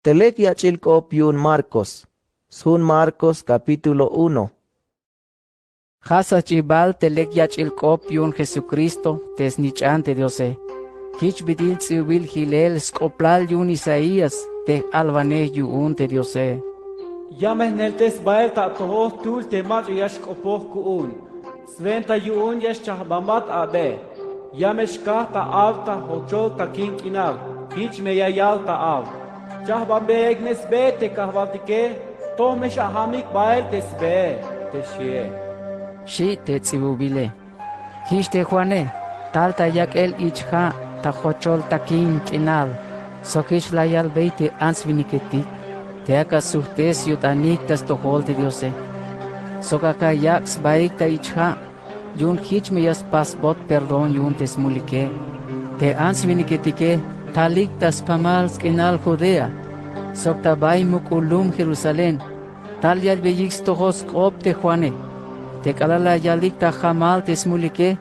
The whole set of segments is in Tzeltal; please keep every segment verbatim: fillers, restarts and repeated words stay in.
Te lek yach'il k'op yu'un Marcos. Sjun Marcos, capítulo uno. Ja' sjach'ibal te lek yach'il k'op yu'un Jesucristo te snich'an te Diose. Jich bit'il ts'ihbubil jilel sk'oplal yu'un Isaías te j-alwanej yu'un te Diose. Ya me jneltes bael ta atojol jtul te mach'a ya xk'opoj ku'un. Swenta yu'un ya xchajbanbat abe. Ya me xkaj ta aw ta jochol takin k'inal. Jich me ya yal ta aw: Chajbanbeik me sbe te kajwaltike, toj me x-ajamik bael te sbee, te xie. Xi' te ts'ihbubile. Jich te Juane tal ta yak'el ich ja' ta jochol takin k'inal, sok jich la yalbey te ants winiketik te ak'a sujt'es yo'tanik ta stojol te Diose, sok ak'a yak' sbaik ta ich ja', yu'un jich me ya spasbot perdón yu'un te smulike. Te ants winiketike talik ta spamal sk'inal Judea, sok ta bay muk'ul lum Jerusalén, tal yalbeyik stojol sk'op te Juane. Te k'alal la yalik ta jamal te smulike,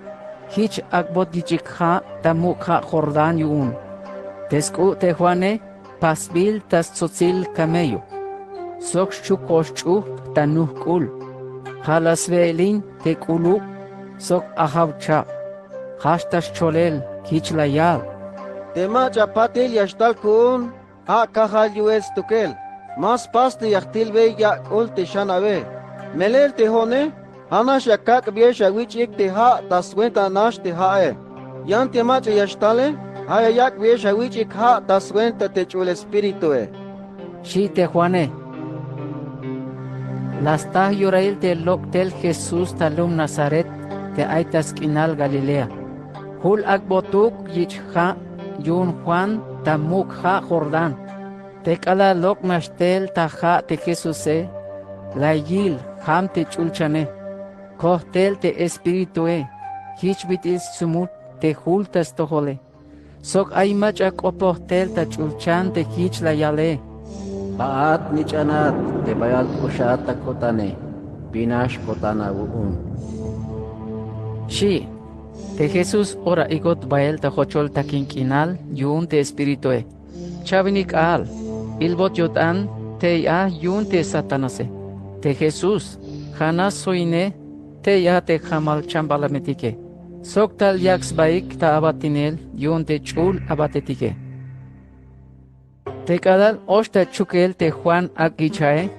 jich ak'bot yich'ik ja' ta muk' ja' Jordán yu'un. Te sk'u' te Juane pasbil ta stsotsil camello, sok xchukoj xch'ujt' ta nujk'ul. Ja' la swe'elin te k'ulub sok ajaw chab'. Jach ta xcholel, jich la yal: Te mach'a patil ya xtal ku'un, ja' kajal yu'el stukel. Ma spas te ya jtilbey yak' k'ul te xan awe. Melel te jo'one, ja'nax ya kak'biyex awich'ik te ja' ta swenta nax te ja'e. Yan te mach'a ya xtale, ja' ya yak'biyex awich'ik ja' ta swenta te Ch'ul Espiritue. Xi' te Juane. La staj yorail te lok' tel Jesús ta lum Nazaret te ay ta sk'inal Galilea. Jul ak'botuk yich' ja' yu'un Juan ta muk' ja' Jordán. Te k'alal lok' nax tel ta ja' te Jesuse, la yil jam te ch'ulchane. Koj tel te Espiritue, jich bit'il stsumut te jul ta stojole. Sok ay mach'a k'opoj tel ta ch'ulchan te jich la yale: Ja'at nich'anat te bayal k'uxat ta ko'tane, bin nax ko'tan awu'un. Xi'. Te Jesús ora ik'ot bael ta jochol takin k'inal yu'un te Espiritue. Cha'benik k'aal, ilbot yo'tan tey a yu'un te Satanase. Te Jesús ja' nax sjoyine tey a te jamal chambalametike, sok tal yak' sbaik ta abatinel yu'un te ch'ul abatetike. Te k'alal och ta chukel te Juan ak' ich ja'e,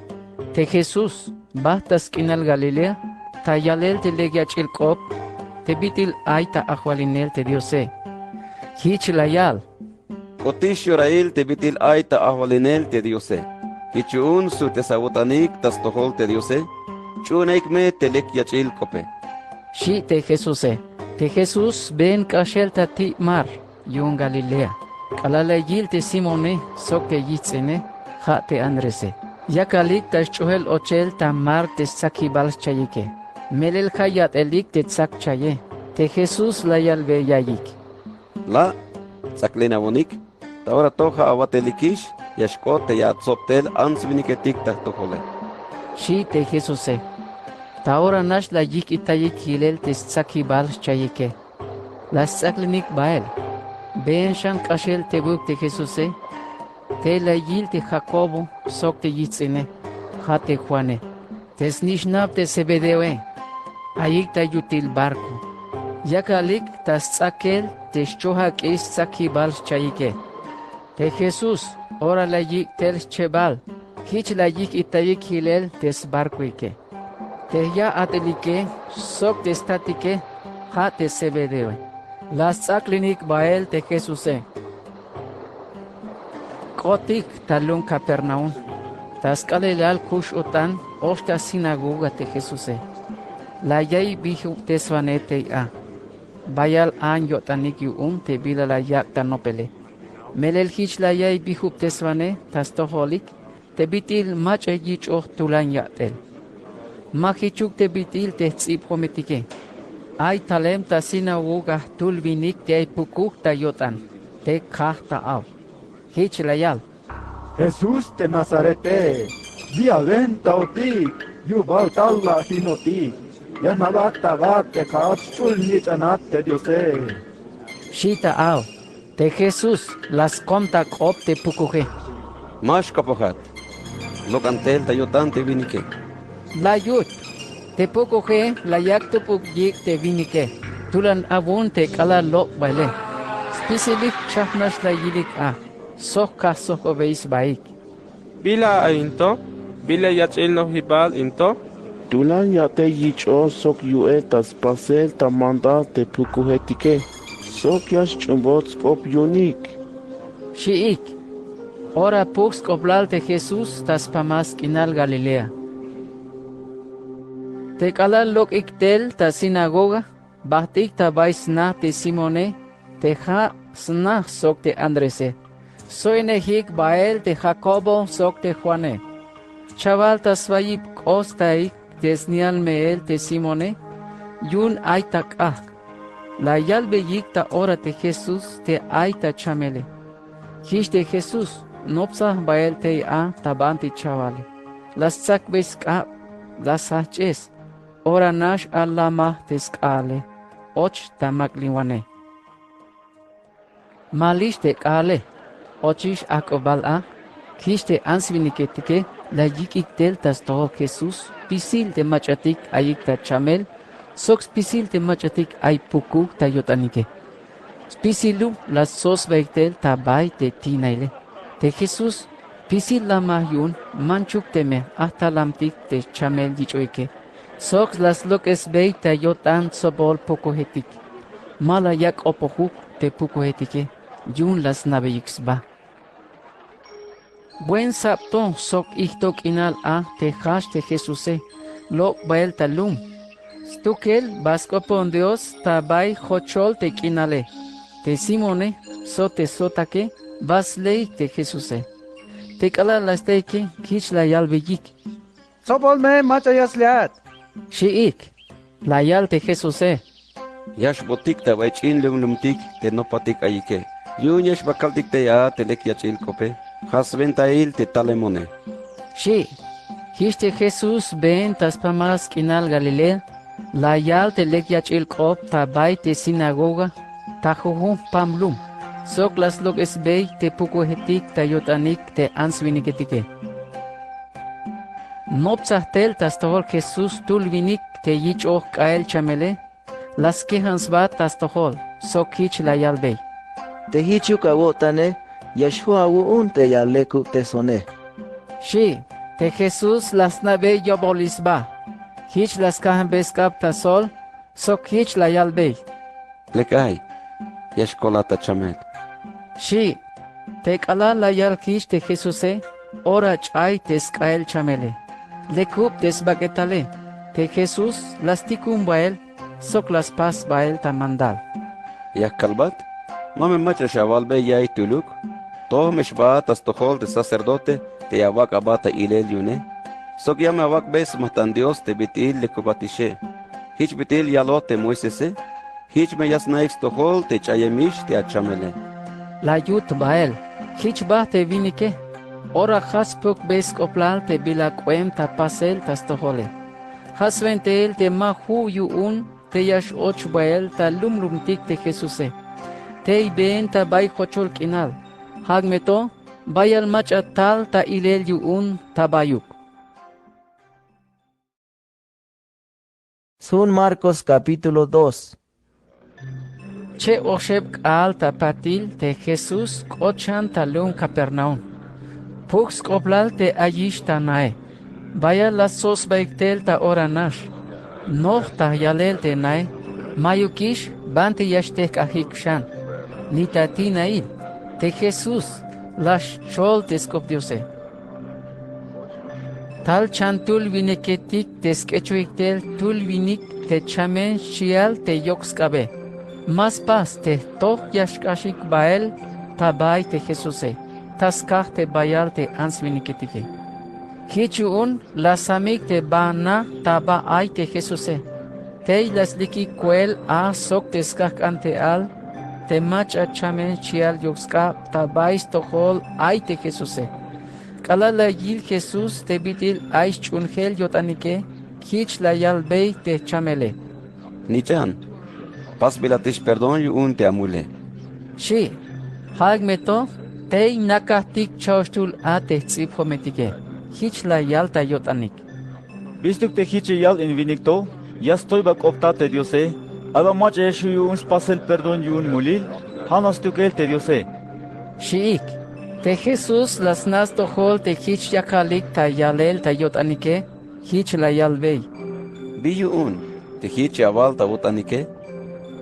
te Jesús bajt ta sk'inal Galilea ta yalel te lek yach'il k'op te bit'il ay ta ajwalinel te Diose. Jich la yal: K'otix yorail te bit'il ay ta ajwalinel te Diose. Jich yu'un sujt'es awo'tanik ta stojol te Diose, ch'uunaik me te lek yach'il k'ope. Xi' te Jesuse. Te Jesús sbeen k'axel ta ti' mar yu'un Galilea. K'alal la yil te Simone sok te yijts'ine, ja' te Andrese, yakalik ta sch'ujel ochel ta mar te stsakibal schayike. Melel ja' yat'elik te tsak chaye, te Jesús la yalbe yaiyik: La', ts'aklin awonik. Ta ora to ja' awatelikix ya xk'ot te ya atsob tel ants winiketik ta jtojole. Xi' te Jesuse. Ta ora nax la yijk'itayik jilel te stsakibal xchayike. La sts'aklinik bael. Been xan k'axel tebuk te Jesuse, tey la yil te Jacobo sok te yijts'ine, ja' te Juane. Te snixnab te Zebedeoe, ayik ta yutil barco. Yakalik ta sts'akel te xchojak'ix stsakibal xchayike. Te Jesús ora la yik' tel xchebal, jich la yijk'itayik jilel te sbarcoike. Te ya a'telike sok te statike, ja' te Zebedeoe, la sts'aklinik bael te Jesuse. K'otik ta lum Capernaum, ta sk'aalelal kux-o'tan och ta sinagoga te Jesuse. La ya'iy bijubteswanej tey a. Bayal an yo'tanik yu'un te bila la yak' ta nopele. Melel jich la ya'iy bijubteswanej ta stojolik te bit'il mach'a yich'oj tulan yat'el. Ma jichuk te bit'il te jts'ib jometike. Ay talem ta sinagoga jtul winik te ay pukuj ta yo'tan, te kaj ta aw. Jich la yal: Jesús te Nazarete, bi awentaotik, yubal tal la ajinotik, ya jna'bat a'bat te ja'at sch'ul nich'anat te Diose. Xi' ta aw. Te Jesús la skom ta k'op te pukuje. —Ma xk'opojat. Lok'an tel ta yo'tan te winike. La yut. Te pukuje la yak' tup'uk yik' te winike. Tulan awu'un te k'alal lok' baele. Spisilik chajnax la yilik a sok kajsojk'obey sbaik. —¿Bila a in to? ¿Bila yach'il nojibal in to? Tulan ya te yich'oj sok yu'el ta spasel ta mandal te pukujetike sok ya xch'uunbot sk'op yu'unik —xchiik. Ora puj sk'oplal te Jesús ta spamal sk'inal Galilea. Te k'alal lok'ik tel ta sinagoga, bajt'ik ta bay sna te Simone, te ja' sna sok te Andrese. So'inejik bael te Jacobo sok te Juane. Chawal ta sbayib k'o staik te snial meel te Simone, yu'un ay ta k'ajk'. La yalbeyik ta ora te Jesús te ay ta chamele. Jich te Jesús nopsaj bael tey a ta banti chawale. La stsakbey sk'ab, la sjajch'es. Ora nax a lamaj te sk'aale, och ta mak'linwane. Malix te k'aale, ochix ajk'ubal a. Jich te ants winiketike la yik'ik tel ta stojol Jesús spisil te mach'atik ayik ta chamel sok spisil te mach'atik ay pukuj ta yo'tanike. Spisiluk la stsosbeik tel ta bay te ti'naile. Te Jesús spisil lamaj yu'un manchuk teme ajtalamtik te chamel yich'ojike. Sok la slok'esbey ta yo'tan tsobol pukujetik. Ma la yak' k'opojuk te pukujetike, yu'un la sna'beyik sba. Buen sab to sok ijto k'inal a te jajch te Jesuse lok' bael ta lum. Stukel ba sk'opon Dios ta bay jochol te k'inale. Te Simone sok te sotake ba sleik te Jesuse. Te k'alal la steike, jich la yalbeyik: —Tsobol me, mach'a ya sleat —xchiik. La yal te Jesuse: —Ya xbootik ta bay ch'in lumlumtik te nopatik ayike. Yu'un ya xba kaltik tey a te lek yach'il k'ope. Ja' swentail te talemone —xchi. Jich te Jesús been ta spamal sk'inal Galilea, la yal te lek yach'il k'op ta bay te sinagoga ta jujun jpam lum, sok la slok'esbey te pukujetik ta yo'tanik te ants winiketike. Noptsaj tel ta stojol Jesús jtul winik te yich'oj k'ael chamele. La skejan sba ta stojol sok jich la yalbey: —Te jichuk awo'tane ya xju' awu'un te ya lekubtesone —xchi. Te Jesús la sna'bey yo'bolil sba. Jich la skajanbey sk'ab ta sjol sok jich la yalbey: —Lek ay, ya xkolat ta chamel —xchi. Te k'alal la yal jich te Jesuse, ora ch'ay te sk'ael chamele. Lekub te sbak'etale. Te Jesús la stikun bael sok la spas bael ta mandal: —¿Ya kalbat? ¿Ma me mach'a xawalbey ya'iy tuluk? Toj me xbaat ta stojol te sacerdote te ya awak' aba ta ilel yu'une sok ya me awak'bey smajt'an Dios te bit'il lekubatixe. Jich bit'il yaloj te Moisese. Jich me ya sna'ik stojol te ch'ayemix te achamele. La yut bael. Jich bajt te winike. Ora ja' spukbey sk'oplal te bila k'oem ta pasel ta stojole. Ja' swentail te ma ju' yu'un te ya x-och bael ta lumlumtik te Jesuse. Tey been ta bay jochol k'inal. Jak' me to, bayal mach'a tal ta ilel yu'un ta bayuk. Sjun Marcos capítulo dos. Che' oxeb k'aal ta patil te Jesús k'ot xan ta lum Capernaum. Puj sk'oplal te ayix ta nae. Bayal la stsotsbaik tel ta ora nax. Noj ta yalel te nae: Mayukix banti ya xtejk'ajik xan. Ni ta ti'nail te Jesús la xchol te sk'op Diose. Tal chantul winiketik te sk'echojik tel jtul winik te chamen xchial te yok sk'abe. Ma spas te jtoj ya xk'axik bael ta bay te Jesuse ta skaj te bayal te ants winiketike. Jich yu'un la samik te ba na ta ba ay te Jesuse. Tey la slikik koel a sok te skajk'ante'al te mach'a chamen xchial yok sk'ab ta bay stojol ay te Jesuse. K'alal la yil Jesús te bit'il ay sch'uunjel yo'tanike, jich la yalbey te chamele: —Nich'an, pasbilatix perdón yu'un te amule —xchi. Ja'ik me to, Tey nakajtik cha'oxtul a te jts'ibjometike. Jich la yal ta yo'tanik: —¿Bistuk te jich ya yal in winik to? Ya stoyba k'opta te Diose. ¿Ay ba mach'a ya xju' yu'un spasel perdón yu'un mulil? Ja' nax stukel te Diose. Xi'ik. Te Jesús la sna' stojol te jich yakalik ta yalel ta yo'tanike. Jich la yalbey: —¿Bi yu'un te jich ya awal ta wo'tanike?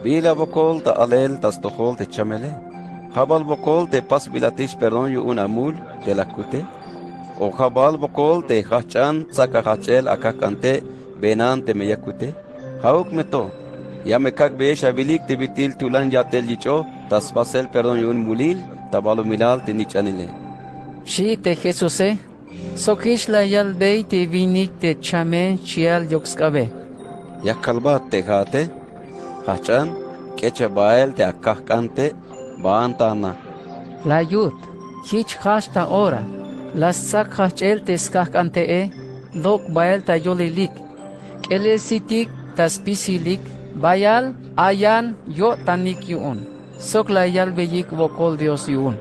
¿Bila wokol ta alel ta stojol te chamele? ¿Ja' bal wokol te pasbilatix perdón yu'un amul te la kute? ¿O ja' bal wokol te jajch'an tsak a jajch'el a kajk'ante beenan teme ya kute? Ja'uk me to, ya me kak'beyex awilik te bit'il tulan ya'tel yich'oj ta spasel perdón yu'un mulil ta balumilal te nich'anile, xi' te Jesuse. Sok jich la yalbey te winik te chame chi'al yok sk'abe: —Ya kalbat te ja'ate. Jajch'an, k'echa bael te akajk'ante, baan ta ana. La yut. Jich jajch ta ora. La stsak jajch'el te skajk'ante'e, lok' bael ta yolilik, k'elel sitik ta spisilik, bayal ayan yo'tanik yu'un. Sok la yalbeyik wokol Dios yu'un: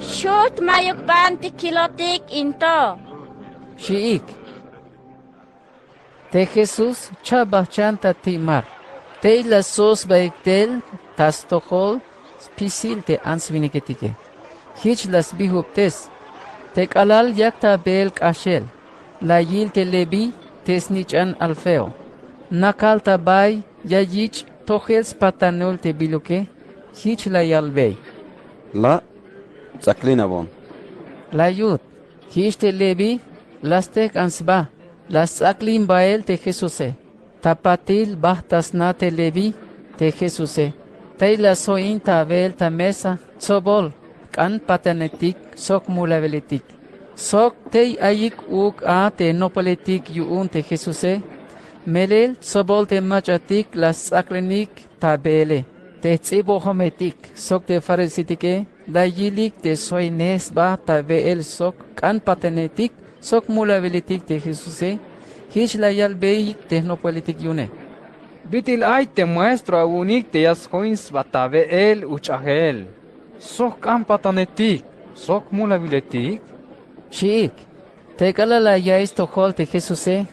—Xut, mayuk banti kilotik in to —xi'ik. Te Jesús cha'bajchan ta ti' mar. Tey la soj sbaik tel ta stojol spisil te ants winiketike. Jich la sbijubtes. Te k'alal yak ta beel k'axel, la yil te Leví te snich'an Alfeo. Nakal ta bay ya yich' tojel spatanul te biluke. Jich la yalbey: —La', ts'aklinabon. La yut. Jich te Leví la stejk'an sba, la sts'aklin bael te Jesuse. Ta patil bajt' ta sna te Leví te Jesuse. Tey la sjoin ta we'el ta mesa tsobol jk'anpatanetik sok mulaweletik. Sok tey ayik uuk a te jnopojeletik yu'un te Jesuse, melel tsobol te mach'atik la sts'aklinik ta beele. Te jts'ibojometik sok te fariseoetike la yilik te sjoinej sba ta we'el sok jk'anpatanetik sok mulaweletik te Jesuse. Jich la yalbey te jnopojeletik yu'une: —¿Bit'il ay te maestro awu'unik te ya sjoin sba ta we'el ujch'ajel sok jk'anpatanetik sok jmulawiletik? —xi'ik. Te k'alal la ya'iy stojol te Jesuse,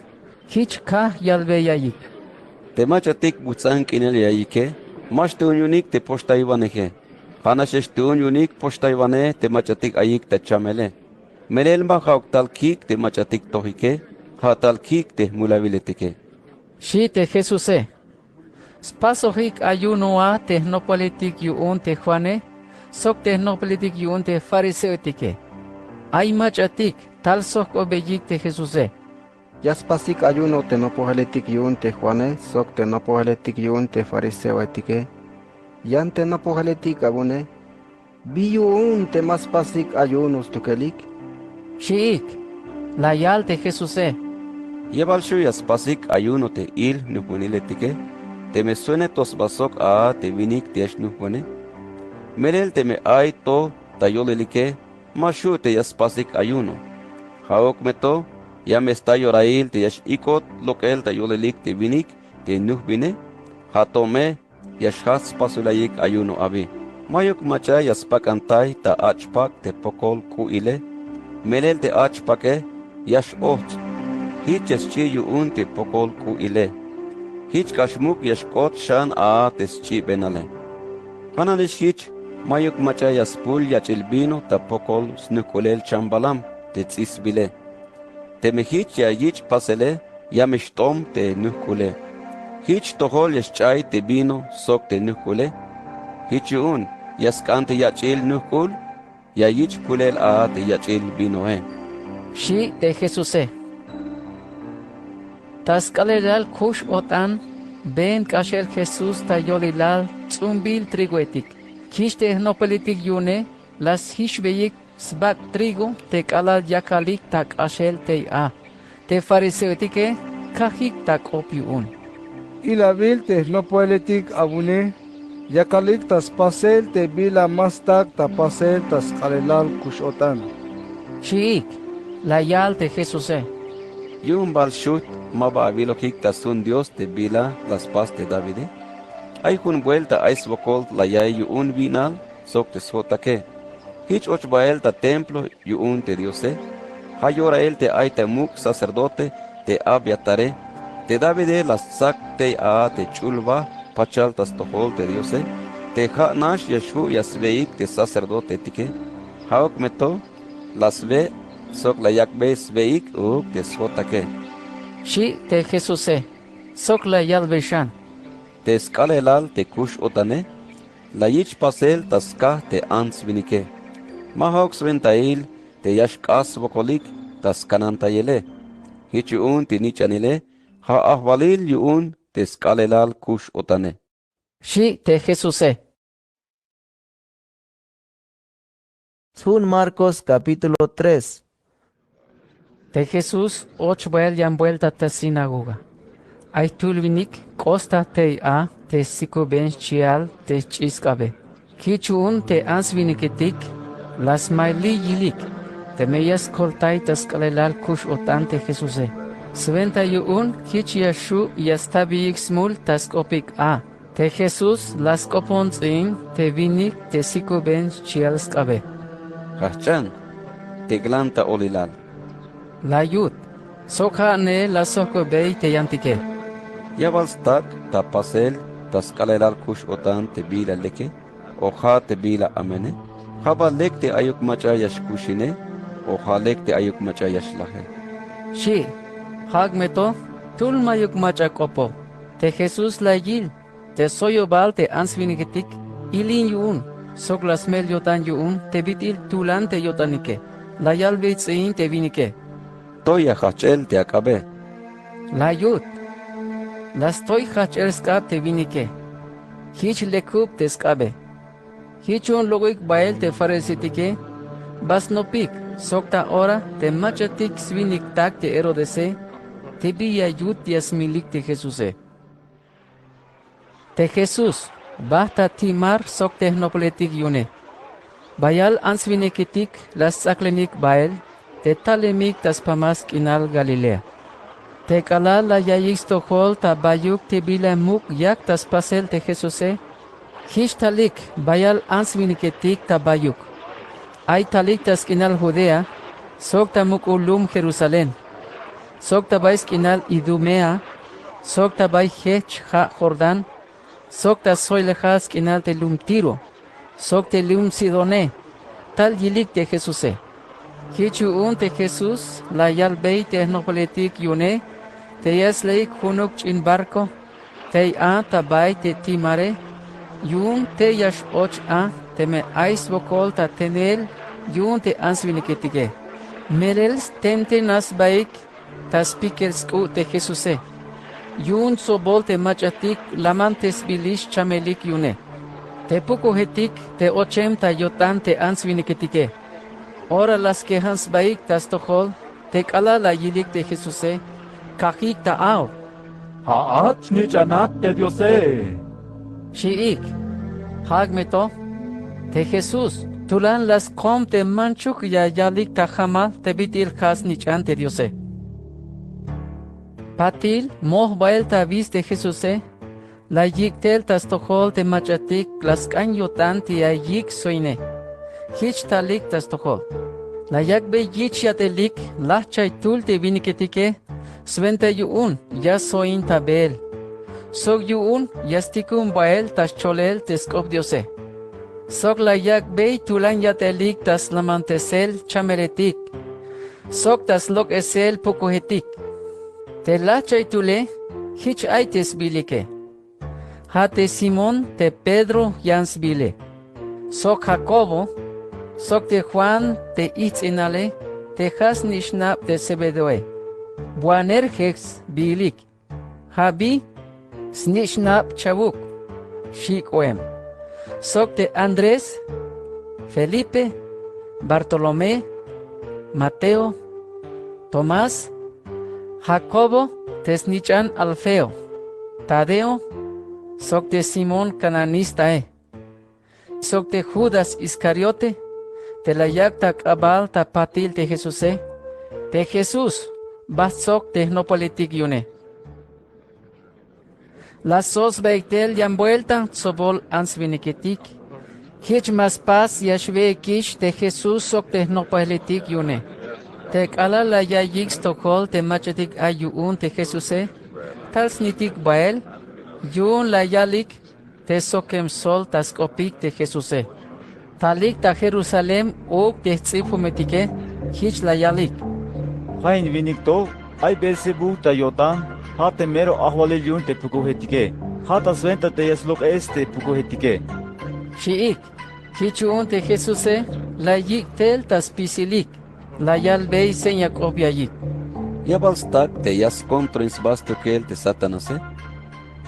jich kaj yalbey ayik: —Te mach'atik bujts'an k'inal ya ayike, ma xtuun yu'unik te poxtaywaneje. Ja'naxex tuun yu'unik poxtaywanej te mach'atik ayik ta chamele. Melel ma ja'uk tal kik' te mach'atik tojike, ja' tal kik' te jmulawiletike, xi' te Jesuse. Spasojik ayuno a te jnopojeletik yu'un te Juane sok te jnopojeletik yu'un te fariseoetike. Ay mach'atik tal sojk'obeyik te Jesuse. Ya spasik ayuno te jnopojeletik yu'un te Juane sok te jnopojeletik yu'un te fariseoetike. Yan te jnopojeletik awu'une, ¿bi yu'un te ma spasik ayuno stukelik? —xi'ik. La yal te Jesuse: —¿Ya bal xju' ya spasik ayuno te il jnujbuniletike teme suenet to sba sok a te winik te ya xnujbune? Melel teme ay to ta yolilike, ma xju' te ya spasik ayuno. Ja'uk me to, ya me sta yorail te ya x-ik'ot lok'el ta yolilik te winik te nujbine. Ja' to me ya xjajch spasulayik ayuno abi. Mayuk mach'a ya spak'antay ta ach' pak' te pokol k'u'ile, melel te ach' pak'e ya x-ojts'. Jich ya xch'i' yu'un te pokol k'u'ile. Jich k'ax muk' ya xk'ot xan a te sch'ibenale. Ja'nanix jich, mayuk mach'a ya spul yach'il vino ta pokol snujk'ulel chambalam te ts'isbile. Teme jich ya yich' pasele, ya me xt'om te nujk'ule. Jich tojol ya xch'ay te vino sok te nujk'ule. Jich yu'un ya sk'an te yach'il nujk'ul, ya yich' kulel a te yach'il vinoe, xi' te Jesuse. Ta sk'aalelal kux-o'tan been k'axel Jesús ta yolilal ts'umbil trigoetik. Jich te jnopojeletik yu'une la sjichbeyik sbak' trigo te k'alal yakalik ta k'axel tey a. Te fariseoetike kajik ta k'op yu'un. Ilawil te jnopojeletik awu'une yakalik ta spasel te bila ma stak' ta pasel ta sk'aalelal kux-o'tan, xi'ik. La yal te Jesuse: Yu'un bal xujt ma ba awilojik ta sjun Dios te bila la spas te Davide. Ay jun buelta ay swokol la ya'iy yu'un wi'nal sok te sjo'take. Jich och bael ta templo yu'un te Diose. Ja' yorail te ay ta muk' sacerdote te Abiatare. Te Davide la stsak tey a te ch'ul ba pachal ta stojol te Diose, te ja' nax ya xju' ya sbeik te sacerdotetike. Ja'uk me to la sbe sok la yak'bey sbeik uuk te sjotake, xi' te Jesuse. Sok la yalbey xan: Te sk'aalelal te kux-o'tane la yich pasel ta skaj te ants winike. Ma ja'uk swentail te ya xk'ax swokolik ta skanantayele. Jich yu'un te nich'anile ja' ajwalil yu'un te sk'aalelal kux-o'tane, xi' te Jesuse. Jun Marcos capítulo tres. Te Jesús och bael yan buelta ta sinagoga. Ay jtul winik k'osta tey a te sikuben xchi'al te xch'i sk'abe. Jich yu'un te ants winiketik la smayliyik yilik teme ya skoltay ta sk'aalelal kux-o'tan te Jesuse. Swenta yu'un jich ya xju' ya stabeyik smul ta sk'opik a. Te Jesús la sk'opon ts'iin te winik te sikuben xchi'al sk'abe. Jajch'an, tik'lan ta olilal, la yut. Sok ja' ne la sojk'obey te yantike. Ya bal stak' ta pasel ta sk'aalelal kux-o'tan te bila leke o ja' te bila amene? Ja' bal lek te ayuk mach'a ya xkuxine o ja' lek te ayuk mach'a ya xlaje? Xi'. Ja'uk me to jtul mayuk mach'a k'opo. Te Jesús la yil te soyobal te ants winiketik ilin yu'un sok la smel yo'tan yu'un te bit'il tulan te yo'tanike. La yalbey ts'iin te winike: Toya jajch'el te ak'abe, la yut. La stoy jajch'el sk'ab te winike. Jich lekub te sk'abe. Jich yu'un lok'ik bael te fariseotike ba snopik sok ta ora te mach'atik swiniktak te Herodese te bi ya yut ya smilik te Jesuse. Te Jesús bajt ta ti' mar sok te jnopletik yu'une. Bayal ants winiketik la sts'aklenik bael te talemik ta spamal sk'inal Galilea. Te k'alal la yaiyik stojol ta bayuk te bila muk' yak ta spasel te Jesuse, jich talik bayal ants winiketik ta bayuk. Ay talik ta sk'inal Judea sok ta muk'ul lum Jerusalén, sok ta bay sk'inal Idumea, sok ta bay jejch' ja' Jordán, sok ta sjoylejal sk'inal te lum Tiro sok te lum Sidone, tal yilik te Jesuse. Jich yu'un te Jesús la yalbey te jnopletik yu'une te ya sleik junuk ch'in barco tey a ta bay te ti' mare, yu'un tey ya x-och a teme ay swokol ta tenel yu'un te ants winiketike. Melel stentenas sbaik ta spiker sk'u' te Jesuse. Yu'un tsobol te mach'atik lamantesbilix chamelik yu'une. Te pukujetik te ochem ta yo'tan te ants winiketike. Ora la skejan sbaik ta stojol te k'alal la yilik te Jesuse kajik ta aw. Ja'at xnich'anat te Diose, xi'ik. Ja'uk me to te Jesús tulan la skom te manchuk ya yalik ta jamal te bit'il ja' snich'an te Diose. Patil moj bael ta bis te Jesuse, la yik' tel ta stojol te mach'atik la sk'an yo'tan te ya yik' soine. Jich talik ta stojol. La yak'bey yich yat'elik lajchaytul te winiketike, swenta yu'un ya soin ta beel. Sok yu'un ya stikun bael ta scholel te sk'op Diose. Sok la yak'bey tulan yat'elik ta slamantesel chameletik sok ta slok'esel pukujetik. Te lajchaytule jich ay te sbiilike. Ja' te Simón te Pedro yan sbiile, sok Jacobo, sok te Juan te ijts'inale te ja' snich'nab te Zebedeoe, Boanerges sbiilik. Ja' bi snich'nab chawuk, xi' k'oem. Sok te Andrés, Felipe, Bartolomé, Mateo, Tomás, Jacobo te snich'an Alfeo, Tadeo, sok te Simón cananistae, sok te Judas Iscariote te la yak' ta k'abal ta patil te Jesuse. Te Jesús ba jtsok te jnopaletik yu'une. La soj sbaik tel yan buelta tsobol ants winiketik. Jich ma spas ya xwe'ikix te Jesús sok te jnopojeletik yu'une. Te k'alal la ya'iyik stojol te mach'atik ay yu'un te Jesuse, tal snitik bael, yu'un la yalik te sokem sol ta sk'opik te Jesuse. Talik ta Jerusalén uuk te jts'ibjumetike, jich la yalik: Ja' in winik to ay Beelzebú ta yo'tan, ja' te mero ajwalil yu'un te pukujetike, ja' ta swenta te ya slok'es te pukujetike, xi'ik. Jich yu'un te Jesuse la yik' tel ta spisilik, la yalbey seña k'op ya'iyik: ¿Ya bal stak' te ya skontroin sba stukel te Satanase?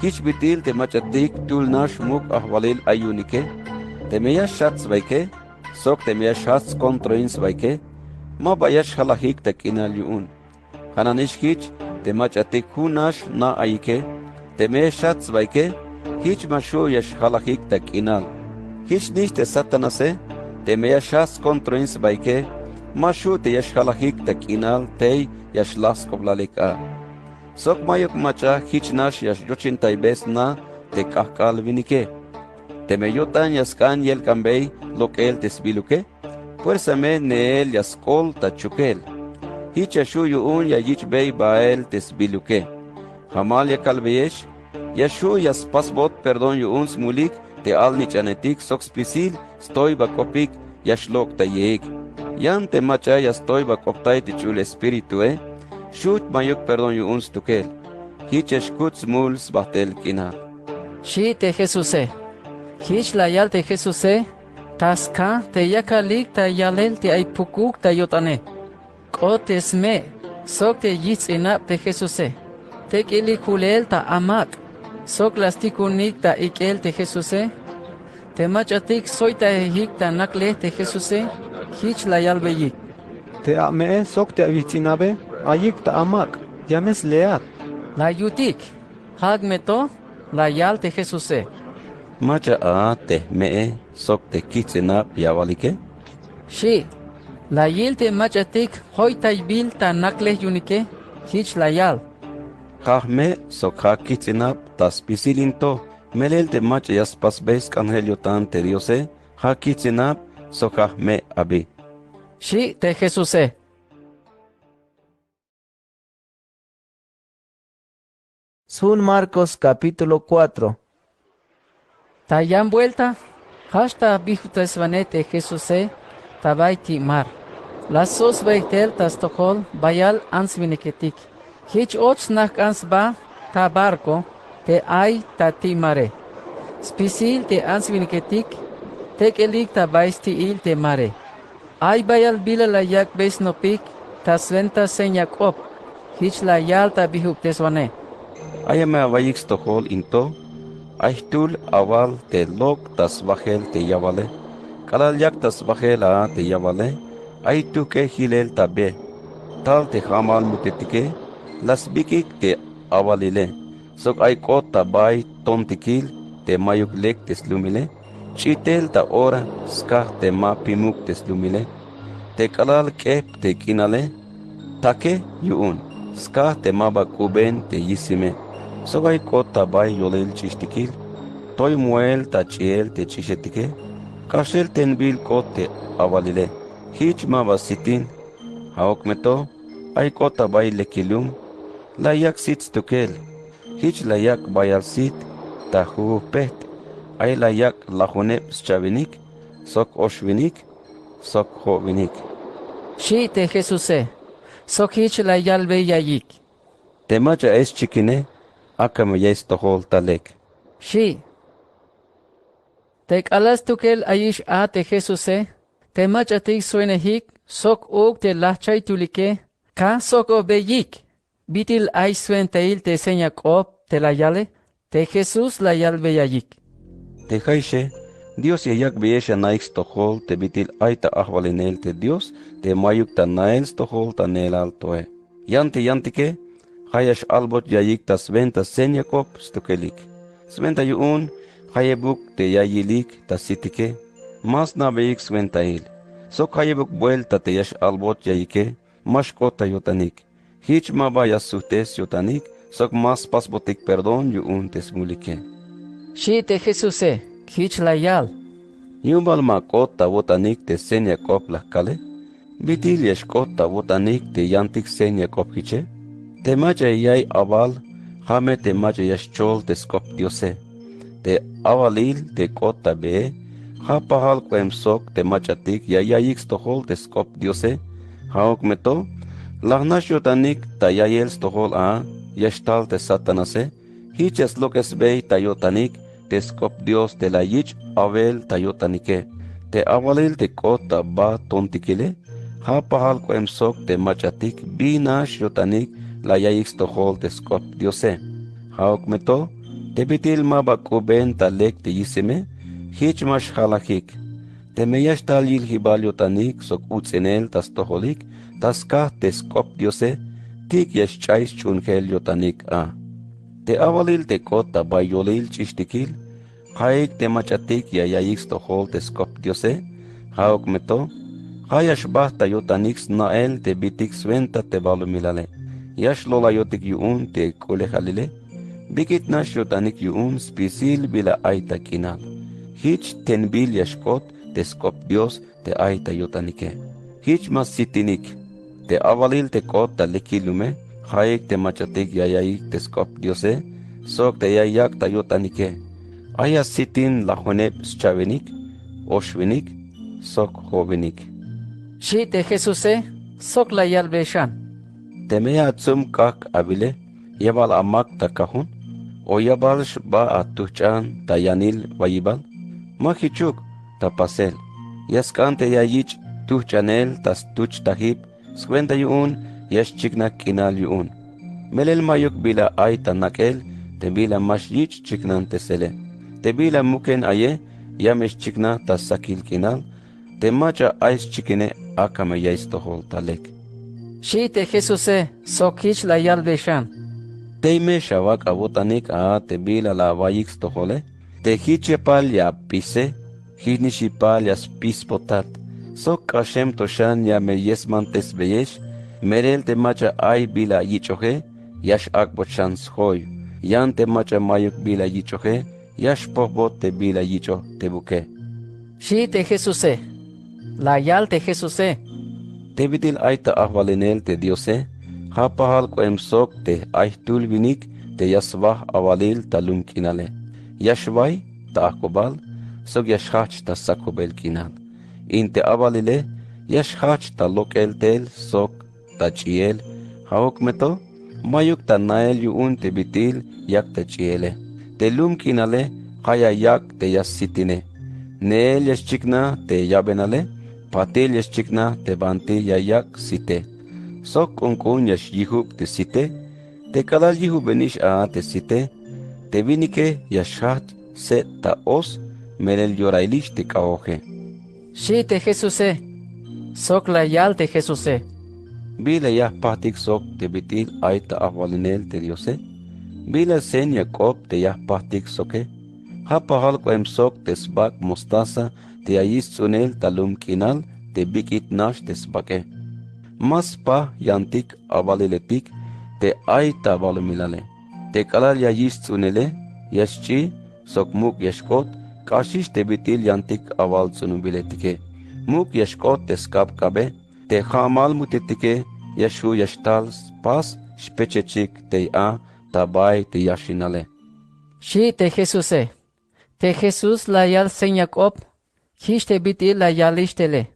Jich bit'il te mach'atik jtul nax muk' ajwalil ay yu'unike. Teme ya xjat sbaike sok teme ya xjat skontroin sbaike, ma ba ya xjalajik ta k'inal yu'un. Ja' nanix jich te mach'atik jun nax na ayike, teme ya xjat sbaike, jich ma xju' ya xjalajik ta k'inal. Jich nix te Satanase, teme ya xjat skontroin sbaike, ma xju' te ya xjalajik ta k'inal tey ya xlaj sk'oplalik a. Sok mayuk mach'a jich nax ya xyochintaybe sna te k'ajk'al winike. Teme yo'tan ya sk'an yelk'ambey lok'el te sbiluke, fuerza me neel ya sk'ol ta chukel. Jich ya xju' yu'un ya yich'bey bael te sbiluke. Jamal ya kalbeyex, ya xju' ya spasbot perdón yu'un smulik te alnich'anetik sok spisil stoybak'opik ya xlok' ta yeik. Yan te mach'a ya stoybak'optay te ch'ul espiritue, xut mayuk perdón yu'un stukel. Jich ya xkut smul sbajt'el k'inal, xi' te Jesuse. Jich la yal te Jesuse ta skaj te yakalik ta yalel te ay pukuk ta yo'tane. K'ot te sme' sok te yijts'inab te Jesuse, tek'ilik julel ta amak', sok la stikunik ta ik'el te Jesuse. Te mach'atik soytajejik ta naklej te Jesuse, jich la yalbeyik: Te ame'e sok te ayijts'inabe ayik ta amak', ya me sleat. La yutik: Ja'uk me to, la yal te Jesuse. ¿Mach'a a te jme'e sok te kijts'inab ya awalike? Xi'. La yil te mach'atik joytaybil ta naklej yu'unike, jich la yal: Ja' jme' sok ja' kijts'inab ta spisil in to. Melel te mach'a ya spasbey sk'anjel yo'tan te Diose, ja' kijts'inab sok ja' jme' abi, xi' te Jesuse. Sjun Marcos capítulo cuatro. Ta yan buelta, jajch ta bijuteswanej te Jesuse ta bay ti' mar. La soj sbaik tel ta stojol bayal ants-winiketik. Jich och sna jk'an sba ta barco te ay ta ti' mare. Spisil te ants-winiketik tek'elik ta bay sti'il te mare. Ay bayal bila la yak'bey snopik ta swenta seña k'op. Jich la yal ta bijubteswanej: Ayame awa'iyik stojol in to. Ay jtul awal te lok' ta sbajel te yawale. K'alal yak ta sbajel a te yawale, ay tujk'e jilel ta be. Tal te jamal mutetike la sbik'ik te awalile, sok ay k'ot ta bay tontikil te mayuk lek te slumile. Ch'i tel ta ora skaj te ma pimuk te slumile. Te k'alal k'ep te k'inale, take yu'un skaj te ma ba k'uben te yisime, sok ay k'ot ta bay yolil ch'ixtikil. Toy moel ta ch'iel te ch'ixetike. K'axel tenbil k'ot te awalile, jich ma ba sitin. Ja'uk me to, ay k'ot ta bay lekil lum, la yak' sit stukel. Jich la yak' bayal sit ta jujujpejt'. Ay la yak' lajuneb scha'winik, sok oxwinik, sok jo'winik, xi' te Jesuse. Sok jich la yalbey ya'iyik: Te mach'a ay schikine, ak'a me ya'iy stojol ta lek, xi'. Te k'alal stukel ayix a te Jesuse, te mach'atik sjoinejik sok uuk te lajchaytulike, ka sjok'obeyik bit'il ay swentail te seña k'op te la yale. Te Jesús la yalbey ya'iyik: Te jayxe, Dios ya yak'beyex ana'ik stojol te bit'il ay ta ajwalinel te Dios te mayuk ta nael stojol ta neelal toe. Yan te yantike, ja' ya x-albot ya'iyik ta swenta seña k'op stukelik. Swenta yu'un jayebuk te ya yilik ta sitike, ma sna'beyik swentail. Sok jayebuk buelta te ya x-albot ya'iyike, ma xk'ot ta yo'tanik. Jich ma ba ya sujt'es yo'tanik, sok ma spasbotik perdón yu'un te smulike, xi' te Jesuse. Jich la yal: Yu'un bal ma k'ot ta awo'tanik te seña k'op la jkale? Bit'il ya xk'ot ta awo'tanik te yantik seña k'op jiche? Te mach'a ya ya'iy awal, ja' me te mach'a ya xchol te sk'op Diose. Te awalil te k'ot ta bee, ja' pajal k'oem sok te mach'atik ya ya'iyik stojol te sk'op Diose. Ja'uk me to, la jnax yo'tanik ta ya'iyel stojol a, ya xtal te Satanase. Jich ya slok'esbey ta yo'tanik te sk'op Dios te la yich' awel ta yo'tanike. Te awalil te k'ot ta ba tontikile, ja' pajal k'oem sok te mach'atik bi nax yo'tanik la ya'iyik stojol te sk'op Diose. Ja'uk me to, te bit'il ma ba k'uben ta lek te yisime, jich ma xjalajik. Teme ya xtal yiljibal yo'tanik sok uts'inel ta stojolik, ta skaj te sk'op Diose, tik ya xch'ay sch'uunjel yo'tanik a. Te awalil te k'ot ta bay yolil ch'ixtikil, ja'ik te mach'atik ya ya'iyik stojol te sk'op Diose. Ja'uk me to, ja' ya xbajt ta yo'tanik sna'el te bitik swenta te balumilale. Ya xlolayotik yu'un te k'ulejalile, bik'it nax yo'tanik yu'un spisil bila ay ta k'inal. Jich tenbil ya xk'ot te sk'op Dios te ay ta yo'tanike. Jich ma sitinik. Te awalil te k'ot ta lekil lume, ja'ik te mach'atik ya ya'iyik te sk'op Diose, sok te ya yak' ta yo'tanike. Ay ya sitin lajueneb scha'benik, oxbenik, sok jo'benik. Xi' te Jesuse, sok la yalbe xan: Teme ya atsum k'ajk' awile, ya bal amak ta kajun, o ya bal xba atujch'an ta yanil wayibal? Ma jichuk, ta pasel, ya sk'an te ya yich' tujch'anel ta stuch ta jip, swenta yu'un ya xchiknaj k'inal yu'un. Melel ma'yuk bila ay ta nak'el te bila ma xyich' chiknantesele. Te bila muken aye, ya me xchiknaj ta sakil k'inal, te mach'a ay xchikine ak'a me ya'iy stojol ta lek. Xi' te Jesuse, sok jich la yalbe xan: Tey me xawak' awo'tanik a te bila la awa'iyik stojole. Te jich yipal ya ap'ise, jichnix yipal ya spisp'otat. Sok k'axem to xan ya me yesmantesbeyex, melel te mach'a ay bila yich'oje, ya x'ak'bot xan sjoy. Yan te mach'a ma'yuk bila yich'oje, ya xpojbot te bila yich'oj te buke. Xi' te Jesuse. La yal te Jesuse: Te bit'il ay ta ajwalinel te Diose, ja' pajal k'oem sok te ay jtul winik te ya swaj awalil ta lum k'inale. Ya xway ta ajk'ubal, sok ya xjajch ta sakubel k'inal. In te awalile, ya xjajch ta lok'el tel sok ta ch'iel. Ja'uk me to, ma'yuk ta nael yu'un te bit'il yak ta ch'iele. Te lum k'inale, ja' ya yak' te ya sitine. Neel ya xchiknaj te yabenale, patil ya xchiknaj te banti ya yak' site. Sok k'unk'un ya xyijub te site. Te k'alal yijubenix a te site, te winike ya xjajch set ta os, melel yorailix te k'aoje. Xi' te Jesuse. Sok la yal te Jesuse: Bila ya jpajtik sok te bit'il ay ta ajwalinel te Diose? Bila seña k'op te ya jpajtik soke? Ja' pajal k'oem sok te sbak' mostaza te ya yich' ts'unel ta lum k'inal te bik'it nax te sbak'e. Ma spaj yantik awaliletik te ay ta balumilale. Te k'alal ya yich' ts'unele, ya xch'i, sok muk' ya xk'ot, k'axix te bit'il yantik awal ts'unubiletike. Muk' ya xk'ot te sk'abk'abe, te ja'mal mutetike, ya xju' ya xtal spas xpechechik tey a ta bay te yaxinale. Xi' te Jesuse. Te Jesús la yal seña k'op, jich te bit'il la yalix tele.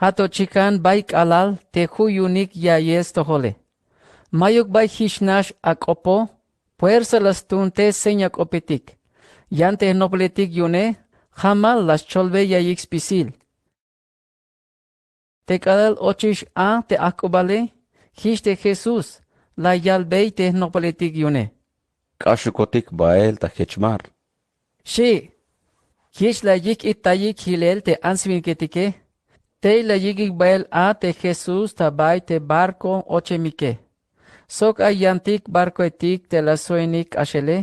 Ja' to chikan bay k'alal te ju' yu'unik ya'iyel stojole. Ma'yuk bay jich nax ak'opo, puersa la stuntes seña k'opetik. Yan te jnopletik yu'une, jamal la scholbe ya'iyik spisil. Te k'alal ochix a te ajk'ubale, jich te Jesús la yalbey te jnopletik yu'une: K'axukotik bael ta jech mar. Xi'. Jich la yik'itayik jilel te ants winiketike. Tey la yik'ik bael a te Jesús ta bay te barco ochemike. Sok ay yantik barcoetik te la sjoinik k'axele.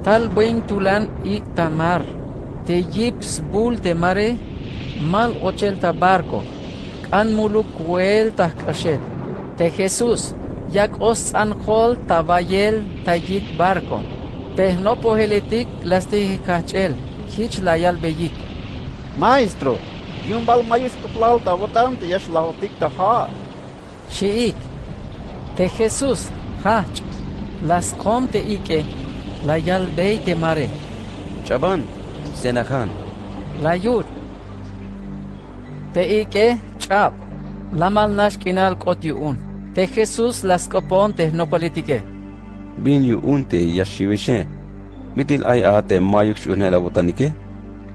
Tal buin tulan ik' ta mar. Te yip sbul te mare, mal ochel ta barco. K'an muluk ku'el ta jk'axel. Te Jesús, yak o sts'anjol ta bayel ta yik' barco. Te jnopojeletik la stijik jajch'el, jich la yalbeyik: —Maestro, yu'un bal mayuk sk'oplal ta awo'tan te ya xlajotik ta ja'. —xi'ik. Te Jesús jajch', la skom te ik'e, la yalbey te mare: —Ch'aban, cenajan —la yut. Te ik'e ch'ab, lamal nax k'inal k'ot yu'un. Te Jesús la sk'opon te jnopaletike: —¿Bin yu'un te ya xxiwixe? ¿Bit'il ay a te mayuk xch'uunel awo'tanike?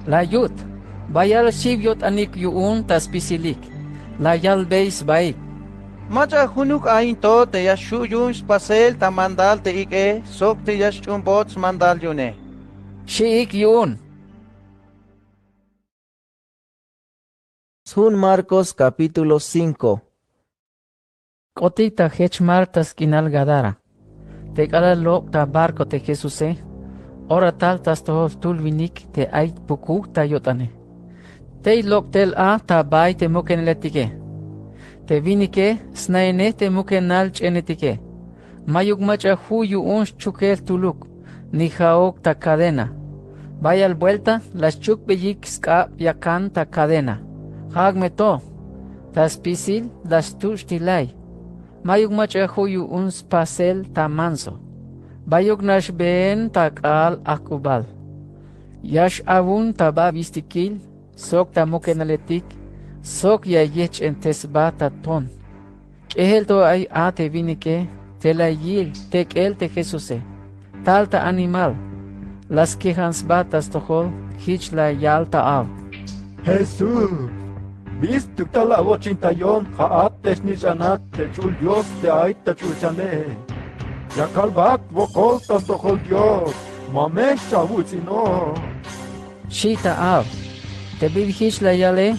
—la yut. Bayal xiw yo'tanik yu'un ta spisilik, la yalbey sbaik: —Mach'a junuk a in to te ya xju' yu'un spasel ta mandal te ik'e sok te ya xch'uunbot smandal yu'une —xi'ik yu'un. Sjun Marcos capítulo cinco. K'otik ta jech mar ta sk'inal Gadara. Te k'alal lok' ta barco te Jesuse, ora tal ta stojol jtul winik te ay pukuj ta yo'tane. Tey lok' tel a ta bay te mukeneletike. Te winike snaenej te mukenal ch'enetike. Mayuk mach'a ju' yu'un xchukel tuluk ni ja'uk ta cadena. Bayal buelta la xchukbeyik sk'ab yakan ta cadena. Ja'uk me to, ta spisil la xtuch'tilay. Mayuk mach'a ju' yu'un spasel ta manso. Bayuk nax been ta k'aal ajk'ubal. Ya x-awun ta ba bistikil sok ta mukenaletik sok ya yejch'entesbat ta ton. K'ejel to ay a te winike te la yil tek'el te Jesuse. Tal ta animal, la skejan sba ta stojol, jich la yal ta aw: —Jesús, bistuk tal awochintayon, ja'at te xnich'anat te ch'ul Dios te ay ta ch'ulchane. Ya kalbat wokol ta stojol Dios, ma me xawuts'inoj —xi' ta aw. Te bin jich la yale,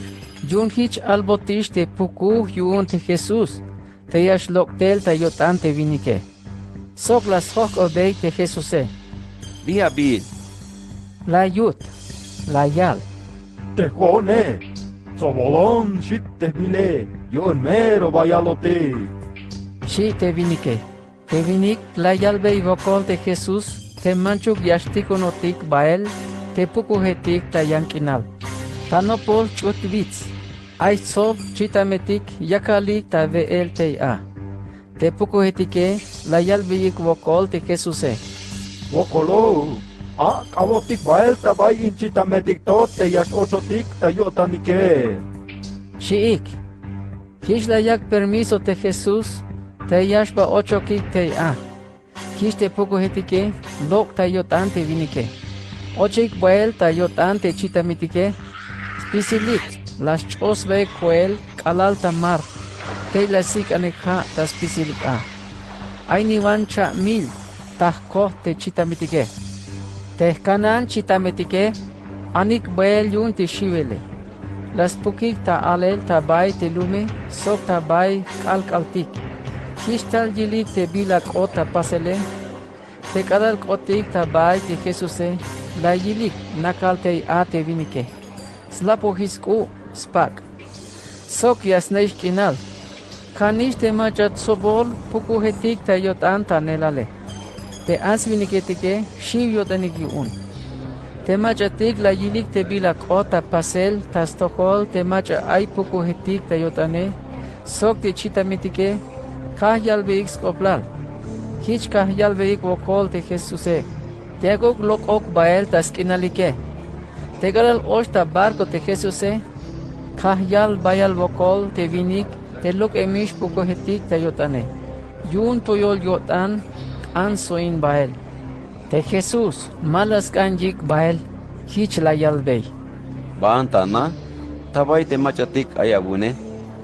yu'un jich albotix te pukuj yu'un te Jesús te ya xlok' tel ta yo'tan te winike. Sok la sjojk'obey te Jesuse: —¿Bi abil? —la yut. La yal: —Te jo'one, tsobolon xi' te bile, yu'un mero bayalotik —xi' te winike. Te winik la yalbey wokol te Jesús te manchuk ya xtikunotik bael te pukujetik ta yan k'inal. Ta nopol ch'ujt wits, ay stsob chitametik yakalik ta we'el tey a. Te pukujetike la yalbeyik wokol te Jesuse: —Wokolo, ak'abotik bael ta bay in chitametik to te ya x-ochotik ta yo'tanike —xi'ik. Jich la yak permiso te Jesús te ya xba ochokik tey a. Jich te pukujetike lok' ta yo'tan te winike. Ochik bael ta yo'tan te chitametike. Spisilik la xch'osbey koel k'alal ta mar. Tey la sik'anej ja' ta spisilik a. Ay niwan cha'mil ta jkojt te chitametike. Te jkanan chitametike anik bael yu'un te xiwele. La spukik ta alel ta bay te lume sok ta bay k'alk'altik. Jich tal yilik te bila k'ot ta pasele. Te k'alal k'otik ta bay te Jesuse, la yilik nakal tey a te winike. Slapojix sk'u', spak'. Sok ya sne'ix k'inal. Kanix te mach'a tsobol pukujetik ta yo'tan ta neelale. Te ants winiketike xiw yo'tanik yu'un. Te mach'atik la yilik te bila k'ot ta pasel ta stojol te mach'a ay pukujetik ta yo'tane sok te chitametike, kaj yalbeyik sk'oplal. Jich kaj yalbeyik wokol te Jesuse. Te yakuk lok'ok bael ta sk'inalike. Te k'alal och ta barco te Jesuse, kaj yal bayal wokol te winik te lok'emix pukujetik ta yo'tane. Yu'un toyol yo'tan k'an soin bael. Te Jesús ma la sk'an yik' bael, jich la yalbey: —Baan ta ana, ta bay te mach'atik ay awu'une,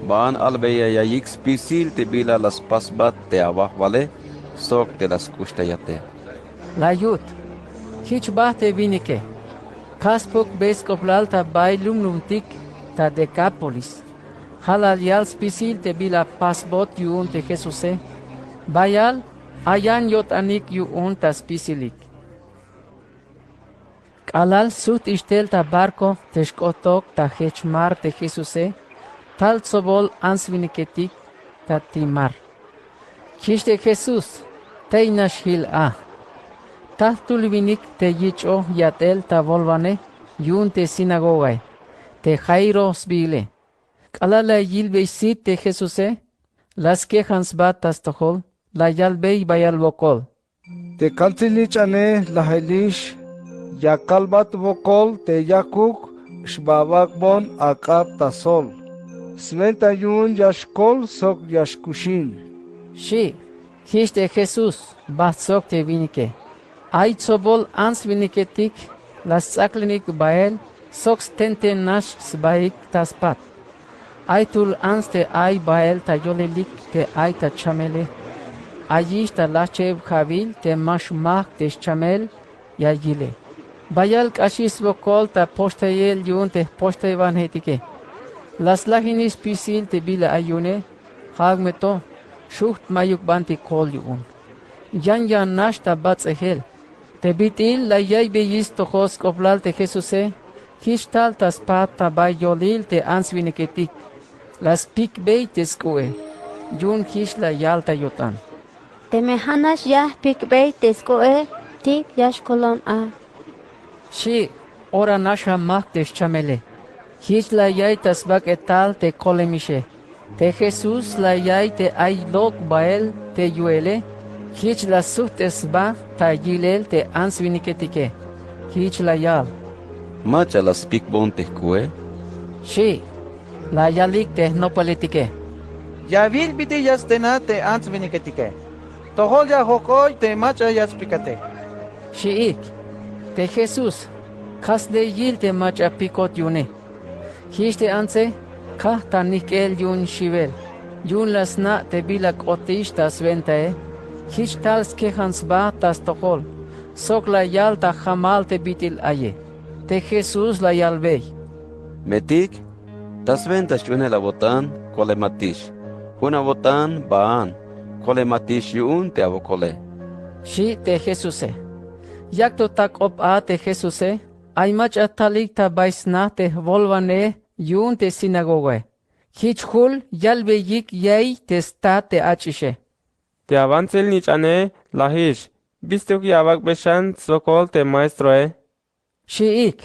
baan albeyayayik spisil te bila la spasbat te awajwale sok te la sk'uxtayate —la yut. Jich bajt te winike. Kaj spukbey sk'oplal ta bay lumlumtik ta Decápolis. Ja' la yal spisil te bila pasbot yu'un te Jesuse. Bayal ayan yo'tanik yu'un ta spisilik. K'alal sujt'ix tel ta barco te xk'otok ta jech mar te Jesuse, tal tsobol ants winiketik ta ti' mar. Jich te Jesús tey nax jil a. Tal jtul winik te yich'oj yat'el ta wolwane yu'un te sinagogae. te Jairo sbiile. K'alal la yilbey sit te Jesuse, la skejan sba ta stojol, la yalbey bayal wokol: Te kantsil-nich'ane lajelix, ya kalbat wokol te yakuk xbawak'bon ak'a ta sjol. Swenta yu'un ya xkol sok ya xkuxin, xi'. Jich te Jesús bajt sok te winike. Ay tsobol ants winiketik la sts'aklinik bael sok stenten nax sbaik ta spat. Ay tul ants te ay bael ta yolilik te ay ta chamele. Ayix ta lajcheb ja'wil te ma xmajk' te xchamel ya yile. Bayal k'axix swokol ta poxtayel yu'un te jpoxtaywanejetike. La slajinix spisil te bila ay yu'une, jak' me to xujt' mayuk banti kol yu'un. Yan yan nax ta bats'ejel. Te bit'il la ya'iybeyix stojol sk'oplal te Jesuse, jich tal ta spat ta bay yolil te ants winiketik. La spikbey te sk'u'e. Yu'un jich la yal ta yo'tan: Teme ja'nax ya jpikbey te sk'u'e, tik ya xkolon a, xi'. Ora nax ja' majk' te xchamele. Jich la yaiy ta sbak'etal te kolemixe. Te Jesús la yaiy te ay lok' bael te yu'ele. Jich la sujt'es sba ta yilel te ants winiketike. Jich la yal: —¿Mach'a la spikbon te jk'u'e? —xi'. La yalik te jnopaletike: —Ya awil bit'il ya stena te ants winiketike. Tojol ya jojk'oy te mach'a ya spikate —xi'ik. Te Jesús k'ax la yil te mach'a pikot yu'une. Jich te antse kaj ta nijk'el yu'un xiwel. Yu'un la sna' te bila k'otix ta swentae. Jich tal skejan sba ta stojol sok la yal ta jamal te bit'il aye. Te Jesús la yalbey: —Me'tik, ta swenta xch'uunel awo'tan kolematix. Jun awo'tan baan, kolematix yu'un te awokole —xi' te Jesuse. Yak to ta k'op a te Jesuse, ay mach'a talik ta bay sna te jwolwanej yu'un te sinagogae. Jich jul yalbeyik ya'iy te stat te ach'ixe: —Te awantsil-nich'ane lajix, ¿bistuk ya awak'be xan swokol te maestroe? —xi'ik.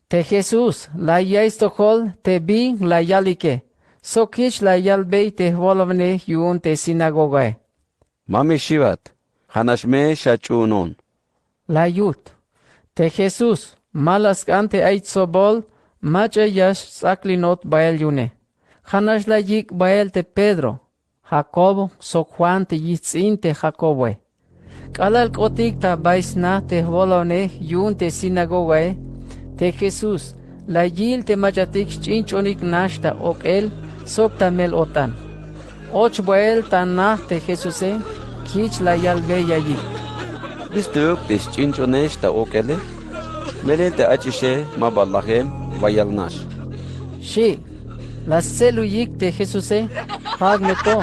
Te Jesús la yaiy stojol te bin la yalike. Sok jich la yalbey te jwolwanej yu'un te sinagogae: —Ma me xiwat. Ja'nax me xach'uunon —la yut. Te Jesús ma la sk'an te ay tsobol mach'a ya sts'aklinot bael yu'une. Ja'nax la yik' bael te Pedro, Jacobo sok Juan te yijts'in te Jacoboe. K'alal k'otik ta bay sna te jwolwanej yu'un te sinagogae, te Jesús la yil te mach'atik xch'inch'onik nax ta ok'el sok ta mel-o'tan. Och bael ta na te Jesuse. Jich la yalbey ya'iyik: —¿Bistuk te xch'inch'onex ta ok'ele? Melel te ach'ixe ma ba lajem, wayal nax —xi'. La stseluyik te Jesuse. Jak' me to,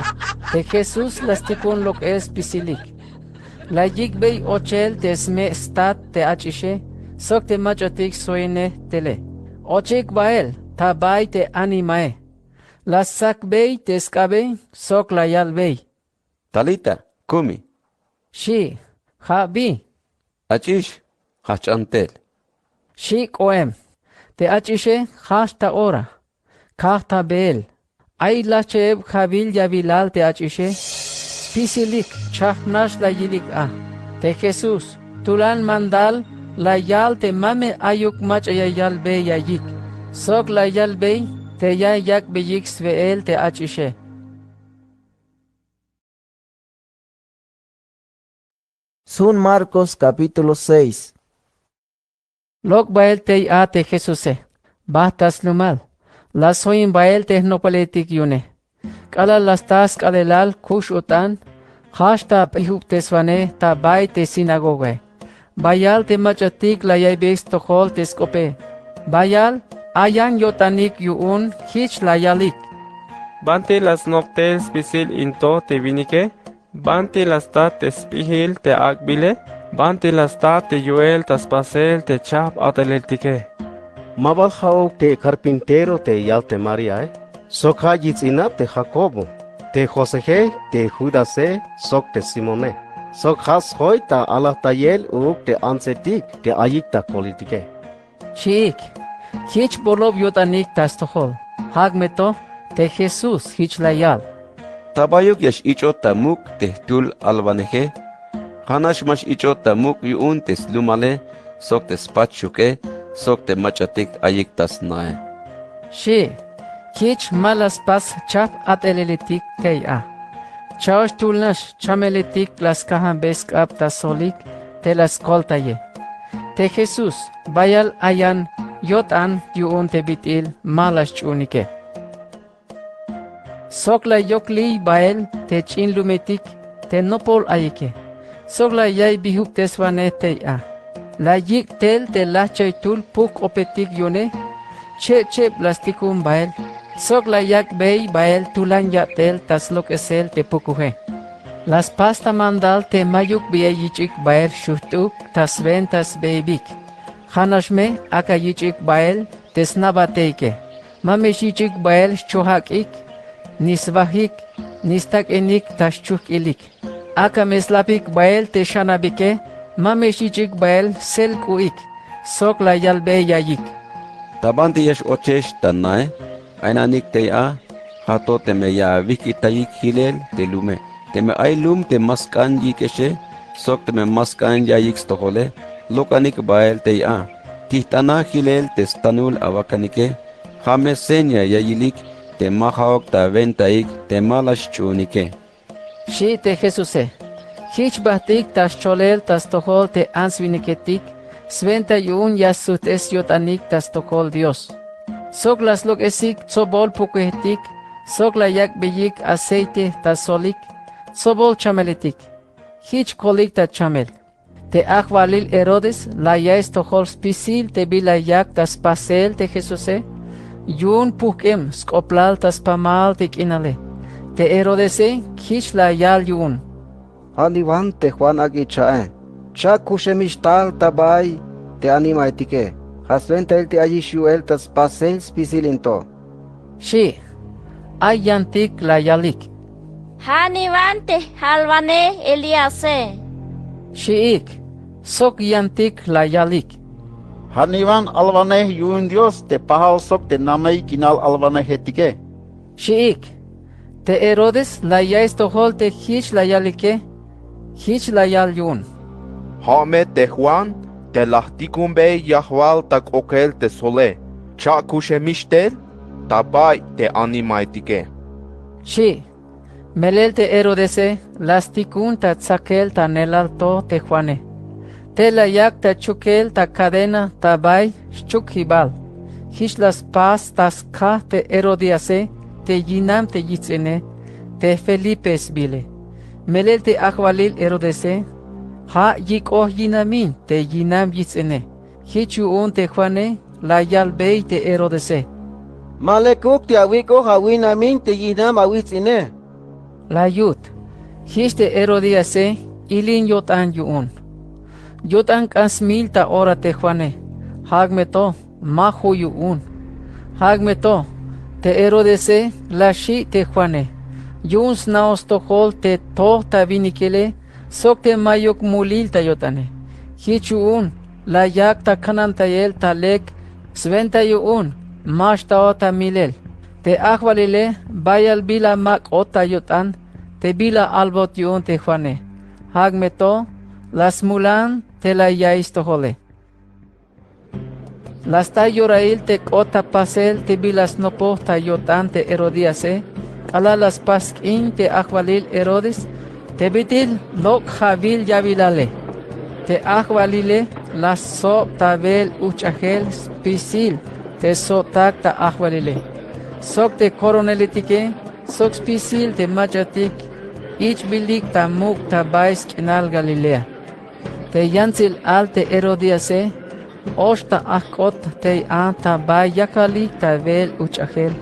te Jesús la stikun lok'el spisilik. La yik'bey ochel te sme' stat te ach'ixe sok te mach'atik sjoinej tele. Ochik bael ta bay te animae. La stsakbey te sk'abe sok la yalbey: —Talita kumi —xi'. Ja' bi: Ach'ix, jajch'an tel —xi' k'oem. Te ach'ixe jajch' ta ora, kaj ta beel. Ay lajcha'eb ja'wil yawilal te ach'ixe. Spisilik chajp nax la yilik a. Te Jesús tulan mandal la yal te ma me ayuk mach'a ya yalbey ya'iyik. Sok la yalbey te ya yak'beyik swe'el te ach'ixe. Sun Marcos capítulo seis. Lok' bael tey a te Jesuse, bajt ta slumal. La sjoin bael te jnopaletik yu'une. K'alal la sta sk'aalelal kux-o'tan, jajch ta p'ijubteswanej ta bay te sinagogae. Bayal te mach'atik la yaiybey stojol te sk'ope. Bayal ayan yo'tanik yu'un. Jich la yalik: —¿Banti la snop tel spisil in to te winike? ¿Banti la sta te sp'ijil te ak'bile? ¿Banti la sta te yu'el ta spasel te chajp ateleltike? ¿Ma bal ja'uk te karpintero te yal te Mariae? Sok ja' yijts'inab te Jacobo, te Josee, te Judase sok te Simone. Sok ja' sjoy ta alajtayel uuk te antsetik te ayik ta koliltike —xiik. Jich bolob yo'tanik ta stojol. Jak me to te Jesús jich la yal: —Ta bayuk ya x-ich'ot ta muk' te jtul alwaneje. Ja'nax ma x-ich'ot ta muk' yu'un te slumale, sok te spatxuke, sok te mach'atik ayik ta snae, xi'. Jich ma la spas jchajp a'teleletik tey a. Cha'oxtul nax chameletik la skajanbe sk'ab ta solik te la skoltaye. Te Jesús bayal ayan yo'tan yu'un te bit'il ma la xch'uunike. Sok la yokliy bael te ch'in lumetik te nopol ayike. Sok la yaiybijubteswanej tey a. La yik' tel te lajchaytul puj k'opetik yu'une. Cheb cheb la stikun bael. Sok la yak'bey bael tulan ya'tel ta slok'esel te pukuje. La spas ta mandal te mayuk bi ya yich'ik bael xujt'uk ta swenta sbeybik. Ja'nax me ak'a yich'ik bael te sna'bateyike. Ma me xyich'ik bael xchojak'ik, ni swajik, ni stak'inik ta xchujk'ilik. Ak'a me slapik bael te xanabike. Ma me xyich'ik bael selk'u'ik. Sok la yalbey ya'iyik: —Ta banti ya x-ochex ta nae, aynanik tey a. Ja' to teme ya awijk'itayik jilel te lume. Teme ay lum te ma sk'an yik'exe, sok teme ma sk'an ya'iyik stojole, lok'anik bael tey a. Tijt'ana jilel te stanul awakanike. Ja' me seña ya yilik te ma ja'uk ta wentaik te ma la xch'uunike, xi' te Jesuse. Jich bajt'ik ta xcholel ta stojol te ants winiketik swenta yu'un ya sujt'es yo'tanik ta stojol Dios. Sok la slok'esik tsobol pukujetik, sok la yak'beyik aceite ta solik tsobol chameletik. Jich kolik ta chamel. Te ajwalil Herodes la yaiy stojol spisil te bila yak ta spasel te Jesuse yu'un pujk'em sk'oplal ta spamal te k'inale. Te Herodese jich la yal yu'un: —Ja' niwan te Juan ak'i cha'e. Cha'kuxemix tal ta bay te animaetike. Ja' swentail te ayix yu'el ta spasel spisil in to, xi'. Ay yantik la yalik: —Ja' niwan te jalwanej Elíase, xi'ik. Sok yantik la yalik: —Ja' niwan alwanej yu'un Dios te pajal sok te namey k'inal alwanejetike, xi'ik. Te Herodes la yaiy stojol te jich la yalike. Jich la yal yu'un: —Ja' me te Juan te la jtikunbey yajwal ta k'okel te sole. Cha'kuxemix tel ta bay te animaetike, xi'. Melel te Herodese la stikun ta tsakel ta neelal to te Juane. Te la yak ta chukel ta cadena ta bay xchukjibal. Jich la spas ta skaj te Herodíase te yinam te yijts'ine, te Felipe sbiile. Melel te ajwalil Herodese ja' yik'oj yinamin te yinam yijts'ine. Jich yu'un te Juane la yalbey te Herodese: —Ma lekuk te awik'oj awinamin te yinam awijts'ine, la yut. Jich te Herodíase ilin yo'tan yu'un. Yo'tan k'an smil ta ora te Juane. Jak' me to ma ju' yu'un. Jak' me to te Herodese la xi' te Juane yu'un sna'oj stojol te toj ta winikele sok te mayuk mulil ta yo'tane. Jich yu'un la yak ta kanantayel ta lek swenta yu'un ma xtaot ta milel. Te ajwalile bayal bila ma k'ot ta yo'tan te bila albot yu'un te Juane. Jak' me to la smulan te la yaiy stojole. La sta yorail te k'ot ta pasel te bila snopoj ta yo'tan te Herodíase k'alal la spas sk'in te ajwalil Herodes te bit'il lok' ja'wil ya'wilale. Te ajwalile la ssob ta we'el ujch'ajel spisil te sso'tak ta ajwalile, sok te koroneletike, sok spisil te mach'atik ich'bilik ta muk' ta bay sk'inal Galilea. Te yantsil al te Herodíase och ta ajk'ot tey a ta bay yakalik ta we'el ujch'ajel.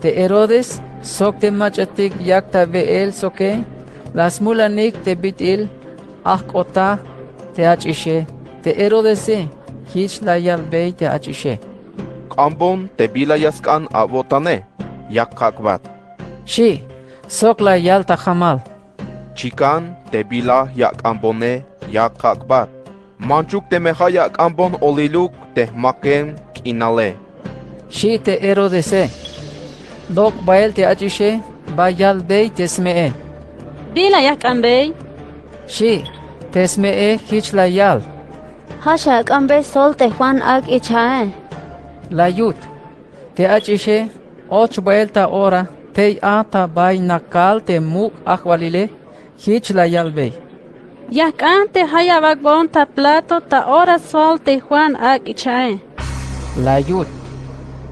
Te Herodes sok te mach'atik yak ta we'el soke la smulanik te bit'il ajk'otaj te ach'ixe. Te Herodese jich la yalbey te ach'ixe: —K'ambon te bila ya sk'an awo'tane, yak kak'bat, xi'. Sok la yal ta jamal: —Chikan te bila ya ak'ambone, yak kak'bat. Manchuk teme ja' ya ak'ambon oliluk te jmakem k'inale. Xi' te Herodese. Lok' bael te ach'ixe, ba yalbey te sme'e. Bila ya jk'anbey? Xi'. Te sme'e jich la yal. Ja' xak'anbey stsol te Juan ak' ich'ae. La yut. Te ach'ixe och bael ta ora tey a ta bay nakal te muk' ajwalile. Jich la yalbey. Ya jk'an te jayeb ak'bon ta plato ta ora stsol te Juan ak' ich'ae. La yut.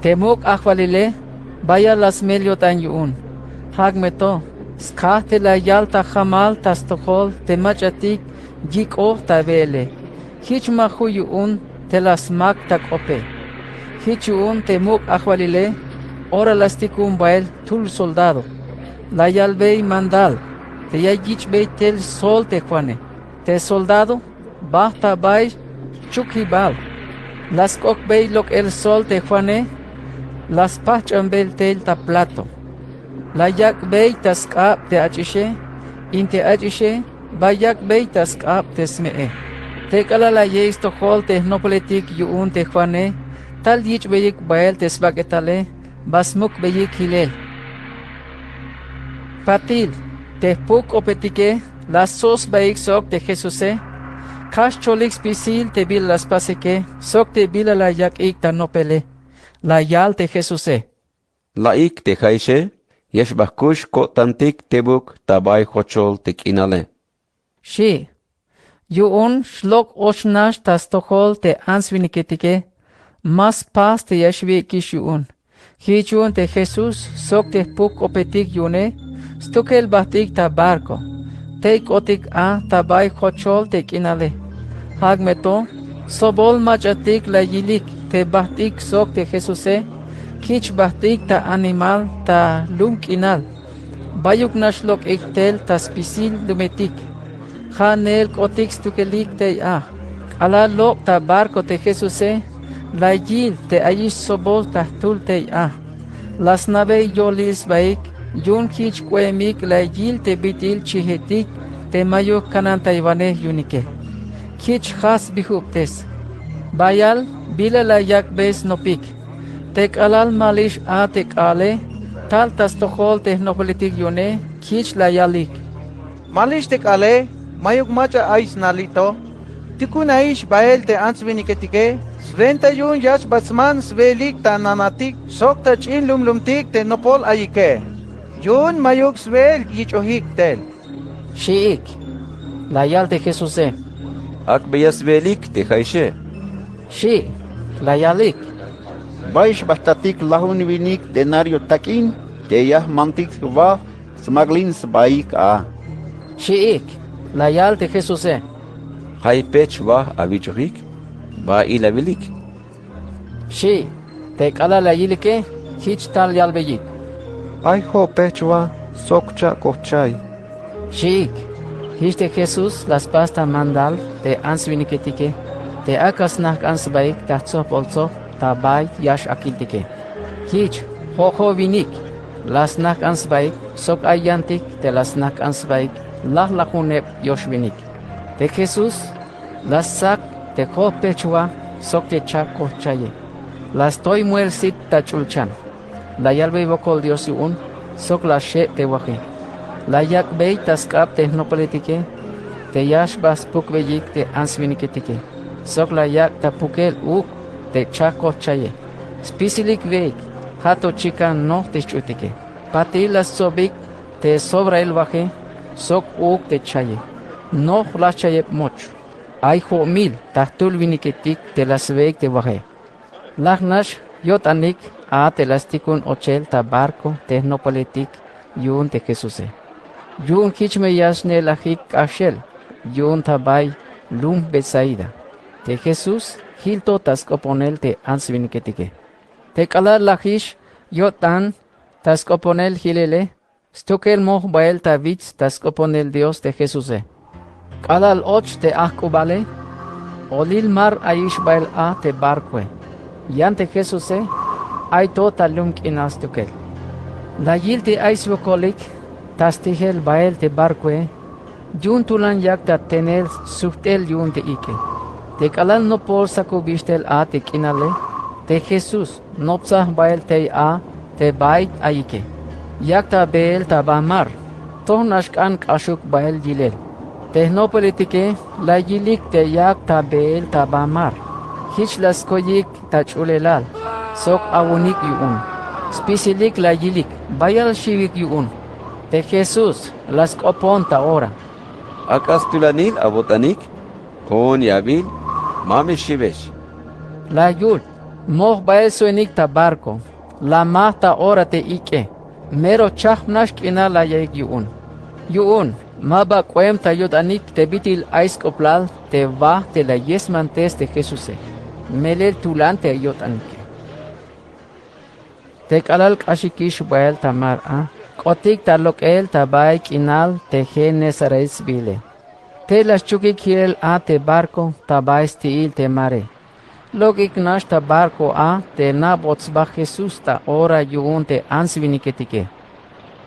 Te muk' ajwalile bayal la smel yo'tan yu'un. Jak'me to, skaj te la yal ta jamal ta stojol te mach'atik yik'oj ta beele. Jich ma ju' yu'un te la smak ta k'ope. Jich yu'un te muk' ajwalile ora la stikun bael jtul soldado, la yalbey mandal te ya yich'bey tel stsol te Juane. Te soldado bajt ta bay xchukjibal. La sk'okbey lok'el stsol te Juane. La spajch'anbey tel ta plato. La yak'bey ta sk'ab te ach'ixe, in te ach'ixe ba yak'bey ta sk'ab te sme'e. Te k'alal la yehik stojol te jnopeletik yu'un te Juane, tal yich'beyik bael te sbak'etale, ba smuk'beyik jilel. Patil, te jpuk-k'opetike la stso' sbaik sok te Jesuse. Kax cholik spisil te bila la spasike sok te bila la yak'ik ta nopele. La yal te Jesuse. La'ik te jaixe, ya xbajkux ko'tantik tebuk ta bay jochol te k'inale. Xi'. Yu'un xlok' och nax ta stojol te ants winiketike. Ma spas te ya xwik'ix yu'un. Jich yu'un te Jesús sok te jpuk-k'opetik yu'une stukel bajt'ik ta barco. Tey k'otik a ta bay jochol te k'inale. Jak'me to, sobol mach'atik la yilik te bajt'ik sok te Jesuse. Jich bajt'ik ta animal ta lum k'inal. Bayuk nax lok'ik tel ta spisil lumetik. Ja' neel k'otik stukelik tey a. K'alal lok' ta barco te Jesuse, la yil te ayix sobol ta jtul tey a. La sna'bey yolil sbaik yu'un jich k'oemik la yil te bit'il chijetik te mayuk kanantaywanej yu'unike. Jich ja' sbijubtes. Bayal bila la yak'bey snopik. Te k'alal malix a te k'aale, tal ta stojol te jnopeletik yu'une, jich la yalik. Malix te k'aale, mayuk mach'a ay snali' to. Tukunaix bael te ants winiketike, swenta yu'un ya xba sman swe'elik ta nanatik sok ta ch'in lumlumtik te nopol ayike. Yu'un mayuk swe'el yich'ojik tel. Xi'ik. La yal te Jesuse. Ak'beya swe'elik te jaixe. Xi'. La yalik. Bay xbajtatik lajun winik denario tak'in te ya jmantik wa smak'lin sbaik a. Xi'ik. La yal te Jesuse. Jay pech wa awich'ojik, ba il awilik. Xi'. Te k'alal la yilike, jich tal yalbeyik. Ay jo'pech wa sok cha'kojchay. Xi'ik. Jich te Jesús la spas ta mandal te ants winiketike te ak'a snajk'an sbaik ta jtsob oltsob ta bay ya x-akiltike. Jich jo'jo' winik la snajk'an sbaik sok ay yantik te la snajk'an sbaik lajlajuneb yox winik. Te Jesús la stsak te jo'pech wa sok te cha'kojchaye. La stoy muel sit ta ch'ulchan. La yalbey wokol Dios yu'un sok la xeb te waje. La yak'bey ta sk'ab te jnopeletike te ya xba spukbeyik te ants winiketike sok la yak' ta pukel uuk te cha'kojchaye. Spisilik we'ik ja' to chikan noj te xch'utike. Patil la stsobik te sobrail waje sok uuk te chaye. Noj lajchayeb moch. Ay jo'mil ta jtul winiketik te la swe'ik te waje. Laj nax yo'tanik a te la stikun ochel ta barco te jnopeletik yu'un te Jesuse. Yu'un jich me ya xne'elajik k'axel yu'un ta bay lum Betsaida. Te Jesús jil to ta sk'oponel te ants winiketike. Te k'alal lajix yo'tan ta sk'oponel jilele, stukel moj bael ta wits ta sk'oponel Dios te Jesuse. K'alal och te ajk'ubale, olil mar ayix bael a te barcoe. Yan te Jesuse ay to ta lum k'inal stukel. La yil te ay swokolik ta stijel bael te barcoe. Yu'un tulan yak ta tenel sujt'el yu'un te ik'e. Te k'alal nopol sakubix tel a te k'inale, Te Jesús noptsaj bael tey a te bay ayike. Yak ta beel ta ba mar. Toj nax k'an k'axuk bael yilel. Te jnopeletike la yilik te yak ta beel ta ba mar. Jich la skoyik ta ch'ulelal sok awunik yu'un. Spisilik la yilik bayal xiwik yu'un. Te Jesús la sk'opon ta ora. ¿Ak'a stulanil awo'tanik? Jo'on ya awil, ma me xiwex. La yul, moj bael suenik ta barco. La maj ta ora te ik'e. Mero chajp nax k'inal la yaik yu'un. Yu'un ma ba k'oem ta yo'tanik te bit'il ay sk'oplal te wa te la yesmantes te Jesuse. Melel tulan te yo'tanike. Te k'alal k'axikix bael ta mar a, k'otik ta lok'el ta bay k'inal te Genesaret sbiile. Tey la xchukik jilel a te barco ta bay sti'il te mare. Lok'ik nax ta barco a te nabot sba Jesús ta ora yu'un te ants winiketike.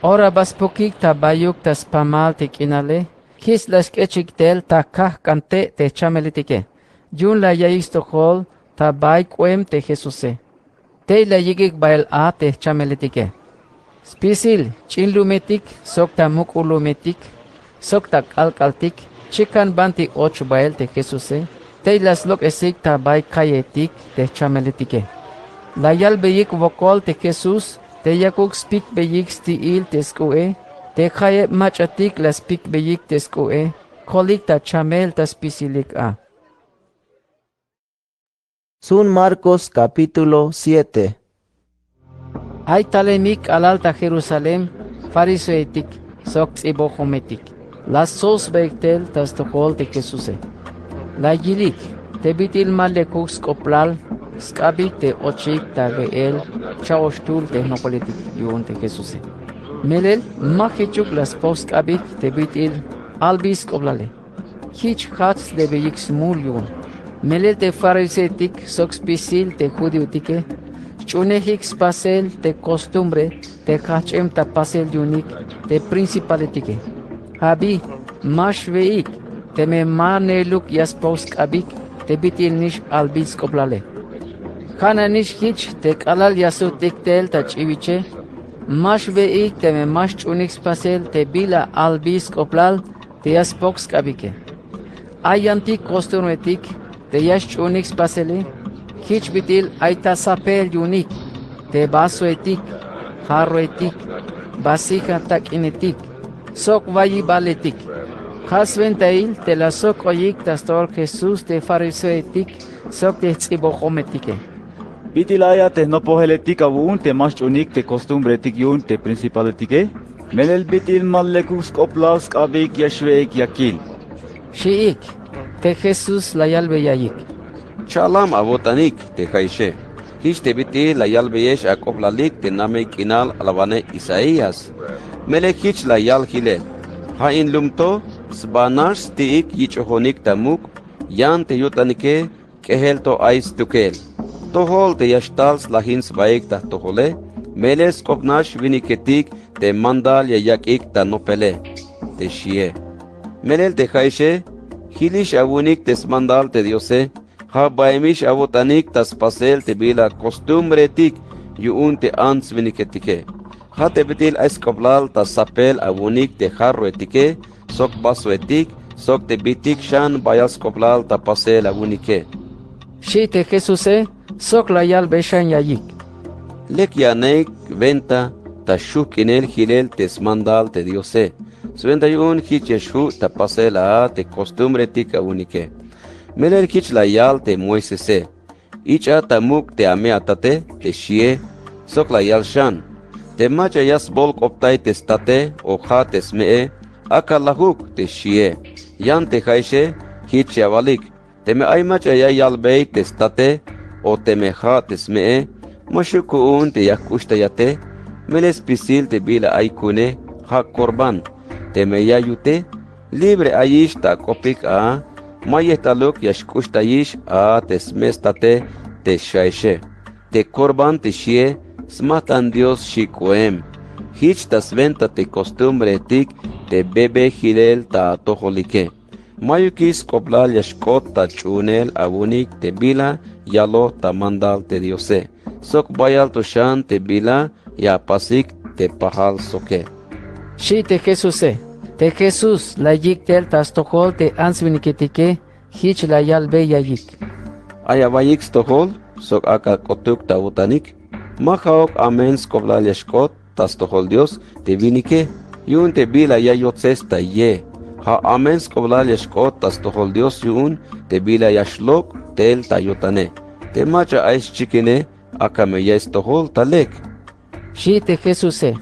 Ora ba spokik ta bayuk ta spamal te k'inale, jich la xk'echik tel ta kajk'ante' te jchameletike. Yu'un la yaik stojol ta bay k'oem te Jesuse. Tey la yik'ik bael a te jchameletike. Spisil ch'in lumetik sok ta muk'ul lumetik sok ta k'alk'altik, chikan banti och bael te Jesuse. Tey la slok'esik ta bay kalletik te jchameletike. La yalbeyik wokol te Jesús te yakuk spikbeyik sti'il te sk'u'e. Te jayeb mach'atik la spikbeyik te sk'u'e, kolik ta chamel ta spisilik a. Sun Marcos capítulo siete. Ay talemik k'alal ta Jerusalén fariseoetik sok ts'ibojometik. La stsosbeik tel ta stojol te Jesuse. La yilik te bit'il ma lekuk sk'oplal sk'abik te ochik ta we'el cha'oxtul te jnopoletik yu'un te Jesuse. Melel ma jichuk la spoj sk'abik te bit'il albil sk'oplale. Jich jajch sdebeyik smul yu'un. Melel te fariseoetik sok spisil te judíotike sch'uunejik spasel te kostumbre te jajch'em ta pasel yu'unik te principaletike. Ja' bi ma xwe'ik teme ma neeluk ya spoj sk'abik te bit'il nix albil sk'oplale. Ja' nanix jich te k'alal ya sujt'ik tel ta ch'iwiche, ma xwe'ik teme ma xch'uunik spasel te bila albil sk'oplal te ya spok sk'abike. Ay yantik kostumbretik te ya xch'uunik spasele. Jich bit'il ay ta sapel yu'unik: te vasoetik, jarroetik, vasija tak'inetik, sok wayibaletik. Ja' swentail te la sok'oyik ta stojol Jesús te fariseoetik sok te jts'ibojometike. ¿Bit'il ay a te jnopojeletik awu'un te ma xch'uunik te kostumbretik yu'un te principaletike? Melel bit'il ma lekuk sk'oplal sk'abik ya xwe'ik ya kil, xi'ik. Te Jesús la yalbeyayik: Cha'lam awo'tanik te ja'ixe. Jich te bit'il la yalbeyex ak'oplalik te namey k'inal alwanej Isaías. Melel jich la yal jilel: Ja' in lum to sba nax sti'ik yich'ojonik ta muk', yan te yo'tanike k'ejel to ay stukel. Tojol te ya xtal slajin sbaik ta jtojole, melel sk'op nax winiketik te mandal ya yak'ik ta nopele, te xie. Melel te ja'ixe, jilix awu'unik te smandal te Diose. Ja' baemix awo'tanik ta spasel te bila kostumbretik yu'un te ants winiketike. Ja' te bit'il ay sk'oplal ta sapel awu'unik te jarroetike sok vasoetik sok te bitik xan bayal sk'oplal ta pasel awu'unike, xi' te Jesuse. Sok la yalbey xan ya'iyik: Lek ya aneik wenta ta xujk'inel jilel te smandal te Diose. Swenta yu'un jich ya xju' ta pasel a te kostumbretik awu'unike. Melel jich la yal te Moisese: Ich'a ta muk' te ame' atate, te xie. Sok la yal xan: Te mach'a ya sbolk'optay te state o ja' te sme'e, ak'a lajuk, te xie. Yan te ja'ixe, jich ya awalik: Teme ay mach'a ya yalbey te state o teme ja' te sme'e, ma xju' ku'un te ya jk'uxtayate. Melel spisil te bila ay ku'une, ja' korban. Teme ya yute, libre ayix ta ak'opik a. Ma yejt'aluk ya xk'uxtayix a te sme' state, te xja'ixe. Te korban, te xie, smajt'an Dios xi' k'oem. Jich ta swenta te kostumbretik te bebe jilel ta atojolike. Mayukix sk'oplal ya xk'ot ta ch'uunel awu'unik te bila yaloj ta mandal te Diose, sok bayal to xan te bila ya apasik te pajal soke, xi' te Jesuse. Te Jesús la yik' tel ta stojol te ants winiketike, jich la yalbey ya yik': Ay awaiyik stojol sok ak'a k'otuk ta awo'tanik. Ma ja'uk amen sk'oplal ya xk'ot ta stojol Dios te winike yu'un te bila ya yotses ta ye. Ja' amen sk'oplal ya xk'ot ta stojol Dios yu'un te bila ya xlok' tel ta yo'tane. Te mach'a ay xchikine, ak'a me ya'iy stojol ta lek, xi' te Jesuse.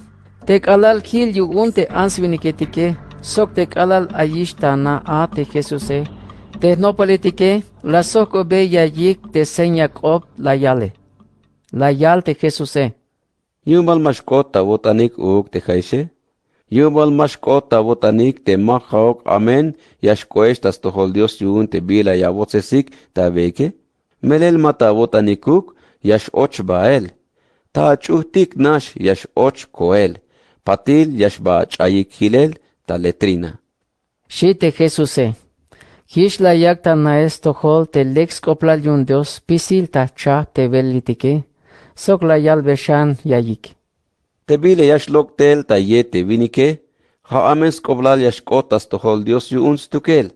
Te k'alal jil yu'un te ants winiketike sok te k'alal ayix ta na a te Jesuse, te jnopaletike la sojk'obey ya yik' te seña k'op la yale. La yal te Jesuse: Yu'un bal ma xk'ot ta awo'tanik uuk te ja'exe? Yu'un bal ma xk'ot ta awo'tanik te ma ja'uk amen ya xk'oex ta stojol Dios yu'un te bila ya awotsesik ta aweike? Melel ma ta awo'tanikuk ya x-och bael. Ta ach'ujtik nax ya x-och koel. Patil ya xba ach'ayik jilel ta letrina, xi' te Jesuse. Jich la yak' ta nael stojol te lek sk'oplal yu'un Dios spisil ta jchajp te welelitike, sok la yalbe xan ya yik': Te bila ya xlok' tel ta ye te winike, ja' amen sk'oplal ya xk'ot ta stojol Dios yu'un stukel.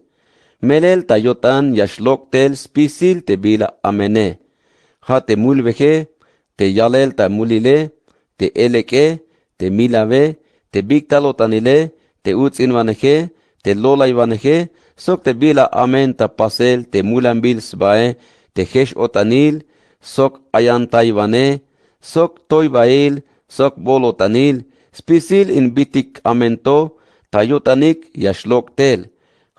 Melel ta yo'tan ya xlok' tel spisil te bila amene. Ja' te mulweje, te yalel ta mulile, te elek'e, te milawe, te bik'tal o'tanile, te uts'inwaneje, te lolaywaneje, sok te bila amen ta pasel te mulanbil sbae, te jex-o'tanil, sok ayantaywane, sok toybail, sok bol-o'tanil, spisil in bit'il k'amen to, ta yo'tanik ya xlok' tel.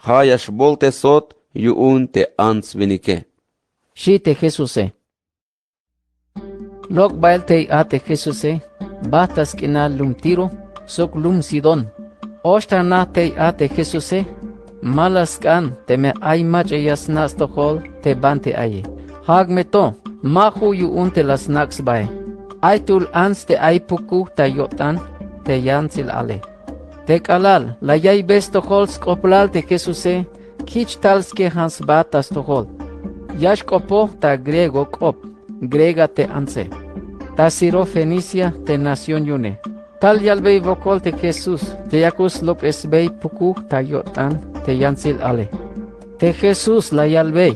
Ja' ya xboltesot yu'un te ants winike, xi' te Jesuse. Lok' bael tey a te Jesuse, bajt ta sk'inal lum Tiro sok lum Sidón. Och ta na tey a te Jesuse. Ma la sk'an teme ay mach'a ya sna' stojol te banti aye. Ja'uk me to, ma ju' yu'un te la snak' sbae. Ay jtul ants te ay pukuj ta yo'tan te yantsil ale. Te k'alal la yaiybey stojol sk'oplal te Jesuse, jich tal skejan sba ta stojol. Ya xk'opoj ta griego k'op, griega te antse, ta Sirofenicia te nación yu'une. Tal yalbey wokol te Jesús te yakuk slok'esbey pukuj ta yo'tan te yantsil ale. Te Jesús la yalbey: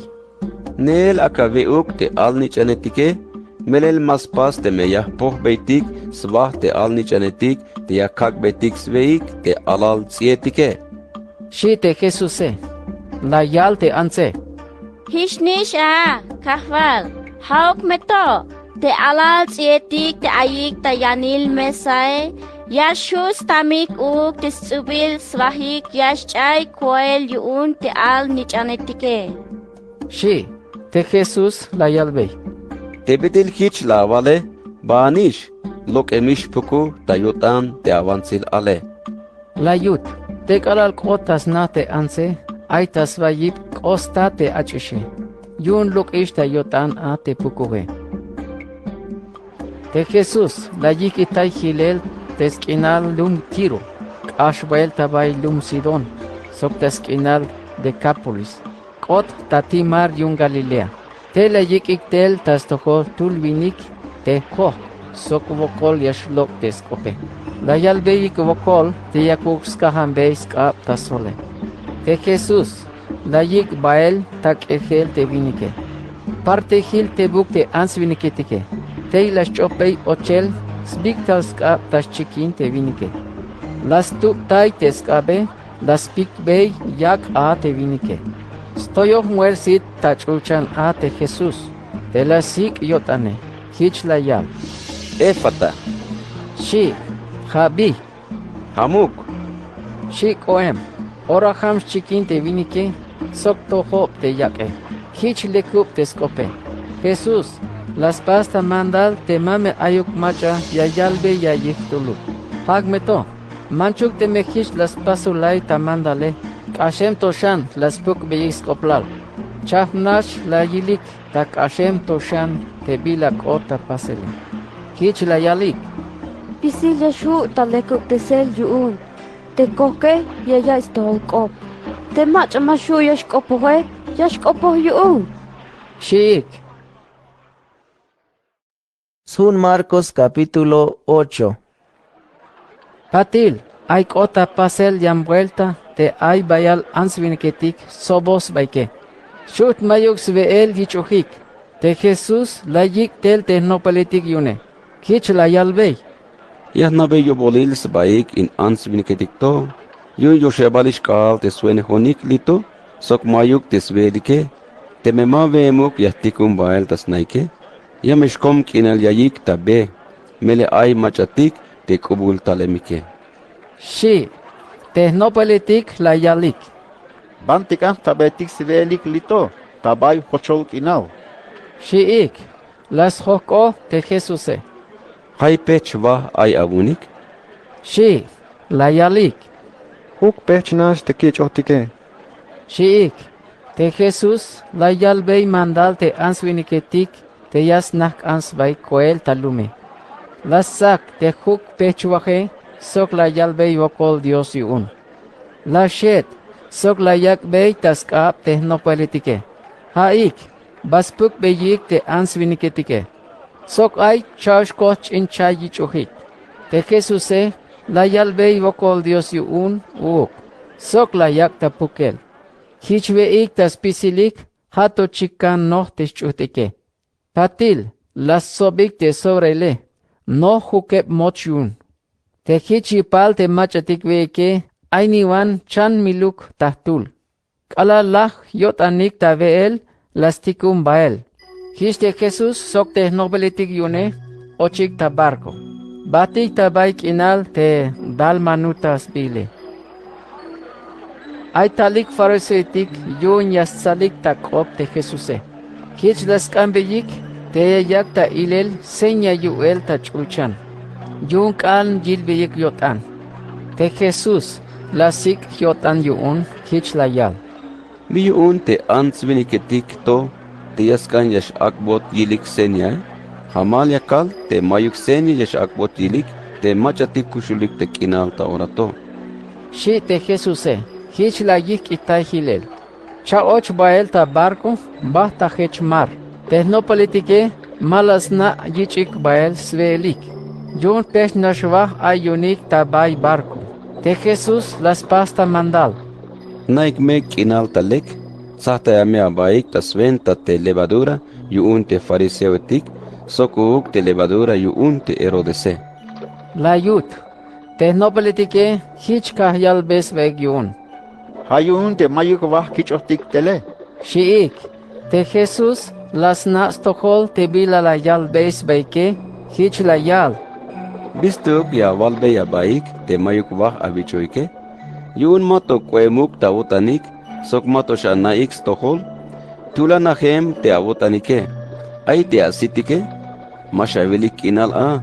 Neel ak'a we'uk te alnich'anetike, melel ma spas teme ya jpojbeytik swaj te alnich'anetik te ya kak'beytik swe'ik te alal ts'ietike, xi' te Jesuse. La yal te antse: Jichnix a, Kajwal. Ja'uk me to, te alal ts'i'etik te ayik ta yanil mesae ya xju' stamik uuk te sts'ubil swajik ya xch'ay koel yu'un te alnich'anetike, xi'. Te Jesús la yalbey: Te bit'il jich la awale, baanix, lok'emix pukuj ta yo'tan te awantsil ale. La yut. Te k'alal k'ot ta sna te antse, ay ta sba yip k'o sta te ach'ixe. Yu'un lok'ix ta yo'tan a te pukuje. Te Jesús la yijk'itay jilel te sk'inal lum Tiro, k'ax bael ta bay lum Sidón, sok ta sk'inal Decápolis, k'ot ta ti' mar yu'un Galilea. Tey la yik'ik tel ta stojol jtul winik te jojk' sok wokol ya xlok' te sk'ope. La yalbeyik wokol te yakuk skajanbey sk'ab ta sole. Te Jesús la yik' bael ta k'ejel te winike. Parte jil tebuk te ants winiketike. Tey la xch'opbey ochel sbik'tal sk'ab ta xchikin te winike. La stubtay te sk'abe, la spik'bey yak' a te winike. Stoyoj moel sit ta ch'ulchan a te Jesús, te la sik' yo'tane, jich la yal: Efata, xi', ja' bi. Jamuk, xi' k'oem. Ora jam xchikin te winike, sok tojob te yak'e. Jich lekub te sk'ope. Jesús, la spas ta mandal te ma me ayuk mach'a ya yalbey ya yijtuluk. Ja'uk me to, manchuk teme jich la spasulay ta mandale, k'axem to xan la spuk'beyik sk'oplal. Chajp nax la yilik ta k'axem to xan te bila k'ot ta pasele. Jich la yalik: Spisil ya xju' ta lekubtesel yu'un, te kojke ya yaiy stojol k'op. Te mach'a ma xju' ya xk'opoje, ya xk'opoj yu'un, xi'ik. Sjun Marcos capítulo ocho. Patil, ay k'ot ta pasel yan vuelta te ay bayal ants-winiketik stsoboj sbaike. Xujt' mayuk swe'el yich'ojik. Te Jesús la yik' tel te jnopeletik yu'une. Jich la yalbey: Ya jna'bey yobolil sbaik in ants-winiketik to. Yu'un yoxebalix k'aal te swenejonik li' to sok mayuk te swe'elike. Teme ma we'emuk ya jtikun bael ta snaike, ya me xkom k'inal ya yik' ta be. Melel ay mach'atik te k'ubul talemike, xi'. Te jnopeletik la yalik: Banti k'an jta'betik swe'elik li' to ta bay jochol k'inal, xi'ik. La sjok'oj te Jesuse: Jay pejch-vaj ay awu'unik, xi'. La yalik: Juk pejch-nax te kich'ojtike, xi'ik. Te Jesús la yalbey mandal te ants-winiketik te ya sna jk'an sbaik koel ta lume. La stsak te juk pejch-waje sok la yalbey wokol Dios yu'un. La xet' sok la yak'bey ta sk'ab te jnopeletike. Ja'ik ba spukbeyik te ants-winiketike sok ay cha'oxkoj ch'in chay yich'ojik. Te Jesuse la yalbey wokol Dios yu'un uuk sok la yak' ta pukel. Jich we'ik ta spisilik ja' to chikan noj te xch'ujt'ike. Patil la stsobik te sobraile, noj jukeb moch yu'un. Te jich yipal te mach'atik we'ike ay niwan chan miluk ta jtul. K'alal laj yo'tanik ta we'el la stikun bael. Jich te Jesús sok te jnopeletik yu'une ochik ta barco. Batik ta bay k'inal te Dalmanuta sbiile. Ay talik fariseoetik yu'un ya stsalik ta k'op te Jesuse. Jich la sk'anbeyik te ya yak' ta ilel seña yu'el ta ch'ulchan. Yu'un k'an yilbeyik yo'tan. Te Jesús la sik' yo'tan yu'un, jich la yal: Bi yu'un te ants-winiketik to te ya sk'an ya x-ak'bot yilik señae? Jamal ya kal te mayuk seña ya x-ak'bot yilik te mach'atik kuxulik te k'inal ta ora to, xi' te Jesuse. Jich la yijk'itay jilel. Cha'och bael ta barco bajt' ta jech mar. Te jnopeletike ma la sna' yich'ik bael swe'elik. Yu'un pejch-nax vaj ay yu'unik ta bay barco. Te Jesús la spas ta mandal: Jna'ik me k'inal ta lek, tsajtaya me abaik ta swenta te levadura yu'un te fariseoetik sok uuk te levadura yu'un te Herodese. La yut. Te jnopeletike jich kajyalbe sbaik yu'un: Ja' yu'un te mayuk vaj kich'ojtik tele, xi'ik. Te Jesús la sna' stojol te bila la yalbey sbaike, jich la yal: Bistuk ya awalbey abaik te mayuk vaj awich'ojike. Yu'un ma to k'o'emuk ta awo'tanik sok ma to x-ana'ik stojol. Tulanejem te awo'tanike. Ay te asitike, ma xawilik k'inal a.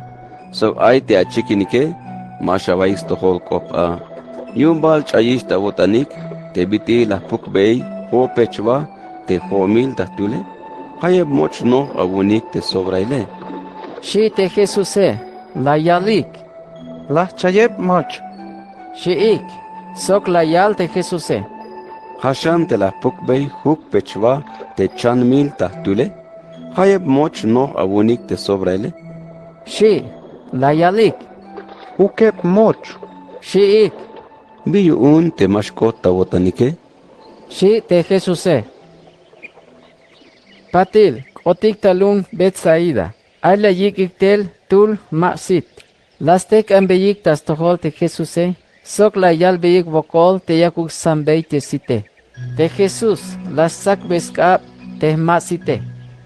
Sok ay te achikinike, ma xawaik stojol k'op a. Yu'un bal ch'ayix ta awo'tanik te bit'il la jpukbey jo'o pejch-vaj te jo'omil ta jtule. Jayeb moch noj awu'unik te sobraile, xi' te Jesuse. La yalik: La jchayeb moch, xi'ik. Sok la yal te Jesuse: Ja' xan te la jpukbey juk pejch-vaj te chan mil ta jtule. Jayeb moch noj awu'unik te sobraile, xi'. La yalik: Jukeb moch, xi'ik. Bi yu'un te ma xk'ot ta awo'tanike, xi' te Jesuse. Patil k'otik ta lum Betsaida, ay la yik'ik tel tul ma' sit. La stejk'anbeyik ta stojol te Jesuse sok la yalbeyik wokol te yakuk stsambey te site. Te Jesús la stsakbe sk'ab te jma' site.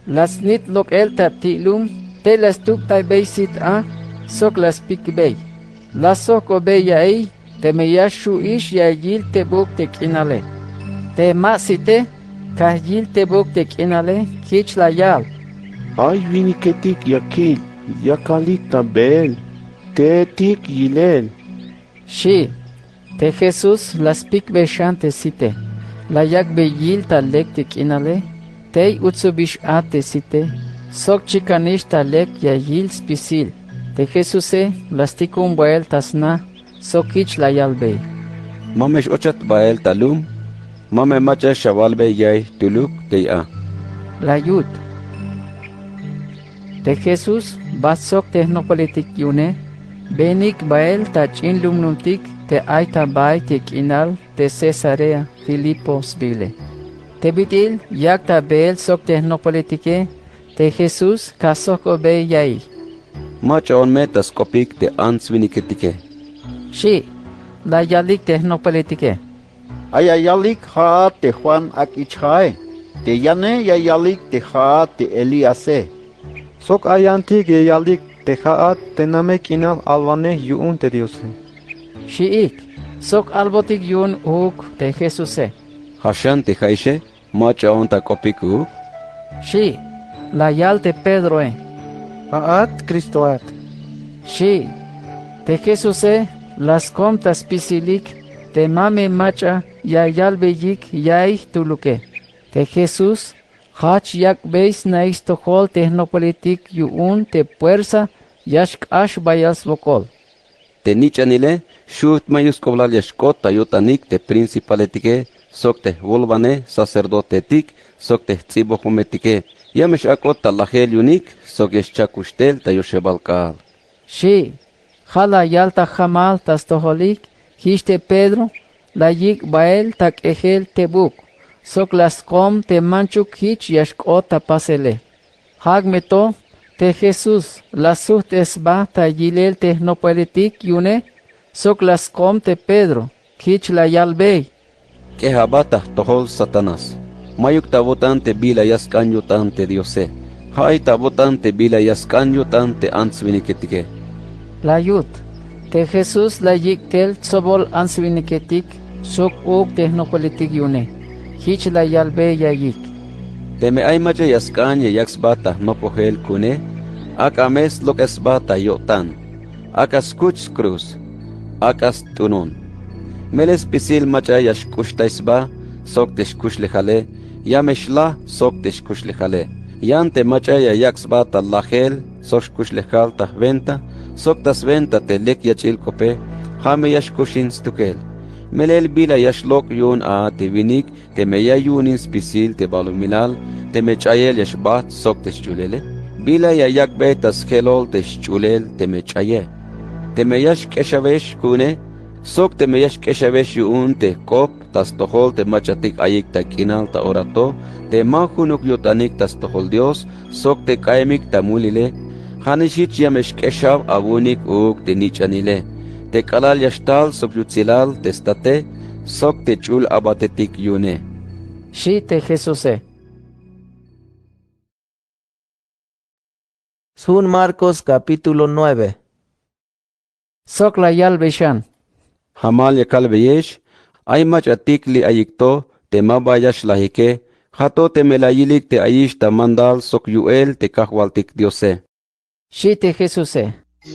La snit lok'el ta ti'lum tey la stuktaybey sit a sok la spikbey. La sjojk'obey ya'iy teme ya xju'ix ya yil tebuk te k'inale. Te jma' site kaj yil tebuk te k'inale, jich la yal: Ay winiketik ya kil, ya kalik ta beel, teetik yilel, xi'. Te Jesús la spikbey xan te site. La yak'bey yil ta lek te k'inale. Tey utsubix a te site sok chikanix ta lek ya yil spisil. Te Jesuse la stikun bael ta sna sok jich la yalbey: Ma me x-ochat bael ta lum. Ma me mach'a xawalbey ya'iy jtuluk tey a. La yut. Te jesús bajt sok te jnopeletik yu'une, beenik bahel ta ch'in lumlumtik te ay ta bay te k'inal te cesarea filipo sbiile. Te bit'il yak ta beel sok te jnopeletike, te jesús ka sjojk'obey ya'iy. Mach'a'on me ta sk'opik te ants-winiketike. Xi'. La yalik te jnopeletike. Ay ya yalik ja'at te juan ak' ich ja'e. Te yane ya yalik te ja'at te eliase. Sok ay yantik ya yalik te ja'at te namey k'inal alwanej yu'un te diose. Xi'ik. Sok albotik yu'un uuk te jesuse. Ja' xan te ja'ixe, mach'a'on ta k'opik uuk. Xi'. La yal te pedroe. Ja'at kristoat. Xi'. Te jesuse la skom ta spisilik te ma me mach'a ya yalbeyik ya'iy jtuluke. Te jesús jajch yak'bey sna'ik stojol te jnopeletik yu'un te puersa ya xk'ax bayal swokol. Te nich'anile xujt' mayuk sk'oblal ya xk'ot ta yo'tanik te principaletike sok te jwolwane sacerdotetik sok te jts'ibojometike. Ya me x'ak'ot ta lajel yu'unik sok ya xchakux tel ta yoxebal k'aal. Xi'. Ja' la yal ta jamal ta stojolik. Jich te pedro la yik' bahel ta k'ejel tebuk sok la skom te manchuk jich ya xk'ot ta pasele. Ja'uk me to te jesús la sujt'ej sba ta yilel te jnopeletik yu'une sok la skom te pedro. Jich la yalbey. K'ej aba ta jtojol satanás. Mayuk ta awo'tan te bila ya sk'an yo'tan te diose. Ja' ay ta awo'tan te bila ya sk'an yo'tan te ants-winiketike. La yut. Te jesús la yik' tel tsobol ants-winiketik sok uuk te jnopeletik yu'une. Jich la yalbey yaiyik. Teme ay mach'a ya sk'an ya yak' sba ta jnopojel ku'une, ak'a me slok'es sba ta yo'tan. Ak'a skuch skruz. Ak'a st'unon. Melel spisil mach'a ya xk'uxtay sba sok te xkuxlejale. Ya me xlaj sok te xkuxlejale. Yan te mach'a ya yak' sba ta lajel sok xkuxlejal ta jwenta sok ta swenta te lek yach'il k'ope. Ja' me ya xkuxin stukel. Melel bila ya xlok' yu'un a te winik teme ya yu'unin spisil te balumilal teme ch'ayel ya xbajt' sok te xch'ulele. Bila ya yak'bey ta sjelol te xch'ulel teme ch'aye. Teme ya xk'exawex ku'une sok teme ya xk'exawex yu'un te jk'op ta stojol te mach'atik ayik ta k'inal ta ora to te ma junuk yo'tanik ta stojol dios sok te k'ayemik ta mulile. Ja'nix jich ya me xk'exaw awu'unik uuk te nich'anile te k'alal ya xtal sok yutsilal te state sok te ch'ul abatetik yu'une. Xi' te jesuse. Sjun markos kapítulo nueve. Sok la yalbey xan. Jamal ya kalbeyex. Ay mach'atik li' ayik to te ma ba ya xlajike. Ja' to teme la yilik te ayix ta mandal sok yu'el te kajwaltik diose. Xi' te jesuse.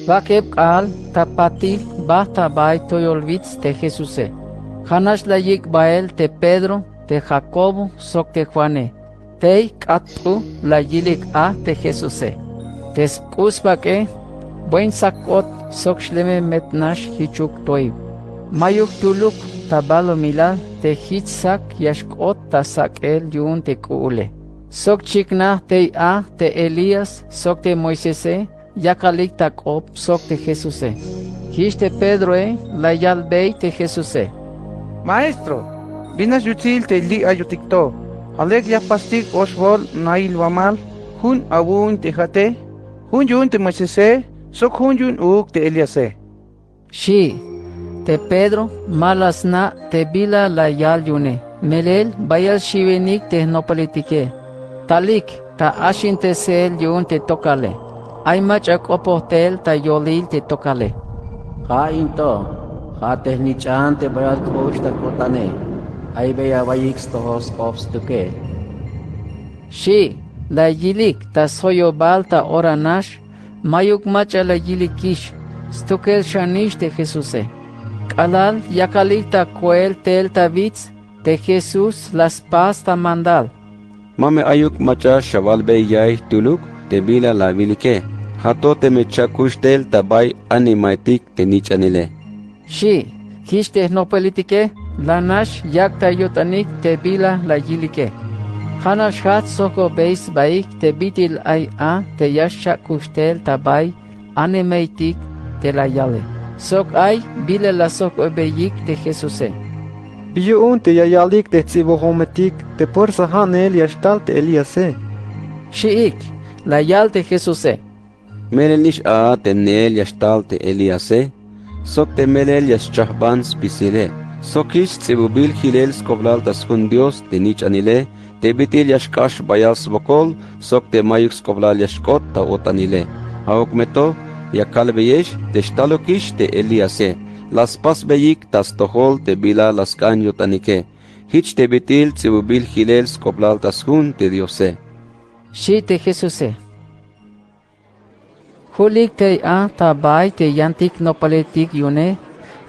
Bak'eb k'aal ta patil bajt ta bay toyol wits te jesuse. Ja'nax la yik' bahel te pedro te jakobo sok te juane. Tey k'at p'u la yilik a te jesuse. Te sk'u' sbak'e buen sakk'ot sok xlememet nax jichuk toiw. Mayuk jtuluk ta balumilal te jich sak ya xk'ot ta sak'el yu'un te k'u'ule. Sok chiknaj tey a te elías sok te moisese yakalik ta k'op sok te jesuse. Jich te pedroe la yalbey te jesuse. Maestro, bin nax yutsil te li' ayotik to. Ja' lek ya jpastik o xwol nail wamal. Jun awu'un te ja'ate, jun yu'un te moisese, sok jun yu'un uuk te eliase. Xi'. Te pedro ma la sna' te bila la yal yu'une. Melel bayal xiwinik te jnopeletike. Talik ta axintesel yu'un te tokale. Ay mach'a k'opoj tel ta yolil te tokale. Ja' in to, ja' te jnich'an te bayal k'ux ta ko'tane. Ay bey awa'iyik stojol sk'op stukel. Xi'. La yilik ta sjoyobal ta ora nax. Mayuk mach'a la yilikix. Stukel xanix te jesuse. K'alal yakalik ta koel tel ta wits, te jesús la spas ta mandal. Ma me ayuk mach'a xawalbey ya'iy jtuluk te bila la awilike. Ja' to teme chakux tel ta bay animaetik te nich'anile. Xi'. Jich te jnopeletike La nax yak' ta yo'tanik te bila la yilike. Ja' nax jajch' sojk'obey sbaik te bit'il ay a te ya xcha'kuxtel ta bay anemeytik te la yale. Sok ay bila la sojk'obeyik te Jesuse. —¿Bi yu'un te ya yalik te jts'ibojometik te puersa ja'nel ya xtal te Elíase? —xi'ik. La yal te Jesuse: —Melel nix a te neel ya xtal te Elíase, sok te melel ya xchajban spisile, sok jich ts'ibubil jilel sk'oplal ta sjun Dios te nich'anile, te bit'il ya xk'ax bayal swokol, sok te mayuk sk'oplal ya xk'ot ta o'tanile. Ja'uk me to ya kalbeyex te xtalukix te Elíase, la spasbeyik ta stojol te bila la sk'an yo'tanike. Jich te bit'il ts'ibubil jilel sk'oplal ta sjun te Diose —xi' te Jesuse. Ju'lik tey a ta bay te yantik nopaletik yu'une,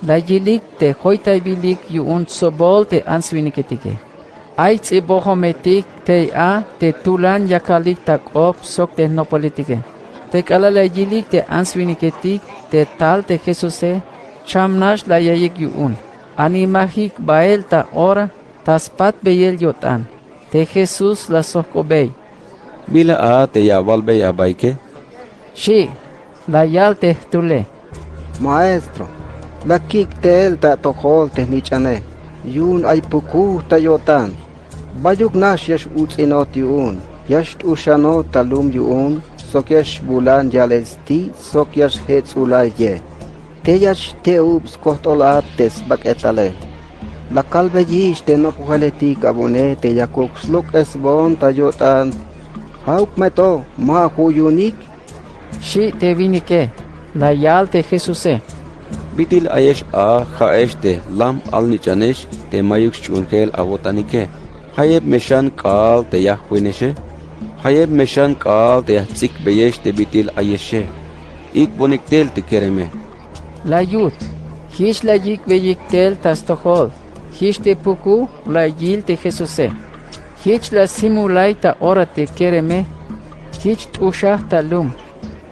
la yilik te joytaybilik yu'un tsobol te ants winiketike. Ay jts'ibojometik tey a te tulan yakalik ta k'op sok te jnopaletike. Te k'alal la yilik te ants winiketik te tal te Jesuse, cham nax la yaiyik yu'un. Animajik bael ta ora ta spatbeyel yo'tan. Te Jesús la sojk'obey: —¿Bila a te ya awalbey abaike? —xi'. La yal te jtule: —Maestro, la kik' tel ta atojol te jnich'ane yu'un ay pukuj ta yo'tan. Bayuk nax ya x-uts'inot yu'un, ya xt'uxanot ta lum yu'un, sok ya xbulan yalel sti' sok ya xjets'ulay ye. Tey ya xte'ub skojt'ol at te sbak'etale. La kalbeyix te nopojeletik awu'une te yakuk slok'esbon ta yo'tan. Ja'uk me to, ma ju' yu'unik —xi' te winike. La yal te Jesuse: —¿Bit'il ayex a ja'ex te lam alnich'anex te mayuk xch'uunjel awo'tanike? Jayeb me xan k'aal te ya jwinexe. Jayeb me xan k'aal te ya jts'ikbeyex te bit'il ayexe. Ik'bonik tel te kereme. La yut. Jich la yik'beyik tel ta stojol. Jich te pukuj la yil te Jesuse. Jich la simulay ta ora te kereme. Jich t'uxaj ta lum.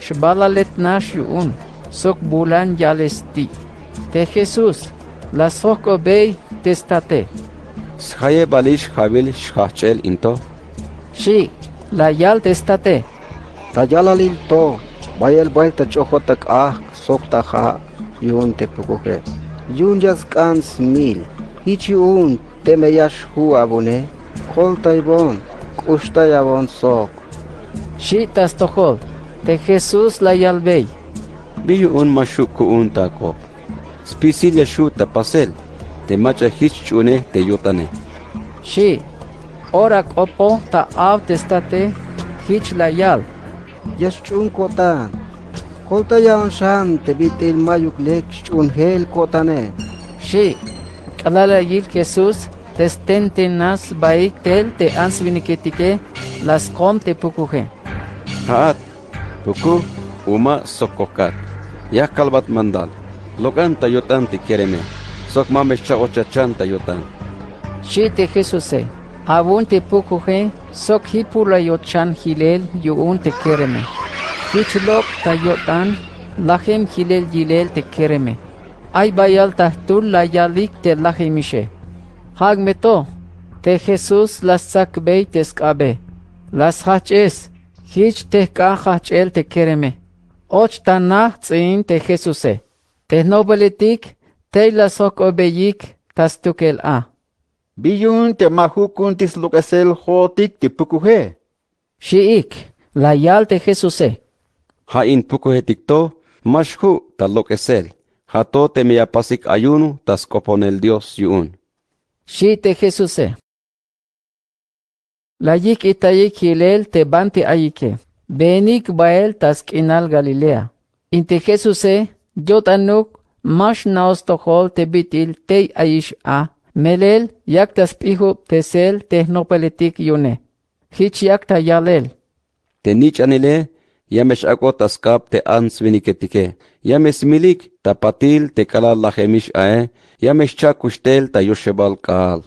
Xbalalet nax yu'un sok bulan yalel sti'. Te Jesús la sjojk'obey te state: —¿Sjayebalix jawil xjajch'el in to? —xi'. La yal te state: —Ta yalalil to, bayel buelta ch'ojot ta k'ajk' sok ta ja' yu'un te pukuje. Yu'un ya sk'an smil. Jich yu'un teme ya xju' awu'une, koltaybon, k'uxtayabon sok —xi' ta stojol. Te Jesús la yalbey: —¿Bi yu'un ma xju' ku'un ta ak'op? Spisil ya xju' ta pasel te mach'a jich xch'uunej te yo'tane —xi'. Ora k'opoj ta aw te state, jich la yal: —Ya xch'uun ko'tan. Koltayaon xan te bit'il mayuk lek xch'uunjel ko'tane —xi'. K'alal la yil Jesús te stentenas sbaik tel te ants winiketike, la skom te pukuje: —Ja'at, pukuj, uma' sok kojk'at, ya kalbat mandal. Lok'an ta yo'tan te kereme sok ma me xcha'ochachan ta yo'tan —xi' te Jesuse. Awu'un te pukuje sok jipulayot xan jilel yu'un te kereme. Jich lok' ta yo'tan, lajem jilel yilel te kereme. Ay bayal ta jtul la yalik te lajemixe. Ja'uk me to, te Jesús la stsakbey te sk'abe, la sjajch'es. Jich te jk'an jajch'el te kereme. Och ta na jts'iin te Jesuse. Te jnopeletik tey la sjojk'obeyik ta stukel a. —¿Bi yu'un te ma ju' ku'untik slok'esel jo'otik te pukuje? —xi'ik. La yal te Jesuse: —Ja' in pukujetik to ma xju' ta lok'esel. Ja' to teme ya apasik ayuno ta sk'oponel Dios yu'un —xi' te Jesuse. La yik'itayik jilel te banti ayike. Beenik bael ta sk'inal Galilea. In te Jesuse yo'tanuk ma xna'oj stojol te bit'il tey ayix a, melel yak ta sp'ijubtesel te jnopeletik yu'une. Jich yak ta yalel: Te nich'anile ya me x-ak'ot ta sk'ab te ants winiketike. Ya me smilik ta patil te k'alal lajemix ae. Ya me xcha'kuxtel ta yoxebal k'aal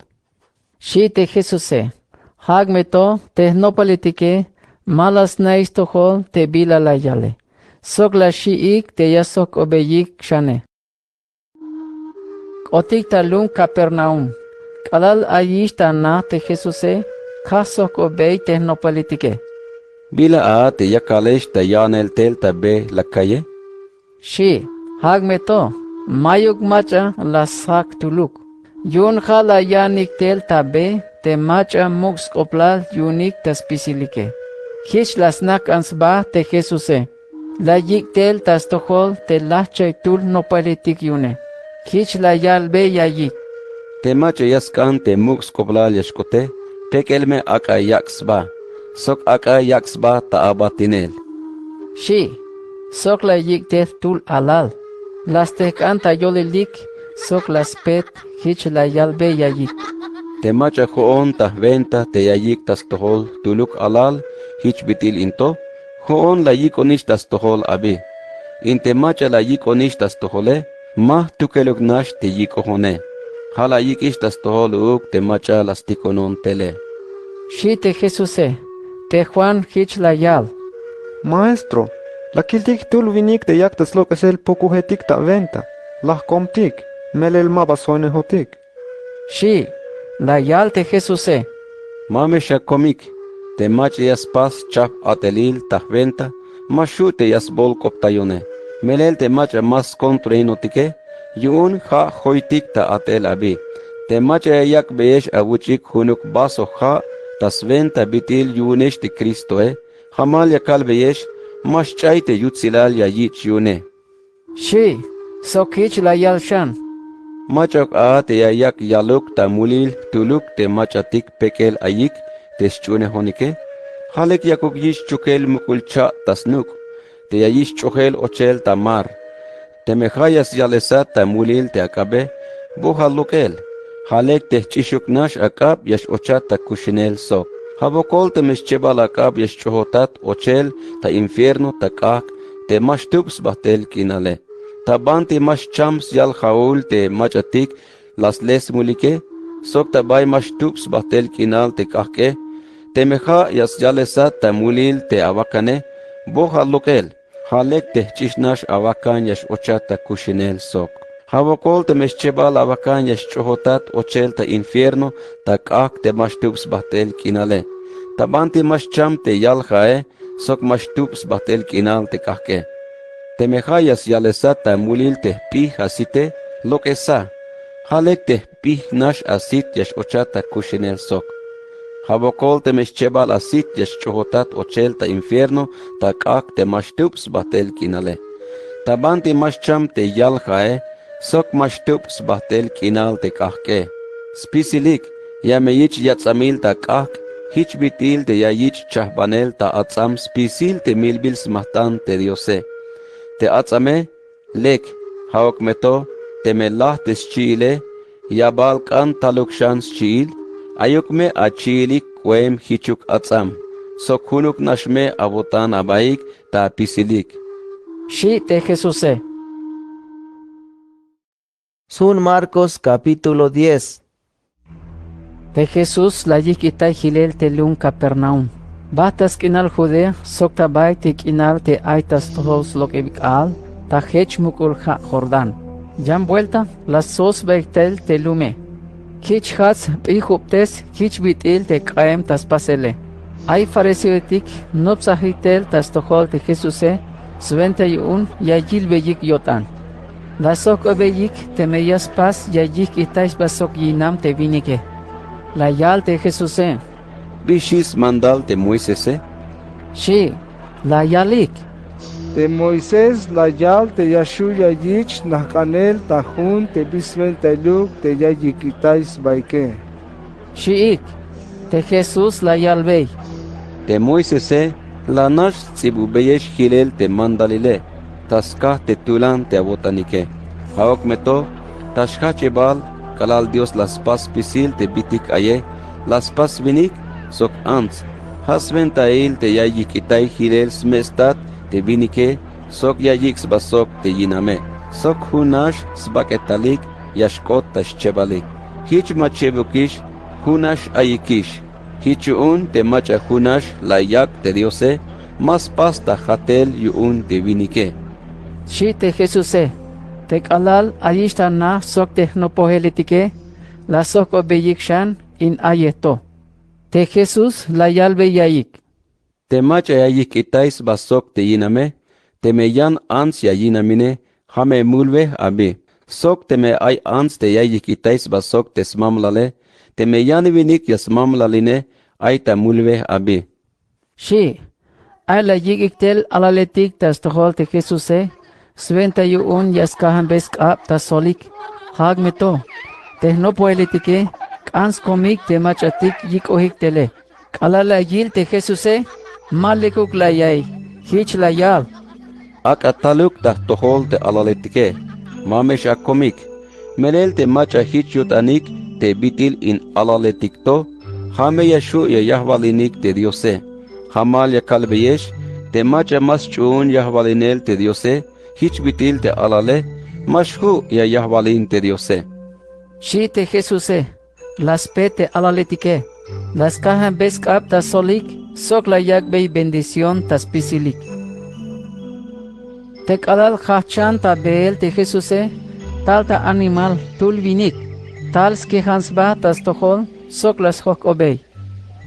—xi' te Jesuse. Ja'uk me to, te jnopaletike ma la sna'ix stojol te bila la yale, sok la xi'ik te ya sjojk'obeyik xane. K'otik ta lum Capernaum. K'alal ayix ta na te Jesuse, kaj sojk'obey te jnopbeletike: —¿Bila a te yakalex ta ya'nel tel ta be la kaye? —xi'. Jak' me to, mayuk mach'a la sjak' tuluk. Yu'un ja' la ya'nik tel ta be te mach'a muk' sk'oplal yu'unik ta spisilike. Jich la snak' k'an sba te Jesuse. La yik' tel ta stojol te lajchaytul jnopbaletik yu'une. Jich la yalbey ya yik': —Te mach'a ya sk'an te muk' sk'oplal ya xk'ote, jpek'el me ak'a yak' sba, sok ak'a yak' sba ta abatinel —xi'. Sok la yik' tel jtul alal. La stejk'an ta yolelik sok la spet. Jich la yalbey ya yik': —Te mach'a jo'on ta jwenta te ya yik' ta stojol jtuluk alal jich bit'il in to, jo'on la yik'onix ta stojol abi. In te mach'a la yik'onix ta stojole, ma jtukeluk nax te yik'ojone. Ja' la yik'ix ta stojol uuk te mach'a la stikonon tele —xi' te Jesuse. Te Juan jich la yal: —Maestro, la kiltik jtul winik te yak ta slok'esel pukujetik ta wenta, la jkomtik, melel ma ba sjoinejotik —xi'. La yal te Jesuse: —Ma me xakomik. Te mach'a ya spas chajp a'telil ta jwenta, ma xju' te ya sbolk'optayone. Melel te mach'a ma skontroinotike, yu'un ja' joytik ta a'tel abi. Te mach'a ya yak'beyex awuch'ik junuk vaso ja' ta swenta bit'il yu'unix te Cristoe, jamal ya kalbeyex: Ma xch'ay te yutsilal ya yich' yu'une —xi'. Sok jich la yal xan: —Mach'ok a te ya yak' yaluk ta mulil jtuluk te mach'atik jpek'el ayik te sch'uunejonike. Ja' lek yakuk yich' chukel muk'ul cha' ta snuk' te ya yich' ch'ojel ochel ta mar. Teme ja' ya syalesat ta mulil te ak'abe: Bojal lok'el, ja' lek te jch'ixuk nax ak'ab ya x-ochat ta kuxinel sok. Ja' wokol teme schebal ak'ab ya xch'ojotat ochel ta infierno ta k'ajk' te ma xtub sbajt'el k'inale. Ta banti ma xcham syal ja'ul te mach'atik la sle smulike, sok ta bay ma xtub sbajt'el k'inal te k'ajk'e. Teme ja' ya syalesat ta mulil te awakane: Bojal lok'el, ja' lek te jch'ix nax awakan ya x-ochat ta kuxinel sok. Ja' wokol teme schebal awakan ya xch'ojotat ochel ta infierno ta k'ajk' te ma xtub sbajt'el k'inale. Ta banti ma xcham te yal ja'e, sok ma xtub sbajt'el k'inal te k'ajk'e. Teme ja' ya syalesat ta mulil te jp'ij asite: Lok'esa, ja' lek te jp'ij nax asit ya x-ochat ta kuxinel sok. Ja' wokol teme schebal asit ya xch'ojotat ochel ta infierno ta k'ajk' te ma xtub sbajt'el k'inale. Ta banti ma xcham te yal ja'e, sok ma xtub sbajt'el k'inal te k'ajk'e. Spisilik, ya me yich' yats'amil ta k'ajk' jich bit'il te ya yich' chajbanel ta ats'am spisil te milbil smajt'an te Diose. Te ats'ame lek, ja'uk me to, teme laj te schi'ile, ya bal k'an taluk xan schi'il, ayuk me achi'ilik k'oem jichuk ats'am, sok junuk nax me awo'tan abaik ta apisilik —xi' te Jesuse. Sjo'on Marcos capítulo diez. Te Jesús la yijk'itay jilel te lum Capernaum. Bajt ta sk'inal Judea sok ta bay te k'inal te ay ta stojol slok'eb k'aal ta jech muk'ul ja' Jordán. Yan buelta la stsob sbaik tel te lume. Jich jats jp'ijubtes jich bit'il te k'aem ta spasele. Ay fariseoetik jnopsajik tel ta stojol te Jesuse swenta yu'un ya yilbeyik yo'tan. La sjojk'obeyik teme ya spas ya yijk'itay sba sok yinam te winike. La yal te Jesuse: —¿Bi xi' smandal te Moisese? —xi'. La yalik: Te Moisés la yal te ya xju' ya yich' jnajk'anel ta jun te bi swentailuk te ya yijk'itay sbaike —xi'ik. Te Jesús la yalbey: —Te Moisese la nax sts'ibubeyex jilel te mandalile ta skaj te tulan te awo'tanike. Ja'uk me to, ta xjajch'ibal k'alal Dios la spas spisil te bitik aye, la spas winik sok ants. Ja' swentail te ya yijk'itay jilel sme' stat te winike sok ya yik' sba sok te yiname. Sok jun nax sbak'etalik ya xk'ot ta xchebalik. Jich ma chebukix, jun nax ayikix. Jich yu'un te mach'a jun nax la yak' te Diose, ma spas ta jatel yu'un te winike —xi' te Jesuse. Te k'alal ayix ta na sok te jnopojeletike, la sjok'obeyik xan in ayej to. Te jesús la yalbey yaiyik: Te mach'a ya yijk'itay sba sok te yiname, teme yan ants ya yinamine, ja me mulwej abi. Sok teme ay ants te ya yijk'itay sba sok te smamlale, teme yan winik ya smamlaline, ay ta mulwej abi. Xi'. Ay la yik'ik tel alaletik ta stojol te jesuse. Swenta yu'un ya skajambey sk'ab ta solik. Ja'uk me to, te jnopojeletike k'an skomik te mach'atik yik'ojik tele. K'alal la yil te jesuse, ma lekuk la ya'iy. Jich la yal: Ak'a taluk ta jtojol te alaletike. Ma me xakomik. Melel te mach'a jich yo'tanik te bit'il in alaletik to, ja me ya xju' ya yajwalinik te diose. Jamal ya kalbeyex, te mach'a ma sch'uhun yajwalinel te diose jich bit'il te alale, ma xju' ya yajwalin te diose. Xi' te jesuse. La spe te alaletike. La skajambey sk'ab ta solik, sok la yak'bey bendición ta spisilik. Te k'alal jajch'an ta beel te jesuse, tal ta animal jtul winik. Tal skejan sba ta stojol, sok la sjok'obey: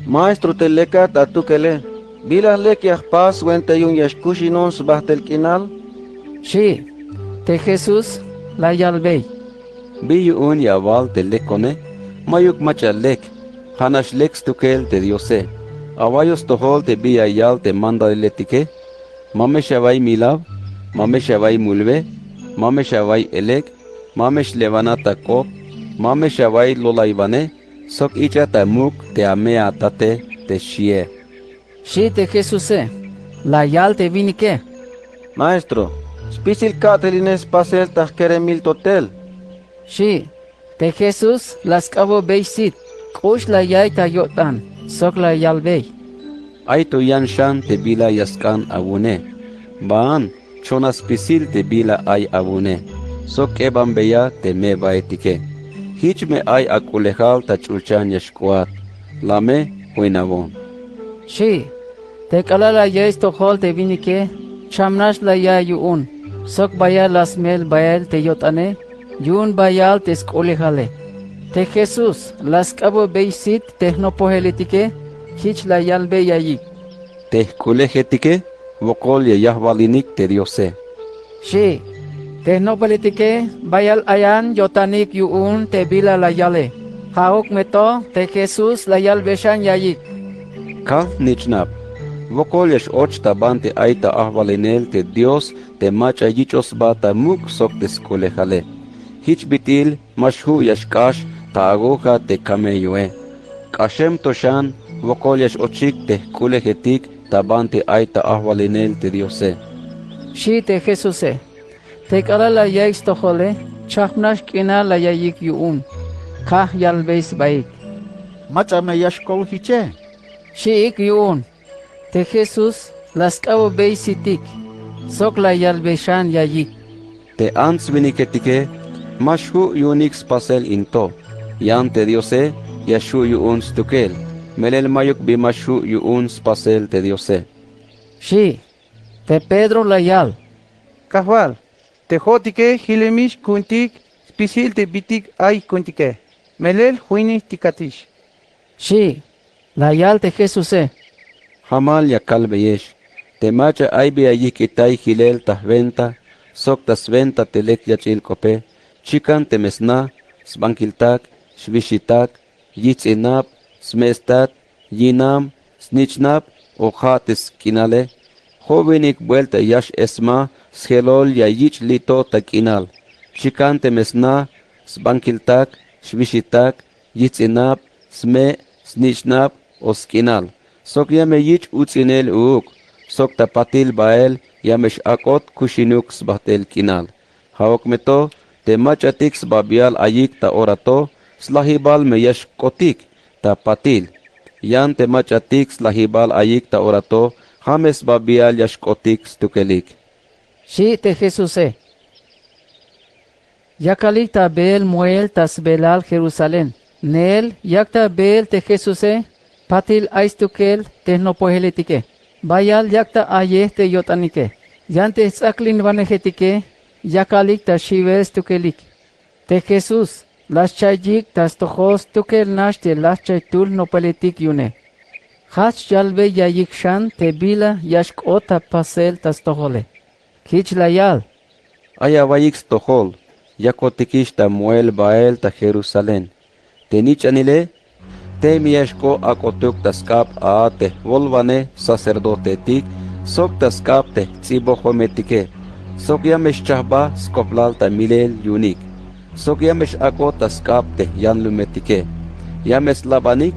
—Maestro te lekat atukele, bila lek ya jpas swenta yu'un ya xkuxinon sbajt'el k'inal? —xi'. Te jesús la yalbey: —Bi yu'un ya awal te lekone? Mayuk mach'a lek. Ja nax lek stukel te diose. Awaiyoj stojol te bi ya yal te mandaliletike: Ma me xawa'iy milaw, ma me xawa'iy mulwe, ma me xawa'iy elek, ma me xlewana ta k'op, ma me xawa'iy lolaywane, sok ich'a ta muk' te ame'atate, te xie. —xi' te jesuse. La yal te winike: —Maestro, spisil ka'teline spasel ta jkeremil to tel —xi'. Te jesús la sk'abobey sit. K'ux la ya'iy ta yo'tan, sok la yalbey: —Ay to yan xan te bila ya sk'an awu'une. Baan, chona spisil te bila ay awu'une, sok k'ebanbeya te me'baetike. Jich me ay ak'ulejal ta ch'ulchan ya xk'oat. La me joinawon —xi'. Te k'alal la ya'iy stojol te winike, cham nax la ya'iy yu'un, sok bayal la smel bael te yo'tane yu'un bayal te sk'ulejale. Te jesús la sk'abobey sit te jnopojeletike. Jich la yalbey yaiyik: —Te jk'ulejetike wokol ya yajwalinik te diose —xi'. Te jnopojeletike bayal ayan yo'tanik yu'un te bila la yale. Ja'uk me to, te jesús la yalbey xan yaiyik: —Kal-snich'nab, wokol ya x-och ta banti ay ta ajwalinel te dios te mach'a yich'oj sba ta muk' sok te sk'ulejale. Jich bit'il ma xju' ya xk'ax ta awoja te kamelloe. K'axem to xan, wokol ya x-ochik te jk'ulejetik ta banti ay ta ajwalinel te diose —xi' te jesuse. Te k'alal la ya'iy stojole, chajpnax k'inal la yaiyik yu'un. Kaj yalbey sbaik: —Mach'a me ya xkol jiche —xi'ik yu'un. Te jesús la sk'abobey sitik, sok la yalbey xan yaiyik: —Te ants winiketike ma xju' yu'unik spasel in to. Yan te diose ya xju' yu'un stukel. Melel mayuk bi ma xju' yu'un spasel te diose —xi'. Te pedro la yal: —Kajwal, te jo'otike jilemix ku'untik spisil te bit'il ay ku'untike. Melel joinejtikatix —xi'. La yal te jesuse: —Jamal ya kalbeyex, te mach'a ay bi ya yijk'itay jilel ta jwenta sok ta swenta te lek yach'il k'ope, chikan teme sna, sbankil tak, xwixi tak, yijts'in nab, sme' stat, yinam, snich'nab, o ja' te sk'inale. Jo'winik buelta ya x-esma sjelol ya yich' li' to ta k'inal, chikan teme sna, sbankil tak, xwixi tak, yijts'in nab, sme', snich'nab, o sk'inal, sok ya me yich' uts'inel uuk, sok ta patil bael ya me x-ak'ot kuxinuk sbajt'el k'inal. Ja'uk me to, te mach'atik sbabial ayik ta ora to, slajibal me ya xk'otik ta patil. Yan te mach'atik slajibal ayik ta ora to, ja me sbabial ya xk'otik stukelik —xi' te jesuse. Yakalik ta beel moel ta sbelal jerusalén. Neel yak ta beel te jesuse, patil ay stukel te jnopojeletike. Bayal yak ta ayej te yo'tanike. Yan te jts'aklinwanejetike yakalik ta xiwel stukelik. Te jesús la scha'yik ta stojol stukel nax te lajch'ay tul jnopeletik yu'une. Jajch yalbey ya'iyik xan te bila ya xk'ot ta pasel ta stojole. Jich la yal: —Ay awaiyik stojol, yakotikix ta mo'el bael ta jerusalén. Te nich'anile, teme ya xk'ot ak'otuk ta sk'ab a te jwolwanej sacerdotetik sok ta sk'ab te jts'ibojometike, sok ya me xchajbaj sk'oplal ta milel yu'unik, sok ya me x-ak'ot ta sk'ab te jyanlumetike, ya me slabanik,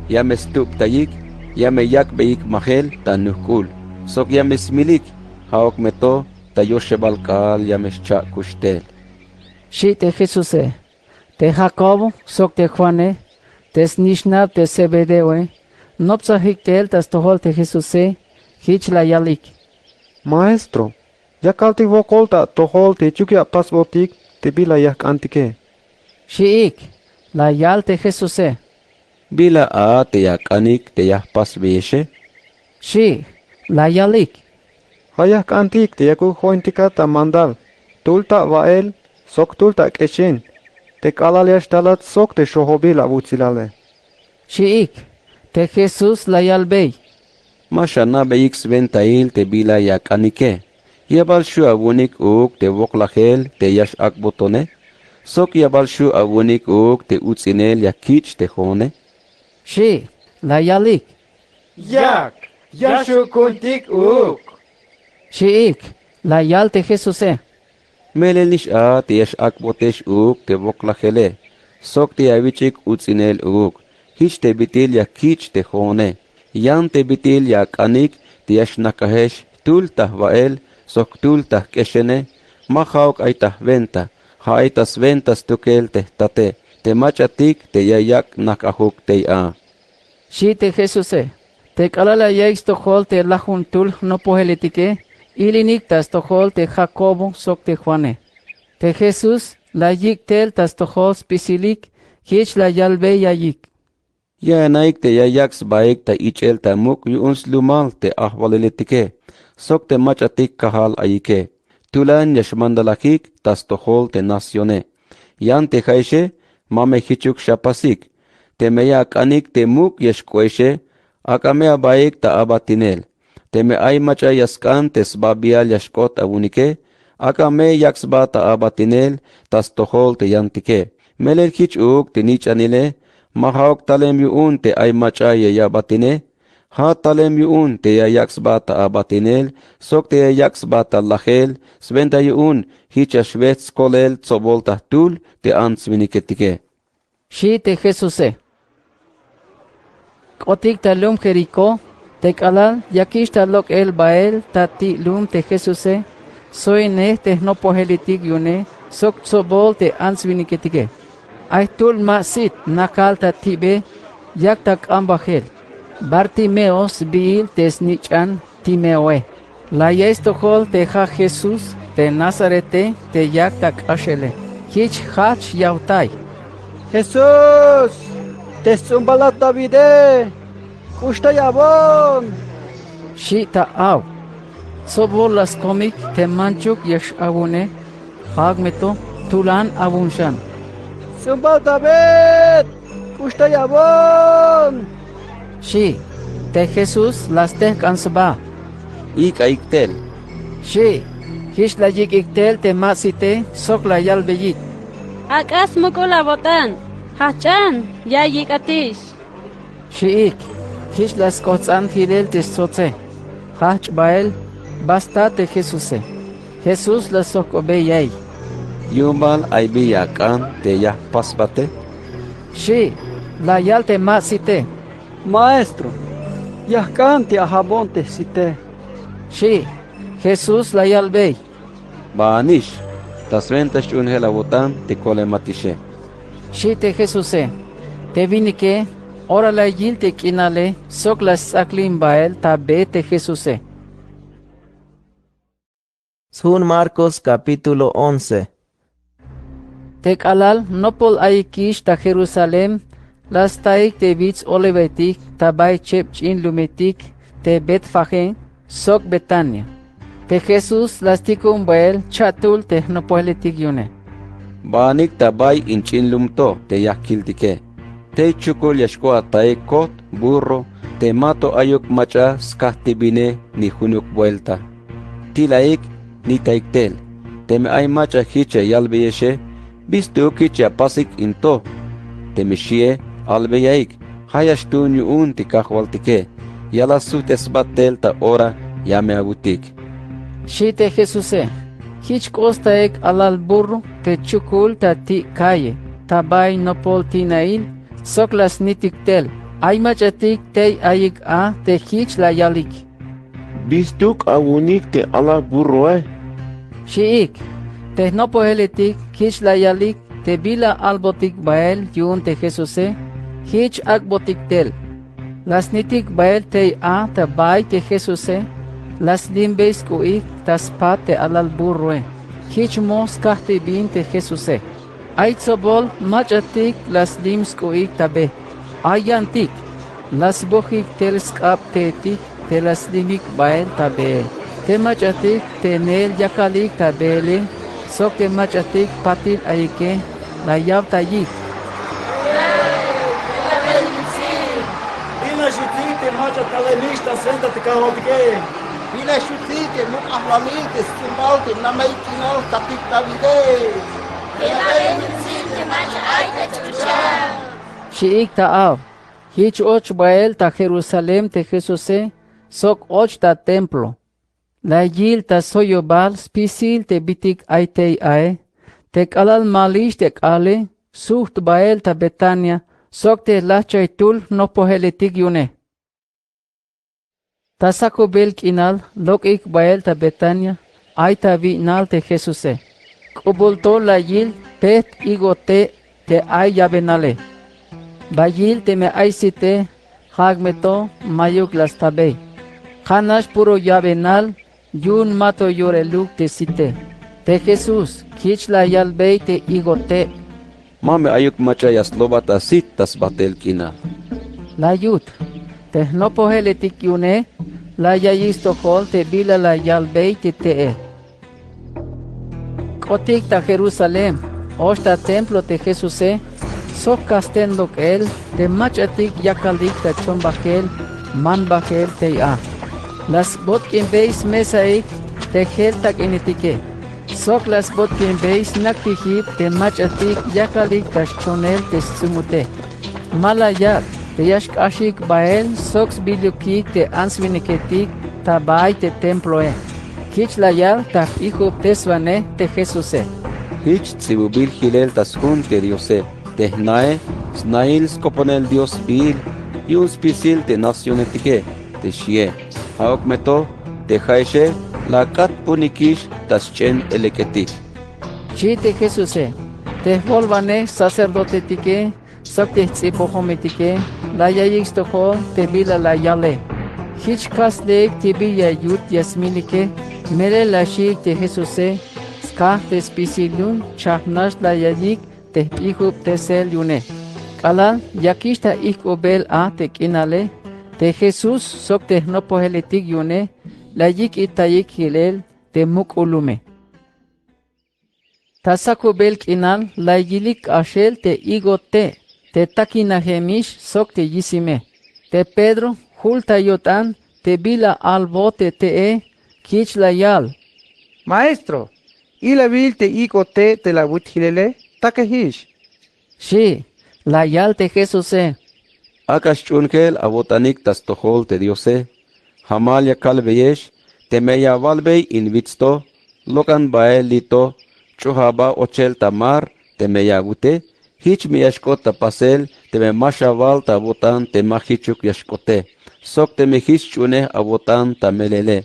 ya me stubtayik, ya me yak'beyik majel ta nujk'ul, sok ya me smilik, ja'uk me to ta yoxebal k'aal ya me xcha'kuxtel. Xi' te jesuse. Te jakobo sok te juane, te snixnab te zebedeoe, nopsajik tel ta stojol te jesuse. Jich la yalik: —Maestro, ya kaltik wokol ta atojol te chuk ya apasbotik te bila ya jk'antike. Xi'ik. La yal te jesuse: —Bila a te ya ak'anik te ya jpasbeyexe? —xi'. La yalik: —Ja' ya jk'antik te yakuk jointikat ta mandal, jtul ta awa'el sok jtul ta ak'exen, te k'alal ya xtalat sok te xojobil awutsilale. Xi'ik. Te jesús la yalbey: —Ma xana'beyik swentail te bila ya ak'anike. Ya bal xju' awu'unik uuk te woklajel te ya x-ak'botone, sok ya bal xju' awu'unik uuk te uts'inel ya kich' te jo'one? —xi'. La yalik: —Yak, ya xju' ku'untik uuk. Xi'ik. La yal te jesuse: —Melel nix a te ya x-ak'botex uuk te woklajele sok te ya awich'ik uts'inel uuk, jich te bit'il ya kich' te jo'one. Yan te bit'il ya ak'anik te ya xnakajex jtul ta jwa'el sok jtul ta jk'exene. Ma ja'uk ay ta jwenta, ja' ay ta swenta stukel te jtate, te mach'atik te ya yak' najk'ajuk tey a. Xi' te jesuse. Te k'alal la yaik stojol te lajuntul jnopojeletike, ilinik ta stojol te jakobo sok te juane. Te jesús la yik' tel ta stojol spisilik. Jich la yalbey ya'iyik: —Ya anaik te ya yak' sbaik ta ich'el ta muk' yu'un slumal te ajwaliletike sok te mach'atik kajal ayike. Tulan ya xmandalajik ta stojol te nacione. Yan te ja'exe, ma me jichuk xapasik. Teme ya ak'anik te muk' ya xk'oexe, ak'a me abaik ta abatinel. Teme ay mach'a ya sk'an te sbabial ya xk'ot awu'unike, ak'a me yak' sba ta abatinel ta stojol te yantike. Melel jich uuk te nich'anile, ma ja'uk talem yu'un te ay mach'a ya ya'batine. Ja' talem yu'un te ya yak' sba ta abatinel sok te ya yak' sba ta lajel, swenta yu'un jich ya xwejt skolel tsobol ta jtul te ants-winiketike. Xi' te jesuse. K'otik ta lum jericó, te k'alal yakix ta lok'el bael ta ti' lum te jesuse, soinej te jnopojeletik yu'une sok tsobol te ants-winiketike. Ay jtul ma' sit nakal ta tibe, yak ta k'ambajel. Bartimeo sbiil te snich'an timeoe. La ya'iy stojol te ja' jesús te nazarete te yak ta k'axele. Jich jajch yawtay: —Jesús, te sts'umbalat davide, k'uxtayawon. Xi' ta aw. Tsobol la skomik te manchuk ya x-awune. Ja'uk me to tulan awun xan: —Sts'umbal david, k'uxtayawon. —xi'. Te jesús la stejk'an sba: —Ik'aik tel —xi'. Jich la yik'ik tel te ma' site sok la yalbeyik: —Ak'a smuk'ul awo'tan, jajch'an, ya yik'atix. —xi'ik. Jich la sk'ojts'an jilel te stsotse. Jajch' bael ba sta te jesuse. Jesús la stojk'obey ya'iy: —Yu'un bal ay bi ya ak'an te ya jpasbate —xi'. La yal te ma' site: —Maestro, ya jk'an te ajabon te jsite —xi'. Jesús la yalbey: —Baanix, ta swenta xch'uunjel awo'tan te kolematixe —xi' te jesuse. Te winike ora la yil te k'inale sok la sts'aklin bael ta be te jesuse. Sjun marcos capítulo once. Te k'alal nopol ayikix ta jerusalén, la staik te wits olivetik ta bay cheb ch'in lumetik te betfagé sok betania. Te jesús la stikun bael cha'tul te jnopojeletik yu'une. Baanik ta bay in ch'in lum to te ya jkiltike. Tey chukul ya xk'oat taik kojt burro te ma to ayuk mach'a skajtibine ni junuk buelta. Tilaik, nitaik tel. Teme ay mach'a jich ya yalbeyexe, bistuk jich ya pasik in to? Teme xie, albeyaik. Ja' ya xtuun yu'un te kajwaltike. Ya la sujt'ej sba tel ta ora ya me awutik. Xi' te jesuse. Jich k'ostaik alal burro te chukul ta ti' kalle ta bay nopol tina'il sok la snitik tel. Ay mach'atik tey ayik a te jich la yalik. Bistuk awu'unik te alal burroe? Xi'ik. Te jnopojeletik jich la yalik te bila albotik bael yu'un te jesuse, jich ak'botik tel. La snitik bael tey a ta bay te jesuse. La slimbey sk'u'ik ta spat te alal burroe. Jich moj skajtibin te jesuse. Ay tsobol mach'atik la slim sk'u'ik ta be. Ay yantik. La sbojik tel sk'ab teetik te la slimik bael ta bee. Te mach'atik te neel yakalik ta beele sok te mach'atik patil ayike, la yawtayik. Bila xuts'ik te mach'a talemix ta swenta te kajwaltike? Bila xuts'ik te muk' ajwalil te sts'umbal te namey k'inal jtatik davide? Bila xuts'ik te mach'a ay ta ch'ulchan? Xi'ik ta aw. Jich och bael ta jerusalén te jesuse sok och ta templo. La yil ta sjoyobal spisil te bitik ay tey ae. Te k'alal malix te k'aale, sujt bael ta betania sok te lajchaytul jnopojeletik yu'une. Ta sakubel k'inal lok'ik bael ta betania, ay ta wi'nal te jesuse. K'ubul to la yil pejt' higo te' te ay yabenale. Ba yil teme ay site, ja'uk me to, mayuk la stabey. Ja'nax puro yabenal yu'un ma to yoreluk te site. Te jesús jich la yalbey te higo te'. Ma me ayuk mach'a ya slobat a sit ta sbajt'el k'inal. La yut. Te jnopojeletik yu'une la yayik stojol te bila la yalbey te te'e. K'otik ta jerusalén, och ta templo te jesuse, sok kajsten lok'el te mach'atik yakalik ta chon bajel, man bajel tey a. La sbotk'inbey smesaik te jel tak'inetike. Sok la sbotk'inbey snak tijib te mach'atik yakalik ta xchonel te sts'umute. Ma la yak' te ya xk'axik bael sok sbilukik te ants-winiketik ta bay te temploe. Jich la yal ta jp'ijubteswanej te jesuse. Jich ts'ibubil jilel ta sjun te diose, te jnae, snahil sk'oponel dios sbiil yu'un spisil te nacionetike, te xie. Ja'uk me to, te ja'exe la ak'atpunikix ta sch'en elek'etik. Xi' te jesuse. Te jwolwanej sacerdotetike sok te jts'ibojometike la ya'iyik stojol te bila la yale. Jich kajsleik te bi ya yut ya smilike. Melel la xiik te jesuse, skaj te spisil yu'un chajnax la ya'iyik te jp'ijubtesel yu'une. K'alal yakix ta ijk'ubel a te k'inale, te jesús sok te jnopojeletik yu'une la yik'itayik jilel te muk'ul lume. Ta sakubel k'inal la yilik k'axel te higo te' te takinajemix sok te yisime. Te pedro jul ta yo'tan te bila albot te te'e, jich la yal. Maestro, ilawil te higo te' te la awut jilele, takejix. Xi'. La yal te jesuse. Ak'a xch'uunjel awo'tanik ta stojol te diose. Jamal ya kalbeyex, teme ya awalbey in wits to, lok'an bael li' to, ch'oj aba ochel ta mar. Teme ya awute, jich me ya xk'ot ta pasel teme ma xawal ta awo'tan te ma jichuk ya xk'ote, sok teme jich xch'uunej awo'tan ta melele.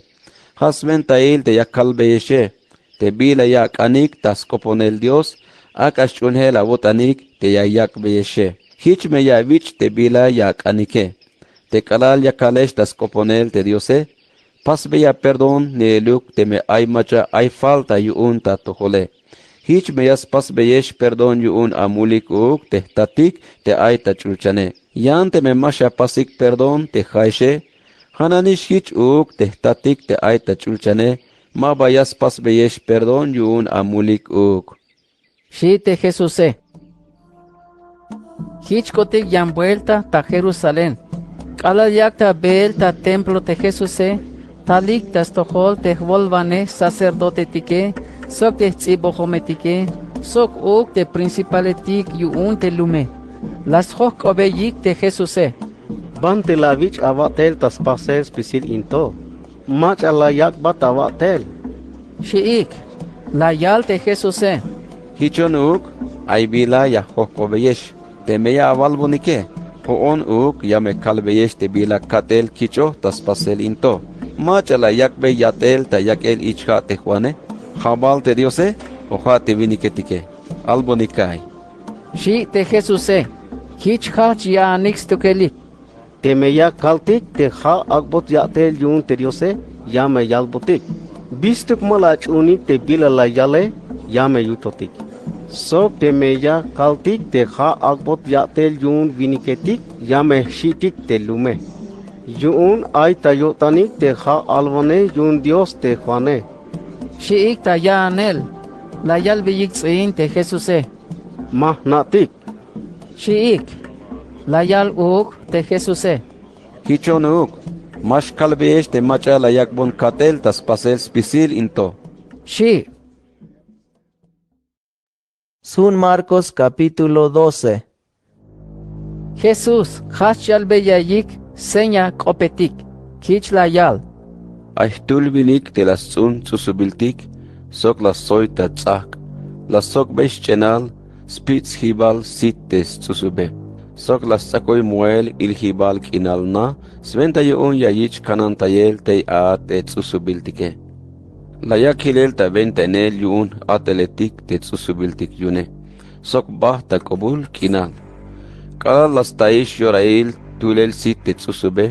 Ja' swentail te ya kalbeyexe. Te bila ya ak'anik ta sk'oponel dios, ak'a xch'uunjel awo'tanik te ya yak'beyexe. Jich me ya awich' te bila ya ak'anike. Te k'alal ya kalex ta sk'oponel te diose, pasbeya perdón ne'eluk teme ay mach'a ay falta yu'un ta atojole. Jich me ya spasbeyex perdón yu'un amulik uuk te jtatik te ay ta ch'ulchane. Yan teme ma xapasik perdón te ja'exe, ja' nanix jich uuk te jtatik te ay ta ch'ulchane. Ma ba ya spasbeyex perdón yu'un amulik uuk. Xi' te jesuse. Jich k'otik yan buelta ta jerusalén. K'alal yak ta beel ta templo te jesuse, talik ta stojol te jwolwanej sacerdotetike sok te jts'ibojometike sok uuk te principaletik yu'un te lume. La sjok'obeyik te jesuse. Banti la awich' awa'tel ta spasel spisil in to? Mach'a la yak'bat awa'tel. Xi'ik. La yal te jesuse. Jichon uuk, ay bila ya jojk'obeyex. Teme ya awalbonike, jo'on uuk ya me kalbeyex te bila ka'tel kich'oj ta spasel in to. Mach'a la yak'bey ya'tel ta yak'el ich ja' te juane? Ja' bal te diose o ja' te winiketike? Albonik ka'y. Xi' te jesuse. Jich jajch' ya'anik stukelik. Teme ya kaltik te ja' ak'bot ya'tel yu'un te diose, ya me yalbotik. Bistuk ma la ach'uunik te bila la yale, ya me yutotik. Sok teme ya kaltik te ja' ak'bot ya'tel yu'un winiketik, ya me jxi'tik te lume. Yu'un ay ta yo'tanik te ja' alwanej yu'un dios te juane. Xi'ik ta ya'anel. La yalbeyik ts'iin te jesuse. Ma jna'tik. Xi'ik. La yal uuk te jesuse. Jichon uuk, ma xkalbeyex te mach'a la yak'bon ka'tel ta spasel spisil in to. Xi'. Sjun markos kapítulo doce. Jesús jajch' yalbeyayik seña k'opetik. Jich la yal. Ay jtul winik te la sts'un ts'usubiltik sok la stsoy ta ts'ajk', la stsok'bey sch'enal spich' sjibal sit te sts'usube, sok la sts'akoy moel iljibal k'inal na. Swenta yu'un ya yich' kanantayel tey a te ts'usubiltike. La yak' jilel ta wentainel yu'un j-a'teletik te ts'usubiltik yu'une, sok bajt' ta k'ubul k'inal. K'alal la staix yorail tulel sit te ts'usube,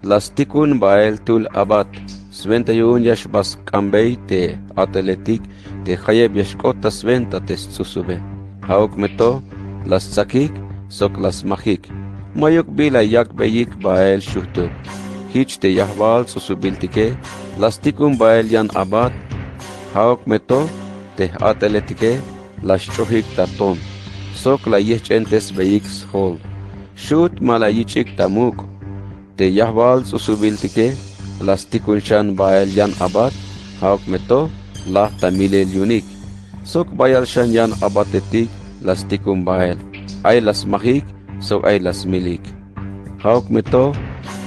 la stikun bael tul abat. Swenta yu'un ya xba sk'ambey te j-a'teletik te jayeb ya xk'ot ta swenta te sts'usube. Ja'uk me to, la stsakik sok la smajik. Mayuk bila yak'beyik bael xujtuk. Jich te yajwal ts'usubiltike la stikun bael yan abat. Ja'uk me to, te j-a'teletike la xch'ojik ta ton sok la yejch'entesbeyik sjol. Xujt ma la yich'ik ta muk'. Te yajwal ts'usubiltike la stikun xan bael yan abat. Ja'uk me to, laj ta milel yu'unik. Sok bayal xan yan abatetik la stikun bael. Ay la smajik sok ay la smilik. Ja'uk me to,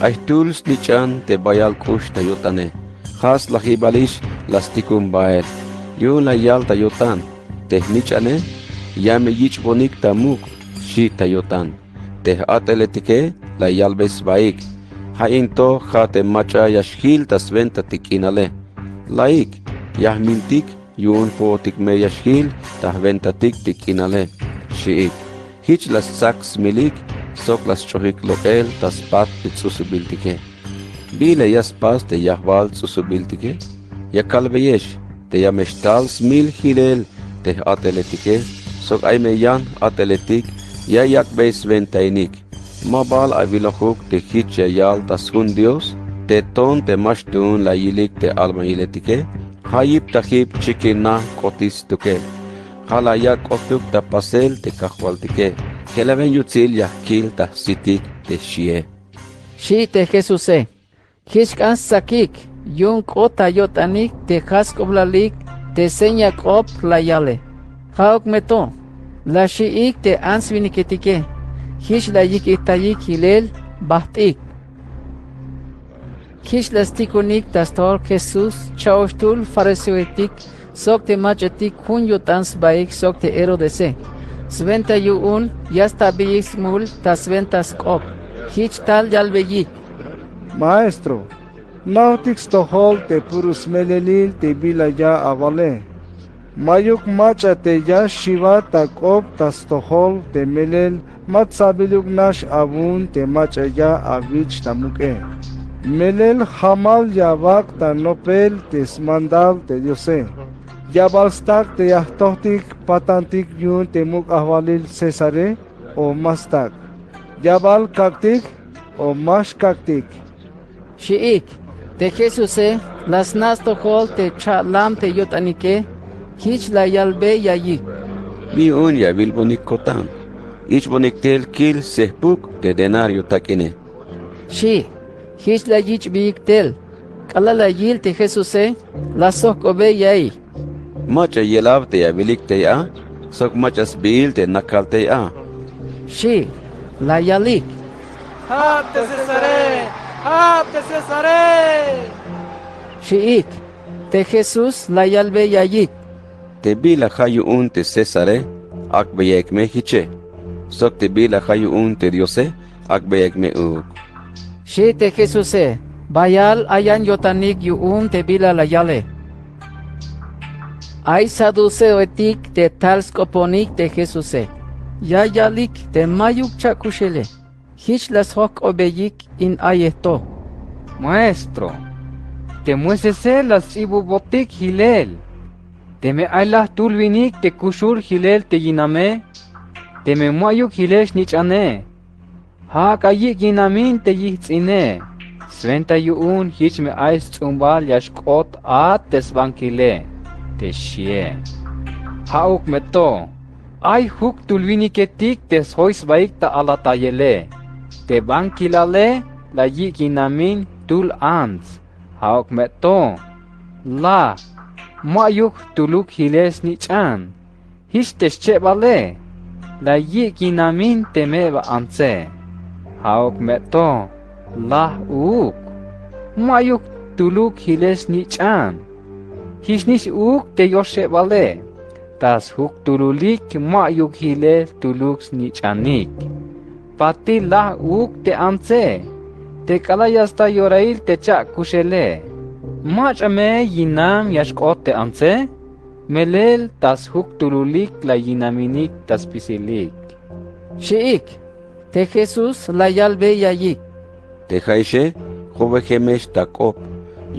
ay jtul snich'an te bayal k'ux ta yo'tane. Ja' slajibalix la stikun bael. Yu'un la yal ta yo'tan. Te jnich'ane ya me yich'bonik ta muk', xi' ta yo'tan. Te j-a'teletike la yalbey sbaik. Ja' in to ja' te mach'a ya xjil ta swenta te k'inale. La'ik, ya jmiltik yu'un po'otik me ya xjil ta jwentatik te k'inale, xi'ik. Jich la stsak smilik sok la sch'ojik lok'el ta spat te ts'usubiltike. Bila ya spas te yajwal ts'usubiltike? Ya kalbeyex te ya me xtal smil jilel te j-a'teletike sok ay me yan j-a'teletik ya yak'bey swentainik. Ma bal awilojuk te jich ya yal ta sjun Dios, te ton te ma xtuun la yilik te albañiletike. Ja' yiptajib chikin na k'otik stukel. Ja' la yak' k'otuk ta pasel te kajwaltike. Jelaben yutsil ya jkil ta jsitik te xie. Xi' te jesuse. Jich k'an stsakik yu'un k'ot ta yo'tanik te ja' sk'oblalik te seña k'op la yale. Ja'uk me to, la xi'ik te ants winiketike. Jich la yik'itayik jilel bajt'ik. Jich la stikunik ta stojol Jesús cha'oxtul fariseoetik sok te mach'atik jun yo'tan sbaik sok te Herodese. Swenta yu'un ya stabeyik smul ta swenta sk'op. Jich tal yalbeyik. Maestro, jna'ojtik stojol te puro smelelil te bila ya awale. Mayuk mach'a te ya xiwat ta k'op ta stojol te melel ma tsabiluk nax awu'un te mach'a ya awich' ta muk'e. Melel jamal ya awak' ta nopel te smandal te Diose. Ya bal stak' te ya jtojtik jpatantik yu'un te muk' ajwalil Césare o ma stak'? Ya bal kak'tik o ma xkak'tik? Xi'ik. Te Jesuse La sna' stojol te cha'lam te yo'tanike. Jich la yalbey ya'iyik: —Bi yu'un ya awilbonik ko'tan. Ich'bonik tel kil sejpuk te denario tak'ine, xi'. Jich la yich'beyik tel. K'alal la yil te Jesuse, la sjok'obey ya'iy: —¿Mach'a yelab te ya awilik tey a? ¿Sok mach'a sbiil te nakal tey a? —xi'. La yalik: —Ja' te Cesare, ja' te Cesare, xchiik. Te Jesús la yalbey ya'iyik: —Te bila ja' yu'un te Cesare, ak'beyaik me jiche. Sok te bila ja' yu'un te Diose, ak'beyaik me uuk, xchi te Jesuse. Bayal ayan yo'tanik yu'un te bila la yale. Ay saduceoetik te tal sk'oponik te Jesuse. Ya yalik te mayuk cha'kuxele. Jich la sjok'obeyik in ayej to: —Maestro, te Moisese la sts'ibubotik jilel. Teme ay la jtul winik te kuxul jilel te yiname, teme ma'yuk jilel snich'ane, ja' ak'a yik' yinamin te yijts'ine. Swenta yu'un jich me ay sts'umbal ya xk'ot a te sbankile, te xie. Ja'uk me to, ay juktul winiketik te sjoy sbaik ta alatayele. Te bankilale la yik' yinamin jtul ants. Ja'uk me to, laj, ma'yuk jtuluk jilel snich'an. Jich te schebale, la yik' yinamin teme ba antse. Ja'uk me to, laj uuk, ma'yuk jtuluk jilel snich'an. Jichnix uuk te yoxebale, ta sjuktululik ma'yuk jilel jtuluk snich'anik. Patil laj uuk te antse, te k'alal ya sta yorail te cha'kuxele. ¿Mach'a me yinam ya xk'ot te antse? Melel ta sjuktululik la yinaminik ta spisilik, xchiik. Te Jesús la yalbey ya'iyik: Te ja'ixe, jowejemex ta k'op.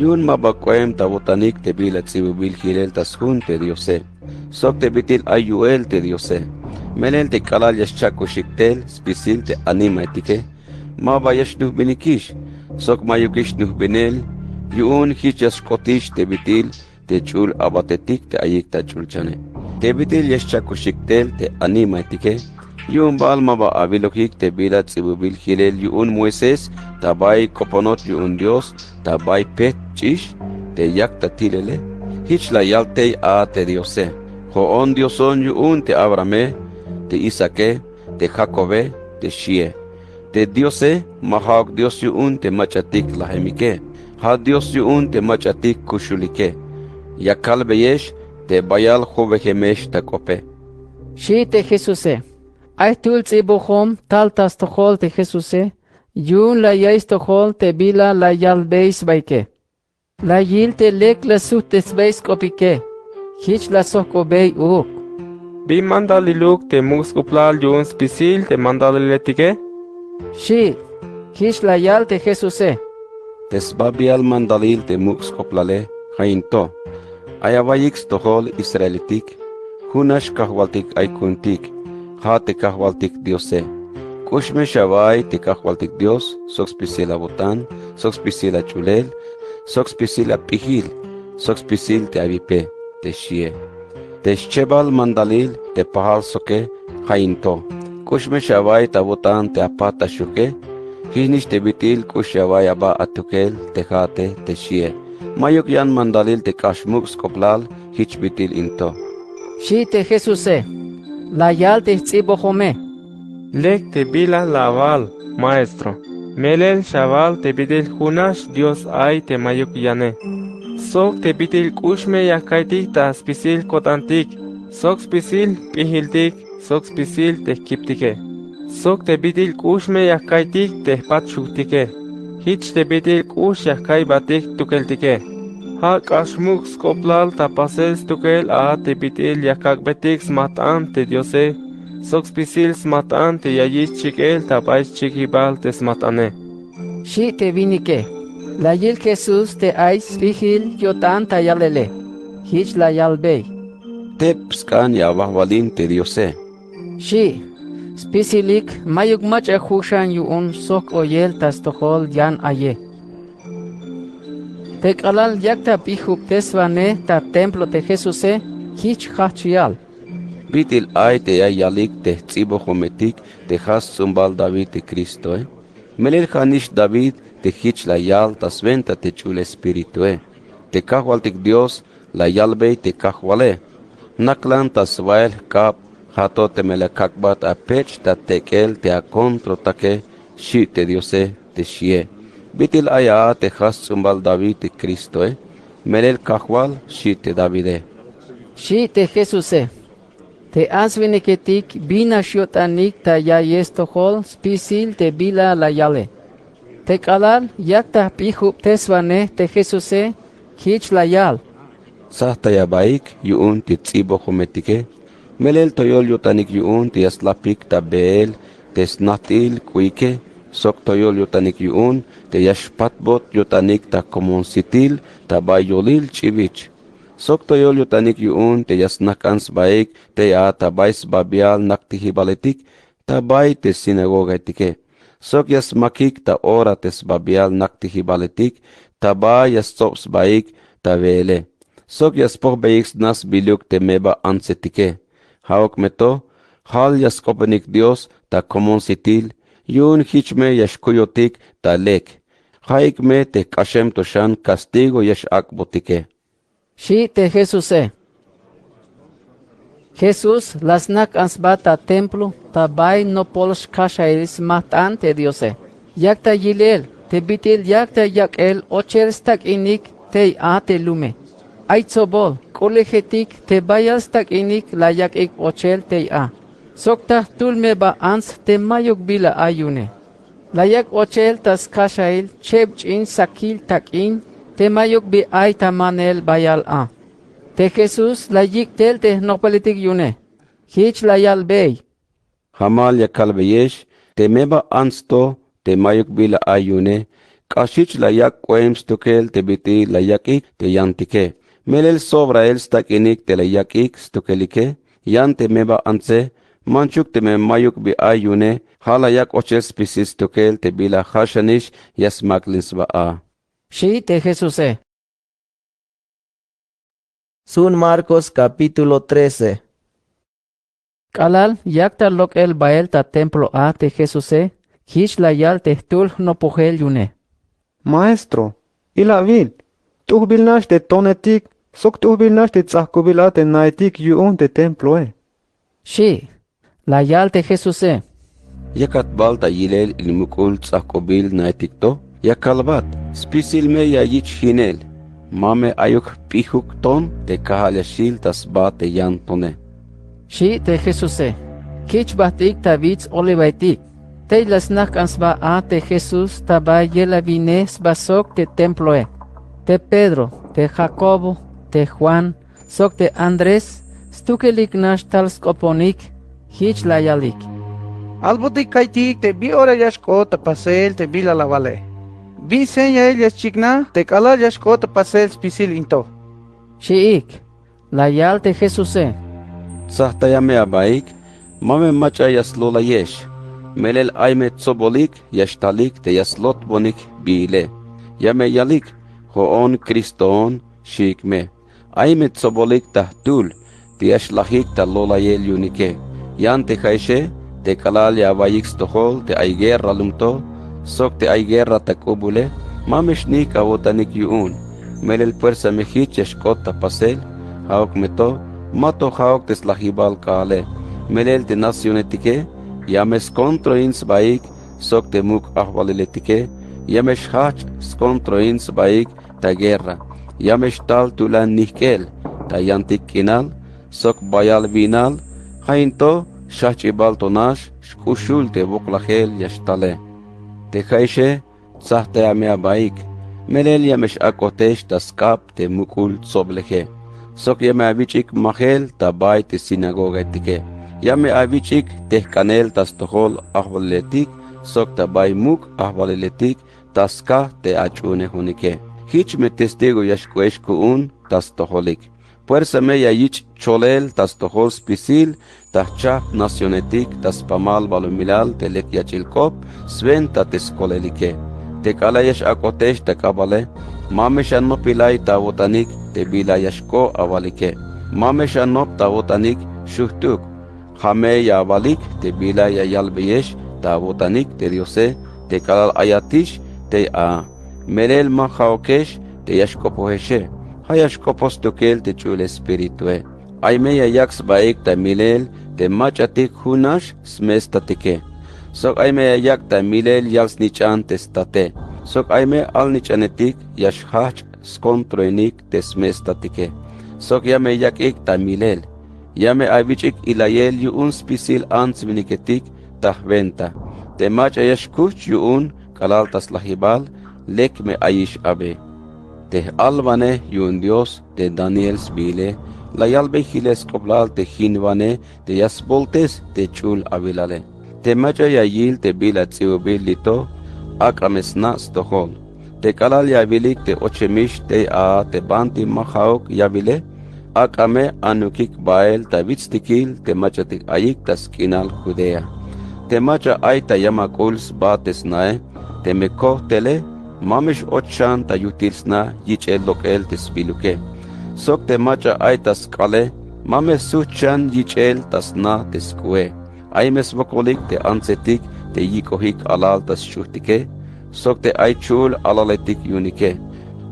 Yu'un ma ba k'oem ta awo'tanik te bila ts'ibubil jilel ta sjun te Diose, sok te bit'il ay yu'el te Diose. Melel te k'alal ya xcha'kuxik tel spisil te animaetike, ma ba ya xnujbinikix, sok ma'yukix nujbinel. Yu'un jich ya xk'otix te bit'il te ch'ul abatetik te ayik ta ch'ulchane. Te bit'il ya xcha'kuxik tel te animaetike, yu'un bal ma ba awilojik te bila ts'ibubil jilel yu'un Moisés ta bay k'oponot yu'un Dios ta bay pejt ch'ix te yak ta tilele. Jich la yal tey a te Diose: Jo'on Dioson yu'un te Abrahame, te Isaake, te Jakobe, te xie. Te Diose ma ja'uk Dios yu'un te mach'atik lajemike, ja' Dios yu'un te mach'atik kuxulike. Ya kalbeyex te bayal jowejemex ta k'ope, xchi te Jesuse. Ay jtul ts'ibojom tal ta stojol te Jesuse, yu'un la ya'iy stojol te bila la yalbey sbaike. La yil te lek la sujtesbey sk'opike. Jich la sjok'obey uuk: ¿Bi mandaliluk te muk' sk'oplal yu'un spisil te mandaliletike? xchi. Jich la yal te Jesuse: Te sbabial mandalil te muk' sk'oplale ja' in to: Ay awa'iyik stojol israeletik: Jun nax Kajwaltik ay ku'untik, ja' te Kajwaltik Diose. K'ux me xawa'iy te Kajwaltik Dios sok spisil awo'tan, sok spisil ach'ulel, sok spisil ap'ijil, sok spisil te awipe, te xie. Te schebal mandalil te pajal soke ja' in to: K'ux me xawa'iy ta awo'tan te apat ta xuke. Jichnix te bit'il k'ux ya awa'iy aba atukel te ja'ate, te xie. Ma'yuk yan mandalil te k'ax muk' sk'oplal jich bit'il in to, xchi te Jesuse. La yal te jts'ibojome: Lek te bila la awal, maestro. Melel xawal te bit'il jun nax Dios ay te ma'yuk yane, sok te bit'il k'ux me ya ka'iytik ta spisil ko'tantik, sok spisil jp'ijiltik, sok spisil te jkiptike, sok te bit'il k'ux me ya ka'iytik te jpat xujtike, jich te bit'il k'ux ya ka'iybatik jtukeltike. Ja' k'ax muk' sk'oplal ta pasel stukel a te bit'il ya kak'betik smajt'an te Diose, sok spisil smajt'an te ya yich' chikel ta bay xchiikibal te smajt'ane, xchi te winike. La yil Jesús te ay sp'ijil yo'tan ta yalele. Jich la yalbey: Tep sk'an ya awajwalin te Diose, xchi. Spisilik ma'yuk mach'a ju' xan yu'un sok oyel ta stojol yan aye. Te k'alal yak ta p'ijubteswanej ta templo te Jesuse, jich jajch yal: —¿Bit'il ay te ya yalik te jts'ibojometik te ja sts'umbal David te Cristoe? Melel ja'nix David te jich la yal ta swenta te Ch'ul Espiritue: Te Kajwaltik Dios la yalbey te Kajwale: Naklan ta sbael jk'ab, ja' to teme la kak'bat apech ta tek'el te akontrotake, xi' te Diose, te xie. ¿Bit'il ay a te ja sts'umbal David te Cristoe? Melel Kajwal, xi' te Davide, xi' te Jesuse. Te ants winiketik binax yo'tanik ta ya'yel stojol spisil te bila la yale. Te k'alal yak ta jp'ijubteswanej te Jesuse, jich la yal: —Tsajtay abaik yu'un te jts'ibojometike. Melel toyol yo'tanik yu'un te ya slapik ta beel te snajt'il k'u'ike, sok toyol yo'tanik yu'un te ya xpatbot yo'tanik ta komonsitil ta bay yolil ch'ibich. Sok toyol yo'tanik yu'un te ya snajk'an sbaik tey a ta bay sbabial naktijibaletik, ta bay te sinagogaetike. Sok ya smakik ta ora te sbabial naktijibaletik, ta bay ya stsob sbaik ta weele. Sok ya spojbeyik sna sbiluk te meba antsetike. Ja'uk me to, jal ya sk'oponik Dios ta komonsitil, yu'un jich me ya xkuyotik ta lek. Ja'ik me te jk'axem to xan castigo ya x-ak'botike, xi' te Jesuse. Jesús la snajk'an sba ta templo ta bay nopol xkaxail smajt'an te Diose. Yak ta yilel te bit'il yak ta yak'el ochel stak'inik tey a te lume. Ay tsobol k'ulejetik te bayal stak'inik la yak'ik ochel tey a, sok ta jtul meba ants te mayuk bila ay yu'une. La yak' ochel ta skaxail cheb ch'in sakil tak'in te mayuk bi ay ta manel bayal a. Te Jesús la yik' tel te jnopeletik yu'une. Jich la yalbey: Jamal ya kalbeyex te meba ants to te mayuk bila ay yu'une, k'axich la yak' k'oem stukel te bit'il la yak'ik te yantike. Melel sobrael stak'inik te la yak'ik stukelike. Yan te meba antse, manchuk teme mayuk bi ay yu'une, ja' la yak' ochel spisil stukel te bila ja' xanix ya smak'lin sba a, xi' te Jesuse. Sun Marcos capítulo trece. K'alal yak ta lok'el bael ta templo a te Jesuse, jich la yal te jtul jnopojel yu'une: Maestro, ilawil, t'ujbil nax te tonetik sok t'ujbil nax te ts'ajkubil a te naetik yu'un te temploe, xi'. La yal te Jesuse: Yakat bal ta yilel in muk'ul ts'ajkubil naetik to? Ya kalbat: Spisil me ya yich' jinel. Ma me ayuk jp'ijuk ton te kajal ya xil ta sba te yan tone, xi' te Jesuse. Jich bajt'ik ta wits Olivaetik. Tey la snajk'an sba a te Jesús ta bay yelawinej sba sok te temploe, te Pedro, te Jacobo, te Juan, sok te Andrés stukelik nax tal sk'oponik. Jich la yalik: Albotik ka'iytik te bi ora ya xk'ot ta pasel te bila la awale. Bi señail ya xchiknaj te k'alal ya xk'ot ta pasel spisil in to, xi'ik. La yal te Jesuse: Tsajtaya me abaik, ma me mach'a ya slolayex. Melel ay me tsobolik ya xtalik te ya slotbonik biile. Ya me yalik: Jo'on Cristoon, xiik me. Ay me tsobolik ta jtul te ya xlajik ta lolayel yu'unike. Yan te ja'exe, te k'alal ya awa'iyik stojol te ay guerra lum to sok te ay guerra ta k'ubule, ma me xnijk' awo'tanik yu'un. Melel puersa me jich ya xk'ot ta pasel. Ja'uk me to, ma to ja'uk te slajibal k'aale. Melel te nacionetike ya me skontroin sbaik, sok te muk' ajwaliletike ya me xjajch' skontroin sbaik ta guerra. Ya me xtal tulan nijk'el ta yantik k'inal sok bayal wi'nal. Ja' in to, xjajch'ibal to nax xk'uxul te woklajel ya xtale. Te ja'exe, tsajtaya me abaik, melel ya me x-ak'otex ta sk'ab te muk'ul tsobleje, sok ya me awich'ik majel ta bay te sinagogaetike. Ya me awich'ik tejk'anel ta stojol ajwaliletik sok ta bay muk' ajwaliletik ta skaj te ach'uunejonike. Jich me testigo ya xk'oex ku'un ta stojolik. Puersa me ya yich' cholel ta stojol spisil ta jchajp nacionetik ta spamal balumilal te lek yach'il k'op swenta te skolelike. Te k'alal ya x-ak'otex ta k'abale, Ma me xanopilay ta awo'tanik te bila ya xk'o' awalike. Ma me xanop ta awo'tanik xujt'uk. Ja' me ya awalik te bila ya yalbeyex ta awo'tanik te Diose te k'alal ayatix tey a. Melel ma ja'okex te ya xk'opojexe. Ja' ya xk'opoj stukel te ch'ul Espiritue. Ay me ya yak' sbaik ta milel te mach'atik jun nax sme'statike. Sok ay me ya yak' ta milel yal-snich'an te state. Sok ay me alnich'anetik ya xjajch' skontroinik te sme'statike. Sok ya me yak'ik ta milel. Ya me awich'ik ilayel yu'un spisil ants winiketik ta jwenta. Te mach'a ya xkujch' yu'un k'alal ta slajibal, lek me ayix abi. Te j'alwanej yu'un Dios te Daniel sbiile, la yalbey jilel sk'oplal te jinwanej te ya sboltes te ch'ul awilale. Te mach'a ya yil te bila ts'i'ubil li' to, ak'a me sna' stojol. Te k'alal ya awilik te ochemix tey a te banti ma ja'uk ya awile, ak'a me anukik bael ta witstikil te mach'atik ayik ta sk'inal Judea. Te mach'a ay ta yamak'ul sba te snae, teme kojtele, ma me x-och xan ta yujtil sna yich'el lok'el te sbiluke. Sok te mach'a ay ta sk'ale, ma me sujt xan yich'el ta sna te sk'ue. Ay me swokolik te antsetik te yik'ojik alal ta sch'ujtike, sok te ay chul alaletik yu'unike.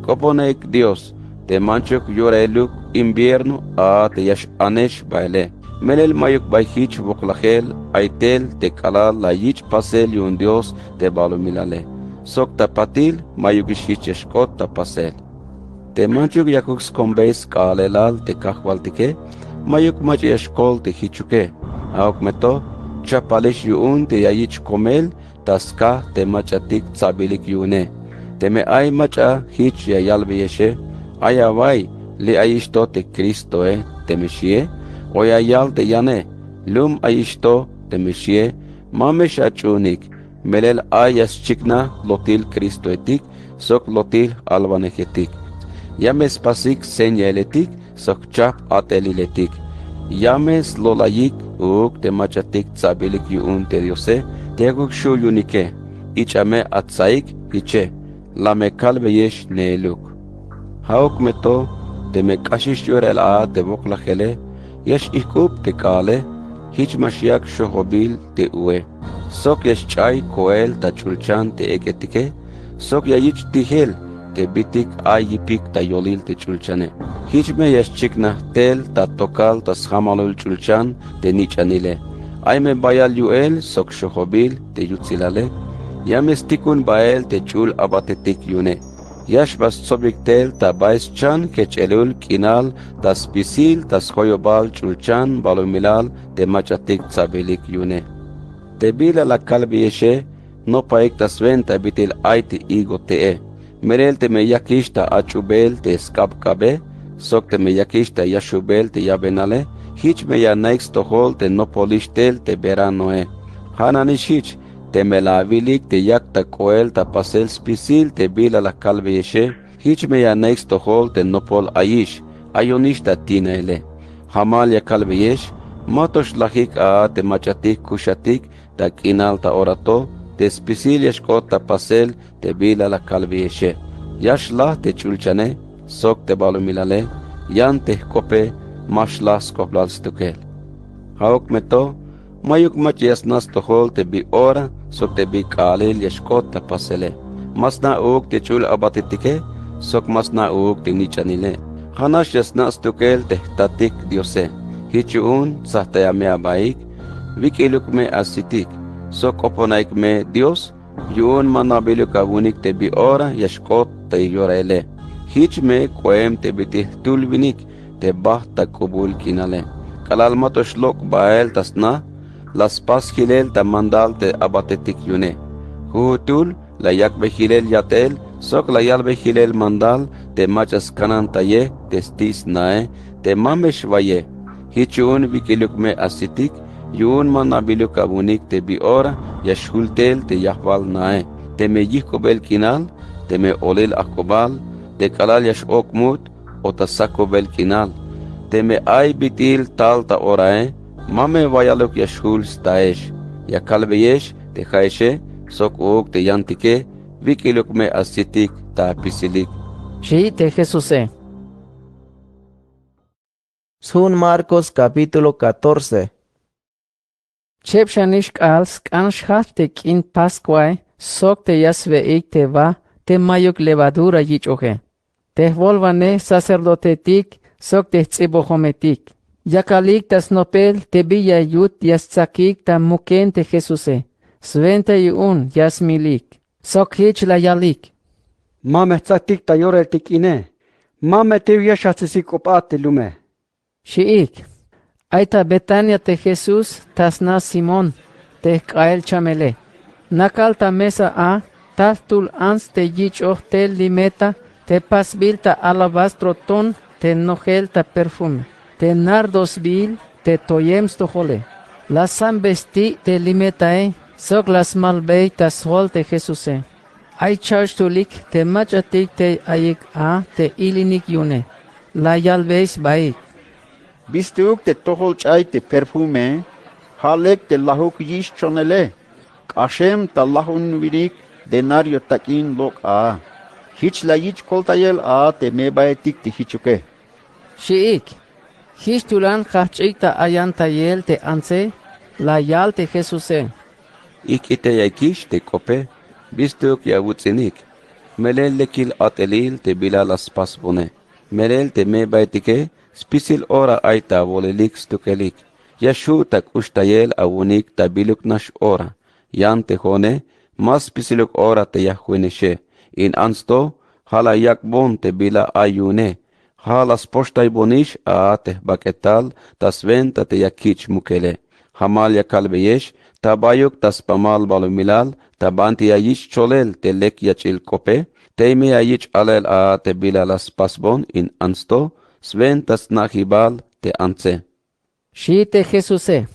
K'oponaik Dios te manchuk yorailuk invierno a te ya x-anex baele. Melel mayuk bay jich woklajel ay tel te k'alal la yich' pasel yu'un Dios te balumilale. Sok ta patil mayukix jich ya xk'ot ta pasel. Te manchuk yakuk skombey sk'aalelal te kajwaltike, mayuk mach'a ya xkol te jichuke. Ja'uk me to, chapalix yu'un te ya yich' komel ta skaj te mach'atik tsabilik yu'une. Teme ay mach'a jich ya yalbeyexe, ay awa'iy, li' ayix to te Cristoe, teme xie, o ya yal te yane, lum ayix to, teme xie, ma me xach'uunik. Melel ay ya xchiknaj lotil Cristoetik sok lotil j'alwanejetik. Ya me spasik señaletik sok chajp a'teliletik. Ya me slolayik uuk te mach'atik tsabilik yu'un te Diose te yakuk xju' yu'unike. Ich'a me atsaik jiche. La me kalbeyex neeluk. Ja'uk me to, teme k'axix yorail a te woklajele, ya x-ijk'ub te k'aale, jich ma xyak' xojobil te ue. Sok ya xch'ay koel ta ch'ulchan te ek'etike, sok ya yich' tijel te bitik ay yipik ta yolil te ch'ulchane. Jich me ya xchiknaj tel ta tokal ta sjamalul ch'ulchan te nich'anile. Ay me bayal yu'el sok xojobil te yutsilale. Ya me stikun bael te ch'ul abatetik yu'une. Ya xba stsobik tel ta bay schan jech'elul k'inal ta spisil ta sjoyobal ch'ulchan balumilal te mach'atik tsabilik yu'une. Te bila la kalbeyexe, nopaik ta swenta bit'il ay te higo te'e. Melel teme yakix ta ach'ubel te sk'abk'abe, sok teme yakix ta yaxubel te yabenale, jich me ya anaik stojol te nopolix tel te veranoe. Ja' nanix jich, teme la awilik te yak ta k'oel ta pasel spisil te bila la kalbeyexe, jich me ya anaik stojol te nopol ayix, ayonix ta tinaile. Jamal ya kalbeyex, ma to xlajik a te mach'atik kuxatik ta k'inal ta ora to, te spisil ya xk'ot ta pasel te bila la kalbeyexe. Ya xlaj te ch'ulchane, sok te balumilale, yan te jk'ope, ma xlaj sk'oplal stukel. Ja'uk me to, mayuk mach'a ya sna' stojol te bi ora, sok te bi k'aalil ya xk'ot ta pasele. Ma sna' uuk te ch'ul abatetike, sok ma sna' uuk te nich'anile. Ja'nax ya sna' stukel te jtatik Diose. Jich yu'un tsajtaya me abaik, wik'iluk me asitik, sok k'oponaik me Dios, yu'un ma nabiluk awu'unik te bi ora ya xk'ot te yoraile. Jich me k'oem te bit'il jtul winik te bajt ta k'ubul k'inale. K'alal ma to xlok' bael ta sna, la spas jilel ta mandal te abatetik yu'une. Jujutul la yak'bey jilel yat'el sok la yalbey jilel mandal te mach'a skanantayej te sti' snae te ma me xwaye. Jich yu'un wik'iluk me asitik, yu'un ma nabiluk awu'unik te bi ora ya xjul tel te yajwal nae, teme yijk'ubel k'inal, teme olil ajk'ubal, te k'alal ya x-ok' mut, o ta sakubel k'inal. Teme ay bit'il tal ta orae, ma me wayaluk ya xjul staex. Ya kalbeyex te ja'exe, sok uuk te yantike, wik'iluk me asitik ta apisilik. xi' te Jesuse. Sjun Marcos capítulo catorce. Cheb xanix k'aal sk'an xjajch te k'in Pascuae sok te ya swe'ik te ba te mayuk levadura yich'oje. Te jwolwanej sacerdotetik sok te jts'ibojometik yakalik ta snopel te bi ya yut ya stsakik ta muken te Jesuse. Swenta yu'un ya smilik sok jich la yalik: —Ma me jtsaktik ta yorel te k'ine. Ma me te ya xjajts'isik k'op a te lume. Xi'ik: Ay ta Betania te Jesús ta sna Simón te jk'ael chamele. Nakal ta mesa a tal jtul ants te yich'oj tel limeta te pasbil ta alabastro ton te nojel ta perfume te nardo sbiil te toyem stojole. La sambey sti' te limetae sok la smalbey ta sjol te Jesuse. Ay cha'oxtulik te mach'atik tey ayik a te ilinik yu'une. La yalbey sbaik: —¿Bistuuk te tojol ch'ay te perfumee? Ja' lek te lajuk yich' chonele. K'axem ta lajunwinik denario tak'in lok' a. Jich la yich' koltayel a te me'baetik te jichuke. Xi'ik: Jich tulan jajch'ik ta ayantayel te antse. La yal te Jesuse: —Ijk'iteyaikix te k'ope. Bistuuk ya awuts'inik. Melel lekil a'telil te bila la spasbone. Melel te me'baetike spisil ora ay ta awolelik stukelik. Ya xju' ta k'uxtayel awu'unik ta biluk nax ora. Yan te jo'one ma spisiluk ora te ya jwinexe. In ants to ja' la yak'bon te bila ay yu'une. Ja' la spoxtaybonix a te jbak'etal ta swenta te ya kich' mukele. Jamal ya kalbeyex ta bayuk ta spamal balumilal ta banti ya yich' cholel te lek yach'il k'ope. Tey me ya yich' alel a te bila la spasbon in ants to swenta sna'jibal te antse. Xi' te Jesuse.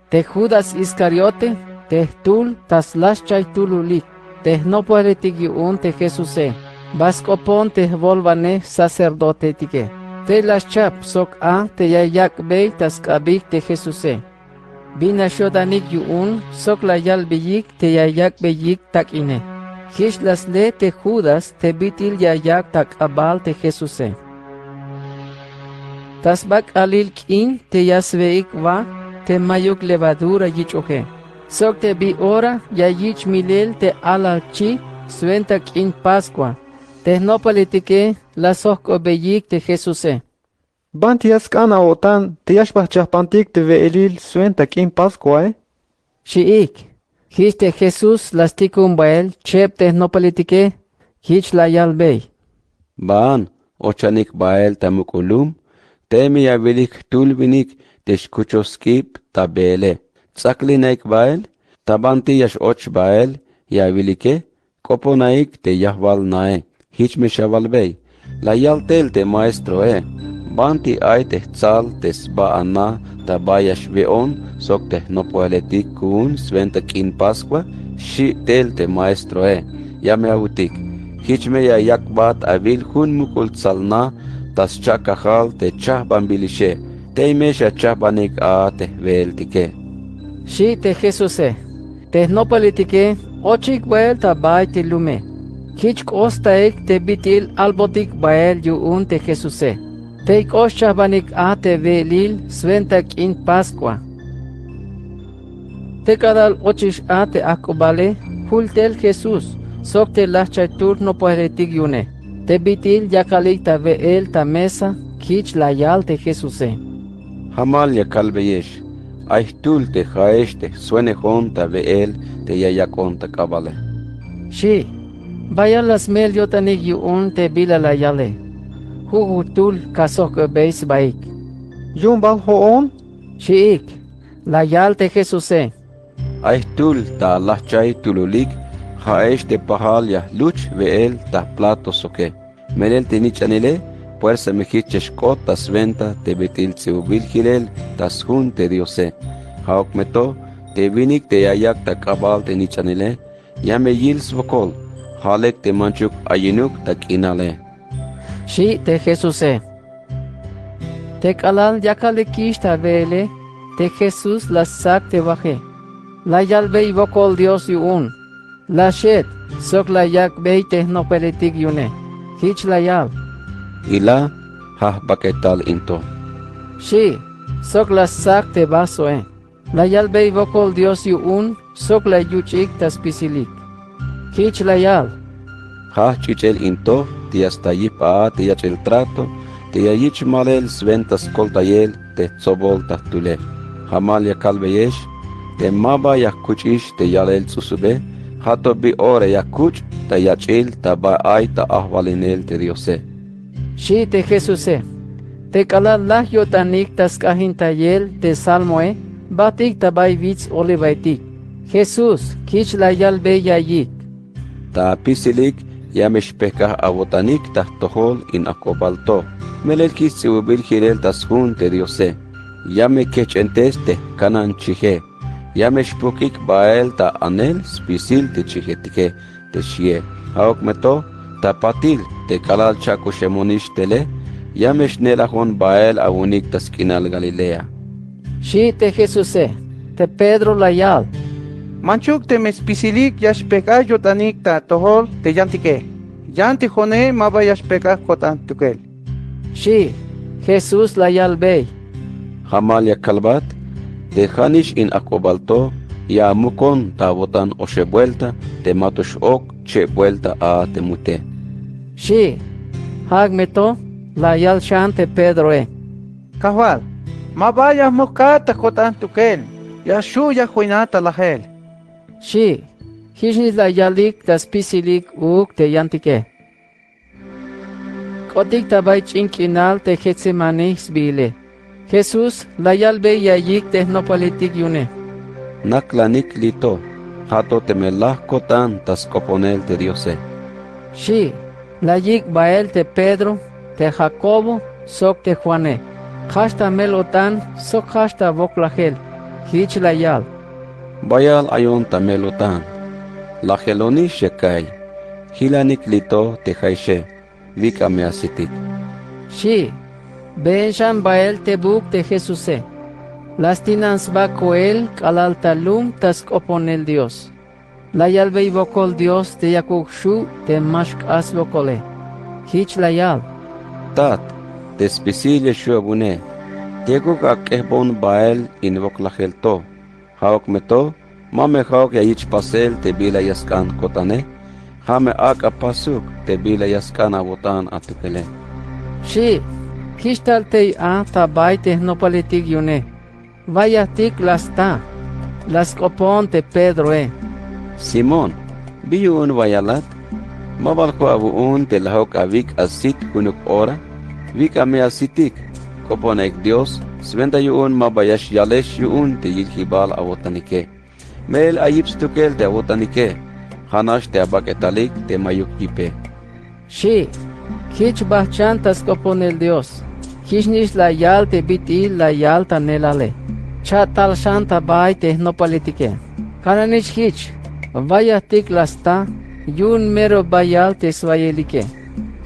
Te Judas Iscariote te jtul ta sla xchaytululik te jnopojeletik yu'un te Jesuse, ba sk'opon te jwolwanej sacerdotetike. Tey la xchap sok a te ya yak'bey ta sk'abik te Jesuse. Bin nax yo'tanik yu'un sok la yalbeyik te ya yak'beyik tak'ine. Jich la sle te Judas te bit'il ya yak' ta k'abal te Jesuse. Ta sba k'aalil k'in te ya swe'ik wa te mayuk levadura yich'oje sok te bi ora ya yich' milel te alal chi swenta k'in Pascua, te jnopojletike la sjok'obeyik te Jesuse: —¿Banti ya sk'an a-o'tan te ya xba jchajpantik te we'elil swenta k'in Pascuae? —xi'ik. Jich te Jesús la stikun bael cheb te jnopojletike. Jich la yalbey: —Baan ochanik bael ta muk'ul lum. Tey me ya awilik jtul winik te xkuchoj sk'ib ta beele. Ts'aklinaik bael. Ta banti ya x-och bael ya awilike, k'oponaik te yajwal nae. Jich me xawalbey. La yal tel te maestroe: ¿Banti ay te jtsal te sba ana ta ba ya xwe'on sok te jnopojeletik ku'un swenta k'in Pascua? Xi' tel te maestroe. Ya me awu'tik. Jich me ya yak'bat awil jun muk'ul tsal na ta scha'kajal te chajbanbilixe. Tey me xachajbanik a te jwe'eltike, xi' te Jesuse. Te jnopojletike ochik bael ta bay te lume. Jich k'ostaik te bit'il albotik bael yu'un te Jesuse. Tey k'ox chajbanik a te we'elil swenta k'in Pascua. Te k'alal ochix a te ajk'ubale, jul tel Jesús sok te lajchaytul jnopojeletik yu'une. Te bit'il yakalik ta we'el ta mesa. Jich la yal te Jesuse: —Jamal ya kalbeyex: Ay jtul te ja'ex te jswenejon ta we'el te ya yak'on ta k'abale, xi'. Bayal la smel yo'tanik yu'un te bila la yale. Jujun jtul ka sjok'obey sbaik: —¿Yu'un bal jo'on? —xi'ik. La yal te Jesuse: —Ay jtul ta lajchaytululik. Ja'ex te pajal ya jluch we'el ta jplato soke. Melel te nich'anile puersa me jich ya xk'ot ta swenta te bit'il ts'ibubil jilel ta sjun te Diose. Ja'uk me to te winik te ya yak' ta k'abal te nich'anile ya me yil swokol. Ja' lek te manchuk ayinuk ta k'inale, xi' te Jesuse. Te k'alal yakalikix ta we'ele, te Jesús la stsak te waje. La yalbey wokol Dios yu'un. La xet sok la yak'bey te jnopojeletik yu'une. Jich la yal: —Ila, ja' jbak'etal in to, xi'. Sok la stsak te vasoe, la yalbey wokol Dios yu'un sok la yuch'ik ta spisilik. Jich la yal: —Ja' jch'ich'el in to te ya sta yip a te yach'il trato te ya yich' malel swenta skoltayel te jtsobol ta jtule. Jamal ya kalbeyex te ma ba ya jkuch'ix te yalel ts'usube, ja' to bi ora ya kuch' ta yach'il ta bay ay ta ajwalinel te Diose, xi'. Te Jesuse, te k'alal laj yo'tanik ta sk'ajintayel te Salmoe, batik ta bay wits Olivaetik. Jesús jich la yalbey ya'iyik: —Ta apisilik ya me xpejk'aj awo'tanik ta jtojol in ajk'opal to. Melel jich ts'ibubil jilel ta sjun te Diose: Ya me kejch'entes te jkanan chije. Ya me xpujk'ik bael ta anel spisil te chijetike te xie. Ja'uk me to ta patil te k'alal cha'kuxemonix tele, ya me xnelajon bael awu'unik ta sk'inal Galilea, xi'. Te Jesuse, te Pedro la yal: —Manchuk teme spisilik ya xpejk'aj yo'tanik ta atojol te yantike, yan te jo'one ma ba ya xpejk'aj ko'tan jtukel, xi'. Jesús la yalbey: —Jamal ya kalbat te ja'nix in ajk'opal to, ya amukon ta awo'tan oxeb buelta te ma to x-ok cheb buelta a te mute, xi'. Ja'uk me to la yal xan te Pedroe: —Kajwal, ma ba ya jmuk a ta ko'tan jtukel, ya xju' ya joyna ta lajel, xi'. Jichnix la yalik ta spisilik uuk te yantike. K'otik ta bay ch'in k'inal te Getsemaní sbiile, Jesús la yalbey ya'iyik te jnopaletik yu'une: —Naklanik li' to, ja' to teme laj ko'tan ta sk'oponel te Diose, xi'. La yik' bael te Pedro, te Jacobo sok te Juane, jajch ta mel-o'tan sok jajch ta woklajel. Jich la yal: —Bayal ayon ta mel-o'tan. Lajelonix ya ka'iy. Jilanik li' to te ja'exe. Wik' a me asitik, xi'. Been xan bael tebuk te Jesuse. La stinan sba koel k'alal ta lum ta sk'oponel Dios. La yalbey wokol Dios te yakuk xju' te ma xk'ax swokole. Jich la yal: —Tat, te spisil ya xju' awu'une. Yakuk ak'ejbon bael in woklajel to. Ja'uk me to ma me ja'uk ya yich' pasel te bila ya sk'an ko'tane. Ja' me ak' apasuk te bila ya sk'an awo'tan atukele, xi'. Jich tal tey a ta bay te jnopaletik yu'une. Wayajtik la sta. La sk'opon te Pedroe: —Simón, ¿bi yu'un wayalat? ¿Ma bal jo'o awu'un te lajok awik' asit junuk ora? Wik' a me asitik. K'oponaik Dios swenta yu'un ma ba ya xyalex yu'un te yiljibal awo'tanike. Melel ay yip stukel te awo'tanike. Ja'nax te abak'etalik te mayuk yipe, xi'. Jich bajt xan ta sk'oponel Dios. Jichnix la yal te bit'il la yal ta neelale. Cha'tal xan ta bay te jnopaletike. Kananix jich. Wayajtik la sta. Yu'un mero bayal te swayelike.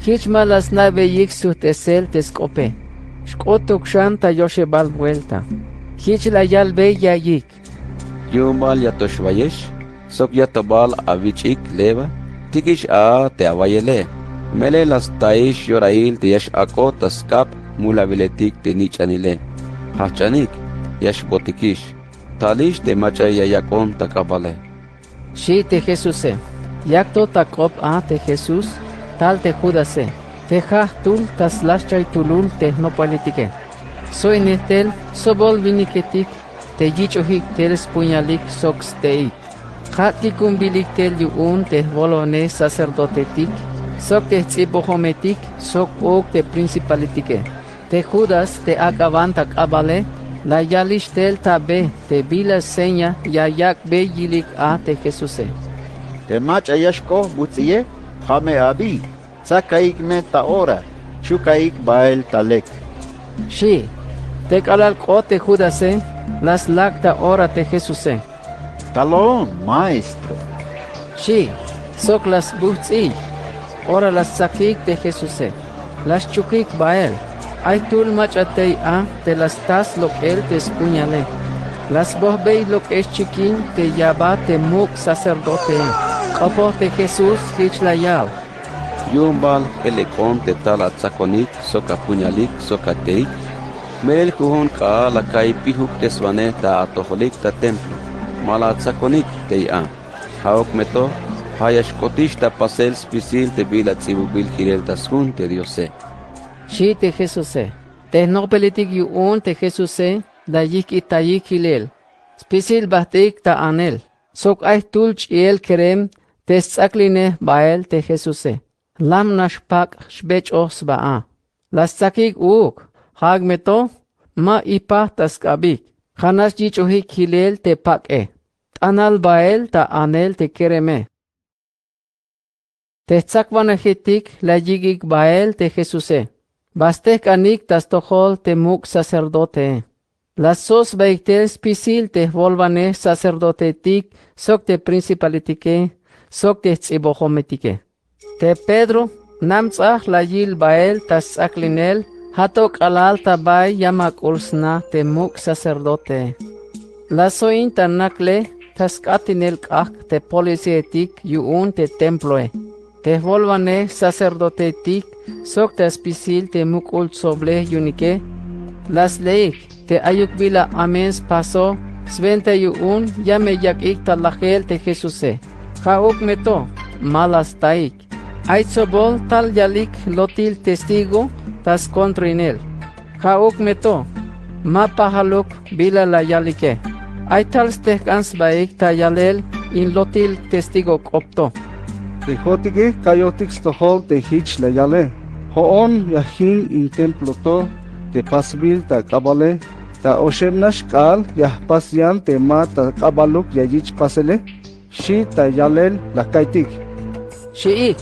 Jich ma la sna'beyik sujt'esel te sk'ope. Xk'otuk xan ta yoxebal buelta. Jich la yalbey ya'iyik: —¿Yu'un bal ya to xwayex? Sok ya to bal awich'ik lewa. Tik'ix a te awayele. Melel la staix yorail te ya x-ak'ot ta sk'ab mulawiletik te nich'anile. Jajch'anik, ya xbotikix. Talix te mach'a ya yak'on ta k'abale, xi' te Jesuse. Yak to ta k'op a te Jesús tal te Judase, te ja' jtul ta slaxchaytulul te jnopaletike. So'inej tel sobol winiketik te yich'ojik tel spuñalik sok ste'ik. Ja' tikunbilik tel yu'un te jwolonej sacerdotetik sok te jts'ibojometik sok uuk te principaletike. Te Judas te ak'awan ta k'abale, la yalix tel ta be te bila seña ya yak'bey yilik a te Jesuse: —Te mach'a ya xk'ot bujts'iye, ja' me abi. Tsakaik me ta ora, xhukaik bael ta lek, xi'. Te k'alal k'ot te Judase, la slak' ta ora te Jesuse: —Talon, maestro, xi'. Sok la sbujts'iy. Ora la stsakik te Jesuse, la xchukik bael. Ay jtul mach'a tey a te la stas lok'el te spuñale. La sbojbey lok'ex chikin te ya ba te muk' sacerdotee. K'opoj te Jesús, jich la yal: Yu'un bal jk'el ek'on te tal atsakonik sok apuñalik sok ateik? Melel jujun k'aal la ka'iy p'ijubteswanej ta atojolik ta templo. Ma la atsakonik tey a. Ja'uk me to, ja' ya xk'otix ta pasel spisil te bila ts'ibubil jilel ta sjun te Diose. Xi' te Jesuse. Te jnopeletik yu'un te Jesuse la yijk'itayik jilel spisil bajt'ik ta anel sok ay jtul ch'iel kerem te sts'aklinej bael te Jesuse. Lamnax pak' xbech'oj sba a. La stsakik uuk. Ja'uk me to, ma ipaj ta sk'abik. Ja' nax yich'ojik jilel te pak'e. T'anal bael ta anel te kereme. Te jtsakwanejetik la yik'ik bael te Jesuse. Ba stejk'anik ta stojol te muk' sacerdotee. La stsob sbaik tel spisil te jwolwanej sacerdoteetik sok te principaletike sok te jts'ibojometike. Te Pedro, namts'aj la yil bael ta sts'aklinel, ja' to k'alal ta bay yamak'ul sna te muk' sacerdotee. La soin ta naklej ta sk'atinel k'ajk' te policiaetik yu'un te temploe, te jwolwanej sacerdoteetik sok ta spisil te muk'ul tsoblej yu'unike. La sleik te ayuk bila amen spaso swenta yu'un ya me yak'ik ta lajel te Jesuse. Ja'uk me to, ma la staik. Ay tsobol tal yalik lotil testigo ta skontroinel. Ja'uk me to, ma pajaluk bila la yalike. Ay tal stejk'an sbaik ta yalel in lotil testigo k'op to. Te jo'otike ka'yotik stojol te jich la yale. Jo'on ya jin in templo to te pasbil ta k'abale, ta oxeb nax k'aal ya jpas yan te ma ta k'abaluk ya yich' pasele, xi' ta yalel la ka'iytik. Xi'ik.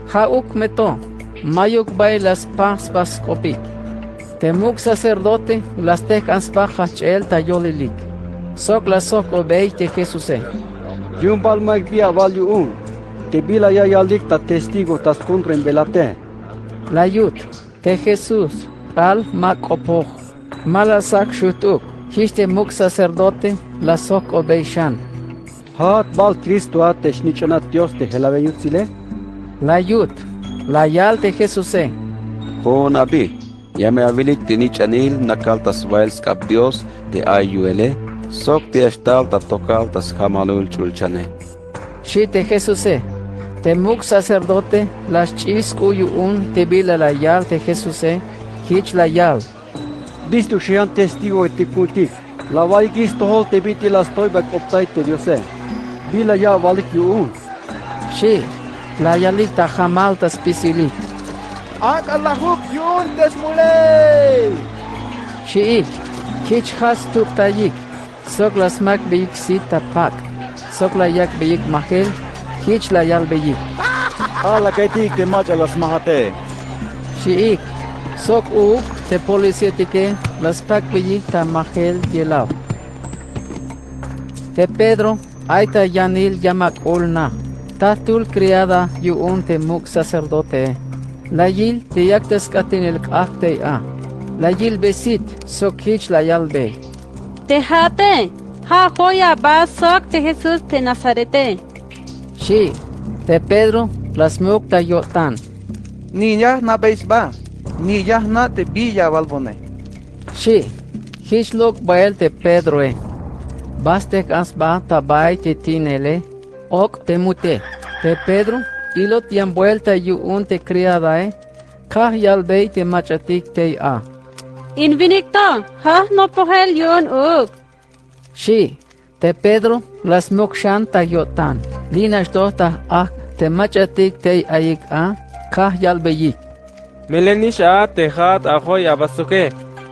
Ja'uk me to, mayuk bay la spas sba sk'opik. Te muk' sacerdote la stejk'an sba jajch'el ta yolilik sok la sojk'obey te Jesuse. Yu'un bal mayuk bi awal yu'un te bila ya yalik ta testigo ta skontroinbelate, la yut. Te Jesús k'aal ma k'opoj, ma la sak' xujt'uk. Jich te muk' sacerdote la sojk'obey xan. ¿Ja'at bal Cristo a te xnich'onat Dios te jelawil yutsile? La yut. La yal te Jesuse. Jo'on abi, ya me awilik te nich'anil nakal ta sbael sk'ab Dios te ay yu'ele sok te ya xtal ta tokal ta sjamalul ch'ulchane. Xi' te Jesuse. Te muk' sacerdote la xch'ij sk'u' yu'un te bila la yal te Jesuse. Jich la yal. Bistuk xan testigoetik ku'untik, la awa'iyik stojol te bit'il la stoy ba k'optay te Diose. ¿Bila ya awalik yu'un? Xi'. La yalik ta jamal ta spisilik. Ak'a lajuk yu'un te smuley, xi'ik. Jich ja' stubtayik sok la smak'beyik sit ta pak' sok la yak'beyik majel. Jich la yalbeyik. Ja' la ka'iytik te mach'a la smajate, xi'ik. Sok uuk te policiaetike la spak'beyik ta majel yelaw. Te Pedro ay ta yanil yamak'ul na. Ta jtul criada yu'un te muk' sacerdotee. La yil te yak ta sk'atinel k'ajk' tey a. La yilbe sit sok jich la yalbe. Te ja'ate ja' Joy aba sok te Jesús te Nazarete, xi'. Te Pedro la smuk' ta yo'tan. Ni ya jna'bey sba, ni ya jna' te bi ya awalbone, xi'. Jich lok' bael te Pedroe. Ba stejk'an sba ta bay te ti'inele, ok' te mute. Te Pedro ilot yan buelta yu'un te criadae. Kaj yalbey te mach'atik tey a. In winik to, ja' jnopojel yu'un uuk, xi'. Te Pedro la smuk' xan ta yo'tan. Li'nax to ta j'ajk' te mach'atik tey ayik a. Kaj yalbeyik. Melenix a te ja'at a Joy aba soke.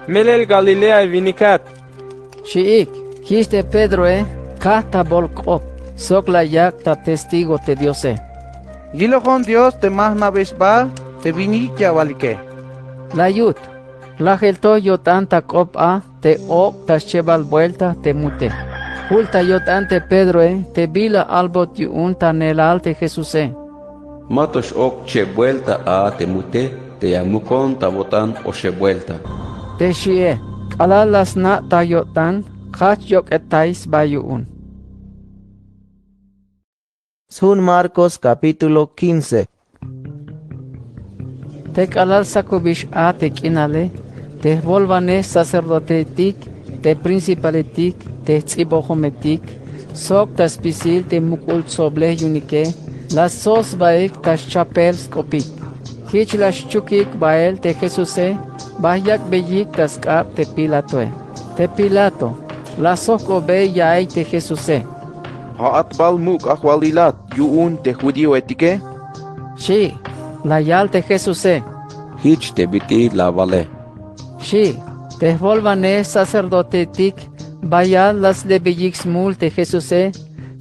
Melel Galilea winikat, xi'ik. Jich te Pedroe kaj ta bol k'op sok la yak' ta testigo te Diose. Yilojon Dios te ma jna'bey sba te winik ya awalike, la yut. Lajel to yo'tan ta k'op a te ok' ta schebal buelta te mute. Jul ta yo'tan te Pedroe te bila albot yu'un ta neelal te Jesuse. Ma to x-ok' cheb buelta a te mute te ya mukon ta awo'tan oxeb buelta, te xi'e. K'alal la sna' ta yo'tan, jajch yok'etay sba yu'un. Sjun Marcos capítulo quince. Te k'alal sakubix a te k'inale, te jwolwanej sacerdoteetik, te principaletik, te jts'ibojometik, sok ta spisil te muk'ul tsoblej yu'unike, la soj sbaik ta xchapel sk'opik. Jich la xchukik bael te Jesuse, ba yak'beyik ta sk'ab te Pilatoe. Te Pilato la soj k'o'bey ya'iyik te Jesuse. —¿Ja'at bal muk' ajwalilat yu'un te judíoetike? —xi'. La yal te Jesuse: —Jich te bit'il la awale —xi'. Te jwolwanej sacerdoteetik bayal la slebeyik smul te Jesuse.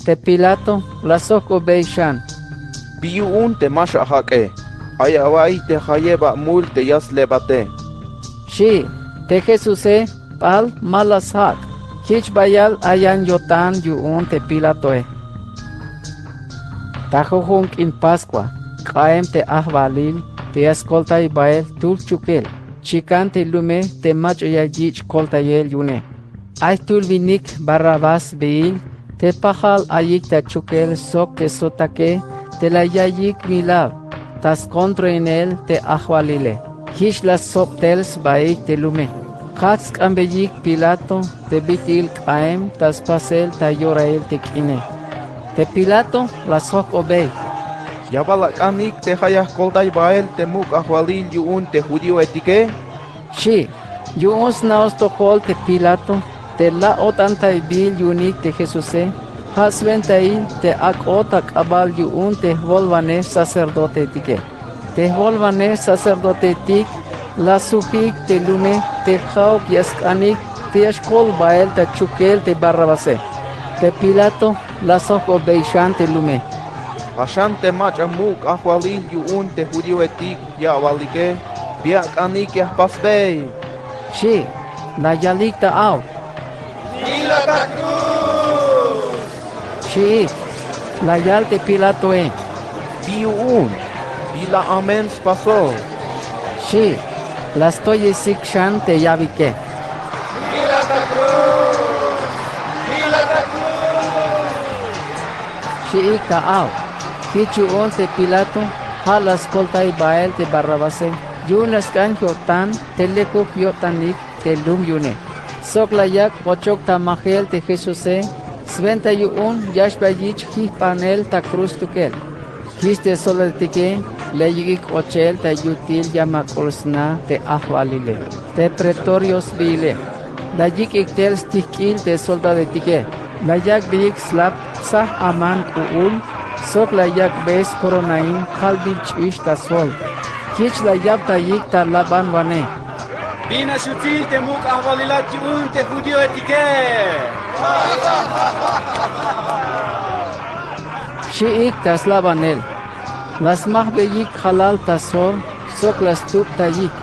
Te Pilato la soj k'o'bey xan: —¿Bi yu'un te ma xajak'e? Ay awa'iy te jayeb amul te ya slebate —xi'. Te Jesuse p'al ma la sjak'. Jich bayal ayan yo'tan yu'un te Pilatoe. Ta jujun k'in Pascua, k'aem te ajwalil te ya skoltay bael jtul chukel, chikan te lume te mach'a ya yich' koltayel yu'une. Ay jtul winik Barrabás sbiil, te pajal ayik ta chukel sok te sotake te la yaiyik milab ta skontroinel te ajwalile. Jich la sjob tel sbaik te lume. Jajch sk'anbeyik Pilato te bit'il k'aem ta spasel ta yorail te k'ine. Te Pilato la soj k'o'bey: —¿Ya bal ak'anik te ja' ya jkoltay bael te muk' ajwalil yu'un te judíoetike? —xi'. Yu'un sna'oj stojol te Pilato te la-o'tantaybil yu'unik te Jesuse, ja' swentail te ak'ot ta k'abal yu'un te jwolwanej sacerdoteetike. Te jwolwanej sacerdoteetik la sjujik te lume te ja'uk ya sk'anik te ya xkol bael ta chukel te Barrabase. Te Pilato la soj k'o'bey xan te lume: —¿Ja' xan te mach'a muk' ajwalil yu'un te judíoetik ya awalike? ¿Bi ak'anik ya jpasbey? —xi'. La yalik ta aw: —Jila ta cruz —xi'ik. La yal te Pilatoe: —¿Bi yu'un? ¿Bi la amen spasoj? —xi'. La stoyesik xan te yabike: —Jila ta cruz, jila ta cruz —xi'ik ta aw. Jich yu'un te Pilato ja' la skoltay bael te Barrabase yu'un la sk'an yo'tan te lekuk yo'tanik te lum yu'une. Sok la yak' k'ochok ta majel te Jesuse swenta yu'un ya xba yich' jijp'anel ta cruz stukel. Jich te soldadoetike la yik'ik k'ochel ta yutil yamak'ul sna te ajwalile, te pretorio sbiile. La yik'ik tel stijk'il te soldadoetike. La yak'beyik slap tsaj aman k'u'ul sok la yak'bey skoronain jalbil ch'ix ta sjol. Jich la yabtayik ta labanwanej: —¿Bin nax yutsil te muk' ajwalilat yu'un te judíoetike? —xi'ik ta slabanel. La smajbeyik jalal ta sjol sok la stubtayik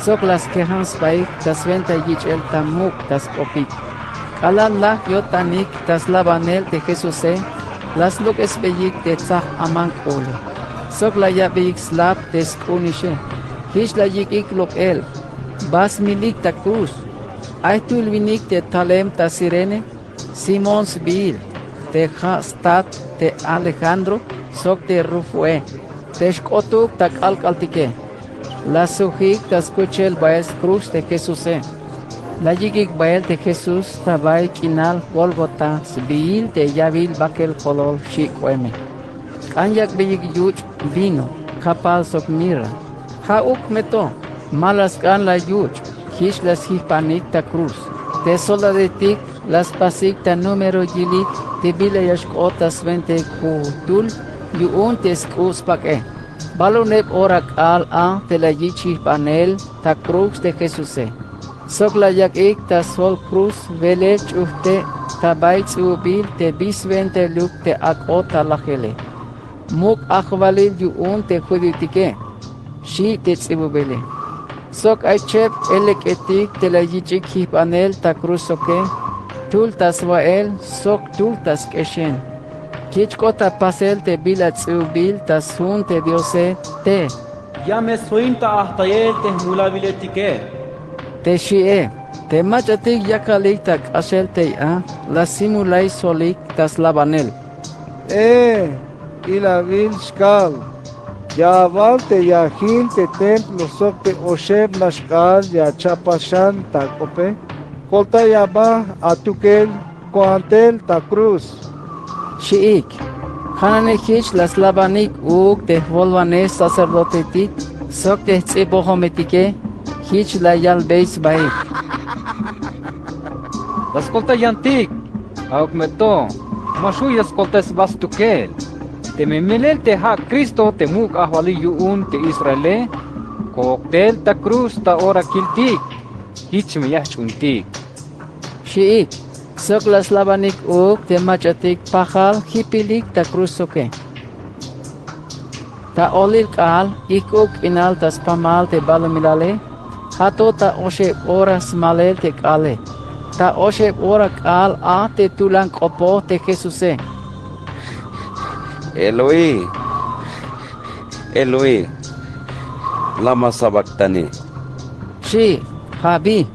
sok la skejan sbaik ta swenta yich'el ta muk' ta sk'opik. K'alal laj yo'tanik ta slabanel te Jesuse, la slok'esbeyik te tsaj aman k'u'ule sok la ya'beyik slap te sk'u'unixe. Jich la yik'ik lok'el, ba smilik ta cruz. Ay jtul winik te talem ta Cirene, Simón sbiil, te ja' stat te Alejandro sok te Rufoe, te xk'otuk ta k'alk'altike. La sjujik ta skuchel bael scruz te Jesuse. La yik'ik bael te Jesús ta bay k'inal Gólgota sbiil te yawil bakel kolol xi' k'o'eme. K'an yak'beyik yuch' vino, kapal sok mirra. Ja'uk me to, ma la sk'an la yuch'. Jich la sjijpanik ta cruz. Te soldadoetik la spasik ta número yilik te bila ya xk'ot ta swenta kutul yu'un te sk'u' spak'e. Balumileb ora k'aal a te la yich' jijpanel ta cruz te Jesuse. Sok la yak'ik ta sjol cruz welel ch'ujte' ta bay ts'ububil te bi swentailuk te ak'ot ta lajele: Muk' ajwalil yu'un te judíoetike, xi' te ts'ibubile. Sok ay cheb elek'etik te la yich'ik jijpanel ta cruzoke, jtul ta swa'el sok jtul ta sk'exen. Jich k'ot ta pasel te bila ts'ububil ta sjun te Diose te: Ya me sjoin ta ajtayel te jmulawiletike, te xi'e. Te mach'atik yakalik ta k'axel tey a la simulay sjolik ta slabanel: E ilawil xkal, Ya awal te yajil te templo sok te oxeb nax k'aal ya acha'paj xan ta k'ope. Koltaya aba atukel ko'antel ta cruz, xchi'ik. Ja' nani jich la slabanik uuk te jwolwanej sacerdotetik sok te jts'ibojometike. Jich la yalbey sbaik: La skoltay yantik. Ja'uk me to, ma xju' ya skoltay sba stukel. Teme melel te ja' Cristo te muk' ajwalil yu'un te Israele, kook tel ta cruz ta ora kiltik. Jich me ya jch'uuntik, xchi'ik. Sok la slabanik uuk te mach'atik pajal jipilik ta cruzoke. Ta olil k'aal ijk'ub k'inal ta spamal te balumilale, ja' to ta oxeb ora smalel te k'aale. Ta oxeb ora k'aal a te tulan k'opoj te Jesuse: Eloí, Eloí, ¿lama sabactani? xchi, ja' bi: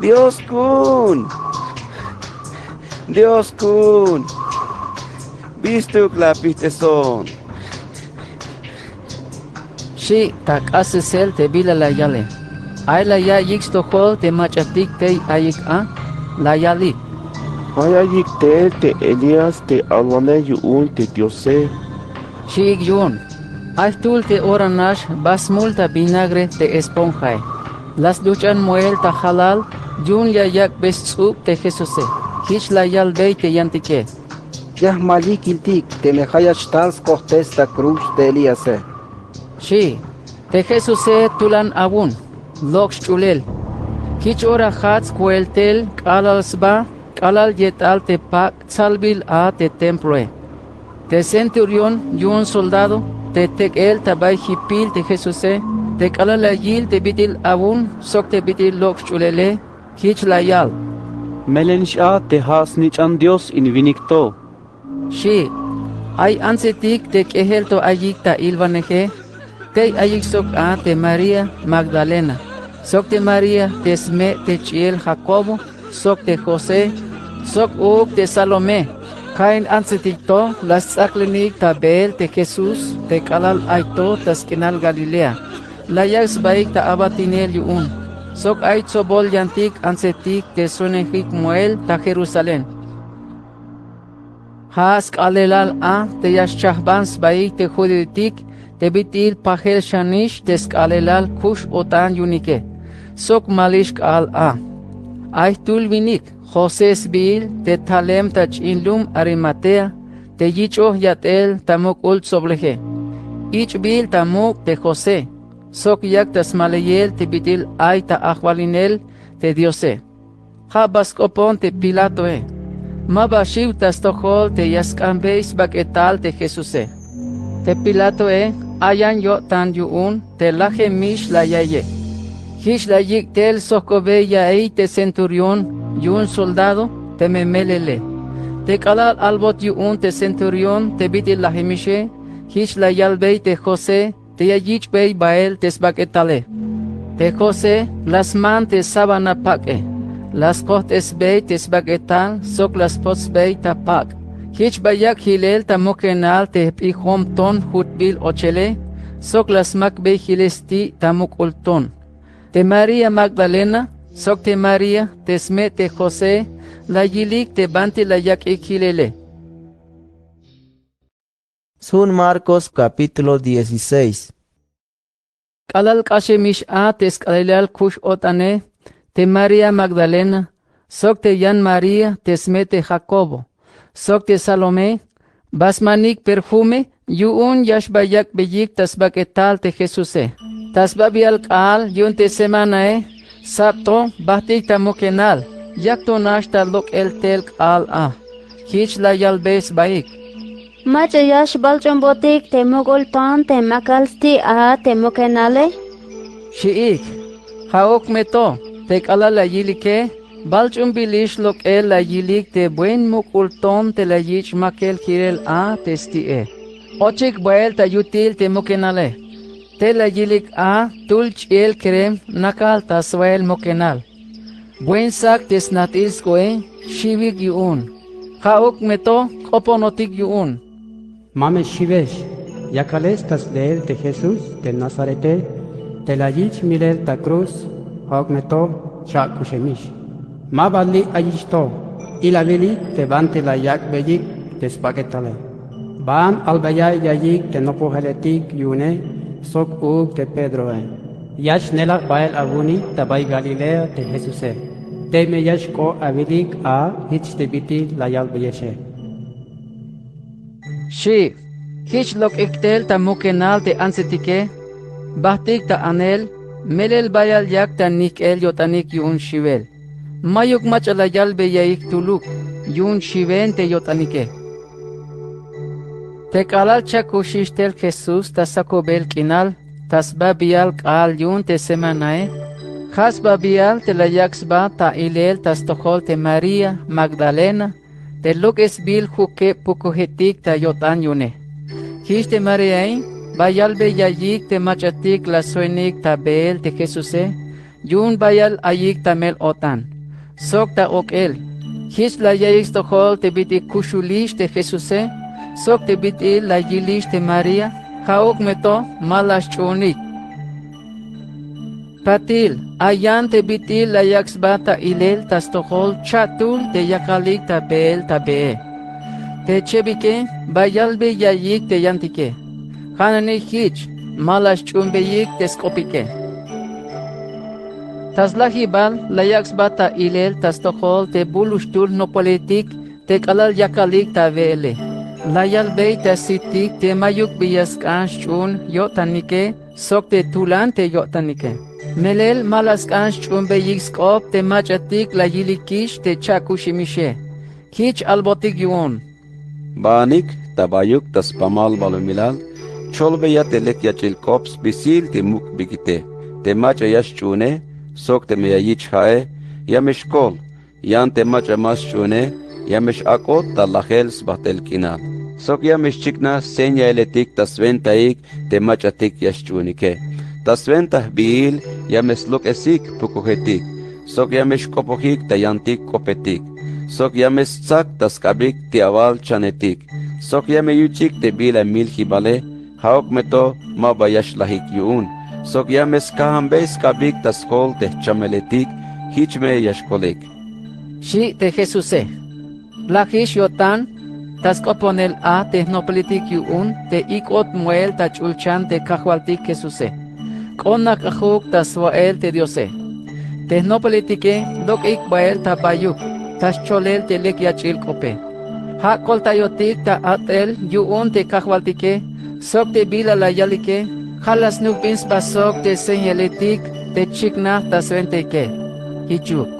Dios ku'un, Dios ku'un, ¿bistuk la apijt'eson? xchi ta k'asesel te bila la yale. Ay la ya'iyik stojol te mach'atik tey ayik a, la yalik: Ay ayik tel te Elías te alwanej yu'un te Diose, xchi'ik yu'un. Ay jtul te ora nax ba smul ta vinagre te esponjae. La sdujch'an moel ta jalal yu'un ya yak'bey sts'ub te Jesuse. Jich la yalbey te yantike: Ya jmaliy kiltik teme ja' ya xtal skojtes ta cruz te Elíase, xchi. Te Jesuse tulan awun, lok' sch'ulel. Jich ora jats koel tel k'alal sba k'alal yet'al te pak' tsalbil a te temploe. Te centurión yu'un soldado te tek'el ta bay jipil te Jesuse, te k'alal la yil te bit'il awun sok te bit'il lok' sch'ulele, jich la yal: Melelnix a te ja' snich'an Dios in winik to, xchi. Ay antsetik te k'ejel to ayik ta ilwaneje. Tey ayik sok a te María Magdalena, sok te María te sme' te ch'iel Jacobo, sok te José, sok uuk te Salomé. Ka'in antsetik to la sts'aklinik ta beel te Jesús te k'alal ay to ta sk'inal Galilea. La yak' sbaik ta abatinel yu'un, sok ay tsobol yantik antsetik te sjonejik moel ta Jerusalén. Ja' sk'aalelal a te ya xchajban sbaik te judioetik te bit'il pajel xanix te sk'aalelal kux-o'tan yu'unike, sok malix k'aal a. Ay jtul winik, José sbiil, te talem ta ch'in lum Arimatea, te yich'oj yat'el ta muk'ul tsobleje. Ich'bil ta muk' te José, sok yak ta smaliyel te bit'il ay ta ajwalinel te Diose. Ja' ba sk'opon te Pilatoe. Ma ba xiw ta stojol te ya sk'anbey sbak'etal te Jesuse. Te Pilatoe ayan yo'tan yu'un te lajemix la yaiye. Jich la yik' tel sojk'obey ya'iy te centurión yu'un soldado teme melele. Te k'alal albot yu'un te centurión te bit'il lajemixe, jich la yalbey te José te ya yich'bey bael te sbak'etale. Te José la sman te sábana pak'e, la skojt'esbey te sbak'etal sok la spotsbey ta pak'. Jich ba yak' jilel ta mukenal te jp'ijom ton jutbil ochele, sok la smakbey jilel sti' ta muk'ul ton. Te María Magdalena sok te María te sme' te José la yilik te banti la yak'ik jilele. Sjun Marcos capítulo dieciséis. K'alal k'axemix a te sk'aalelal kux-o'tane, te María Magdalena, sok te yan María te sme' te Jacobo, sok te Salomé, ba smanik perfume yu'un ya xba yak'beyik ta sbak'etal te Jesuse. Ta sbabial k'aal yu'un te semanae, sab to bajt'ik ta mukenal, yak to nax ta lok'el tel k'aal a. Jich la yalbey sbaik: Mach'a ya xbalch'unbotik te muk'ul ton te makal sti' a te mukenale, xchi'ik. Ja'uk me to, te k'alal la yilike, balch'unbilix lok'el la yilik te buen muk'ul ton te la yich' makel jilel a te sti'e. Ochik bael ta yutil te mukenale. Te la yilik a tul ch'iel kerem nakal ta swail mukenal. Buen sak te snat'il sk'o'e xiwik yu'un. Ja'uk me to k'oponotik yu'un. Ma me xiwex. Yakalex ta sleel te Jesús te Nazarete, te la yich milel ta cruz, ja'uk me to cha'kuxemix. Ma ba li' ayix to, ilawilik te banti la yak'beyik te sbak'etale. Baan albeya yayik te nopojeletik yu'une sok uuk te Pedroe. Ya xnelaj bael awu'unik ta bay Galilea te Jesuse. Teme ya xk'o awilik a jich te bit'il la yalbeyexe. Xi', jich lok'ik tel ta mukenal te antsetike, bajt'ik ta anel, melel bayal yak ta nijk'el yo'tanik yu'un xiwel. Mayuk mach'a la yalbeyaik tuluk yu'un xiwen te yo'tanike. Te k'alal cha'kuxix tel Jesús ta sakubel k'inal ta sbabial k'aal yu'un te semanae, ja' sbabial te la yak' sba ta ilel ta stojol te María Magdalena, te lok'esbil jukeb pukujetik ta yo'tan yu'une. Jich te Maríae ba yalbeyayik te mach'atik la sjoinik ta beel te Jesuse, yu'un bayal ayik ta mel-o'tan sok ta ok'el. Jich la yaik stojol te bit'il kuxulix te Jesuse sok te bit'il la yilix te María, ja'uk me to ma la xch'uunik. Patil, ay yan te bit'il la yak' sba ta ilel ta stojol cha'tul te yakalik ta beel ta bee. Te chebike ba yalbeyayik te yantike. Ja' nani jich ma la xch'uunbeyik te sk'opike. Ta slajibal la yak' sba ta ilel ta stojol te buluxtul nopoletik te k'alal yakalik ta weele. La yalbey ta sitik te mayuk bi ya sk'an xch'uun yo'tanike sok te tulan te yo'tanike. Melel ma la sk'an xch'uunbeyik sk'op te mach'atik la yilikix te cha'kuxemixe. Jich albotik yu'un: Baanik ta bayuk ta spamal balumilal cholbeya te lek yach'il k'op spisil te muk' bikite. Te mach'a ya xch'uune sok teme ya yich ja'e, ya me xkol. Yan te mach'a ma xch'uune, ya me x-ak'ot ta lajel sbajt'el k'inal. Sok ya me xchiknaj señaletik ta swentaik te mach'atik ya xch'uunike. Ta swenta jbiil ya me slok'esik pukujetik, sok ya me xk'opojik ta yantik k'opetik, sok ya me stsak ta sk'abik ti'awal chanetik, sok ya me yuch'ik te bila miljibale, ja'uk me to ma ba ya xlajik yu'un, sok ya me skajanbey sk'abik ta sjol te jchameletik, jich me ya xkolik, xi' te Jesuse. Lajix yo'tan ta sk'oponel a te jnopoletik yu'un te ik'ot moel ta ch'ulchan te Kajwaltik Jesuse. K'ot najk'ajuk ta swa'el te Diose. Te jnopoletike lok'ik bael ta bayuk ta xcholel te lek yach'il k'ope. Ja' koltayotik ta a'tel yu'un te Kajwaltike sok te bila la yalike, ja' la snujbin sba sok te señaletik te chiknaj ta swentaike. Jichuk.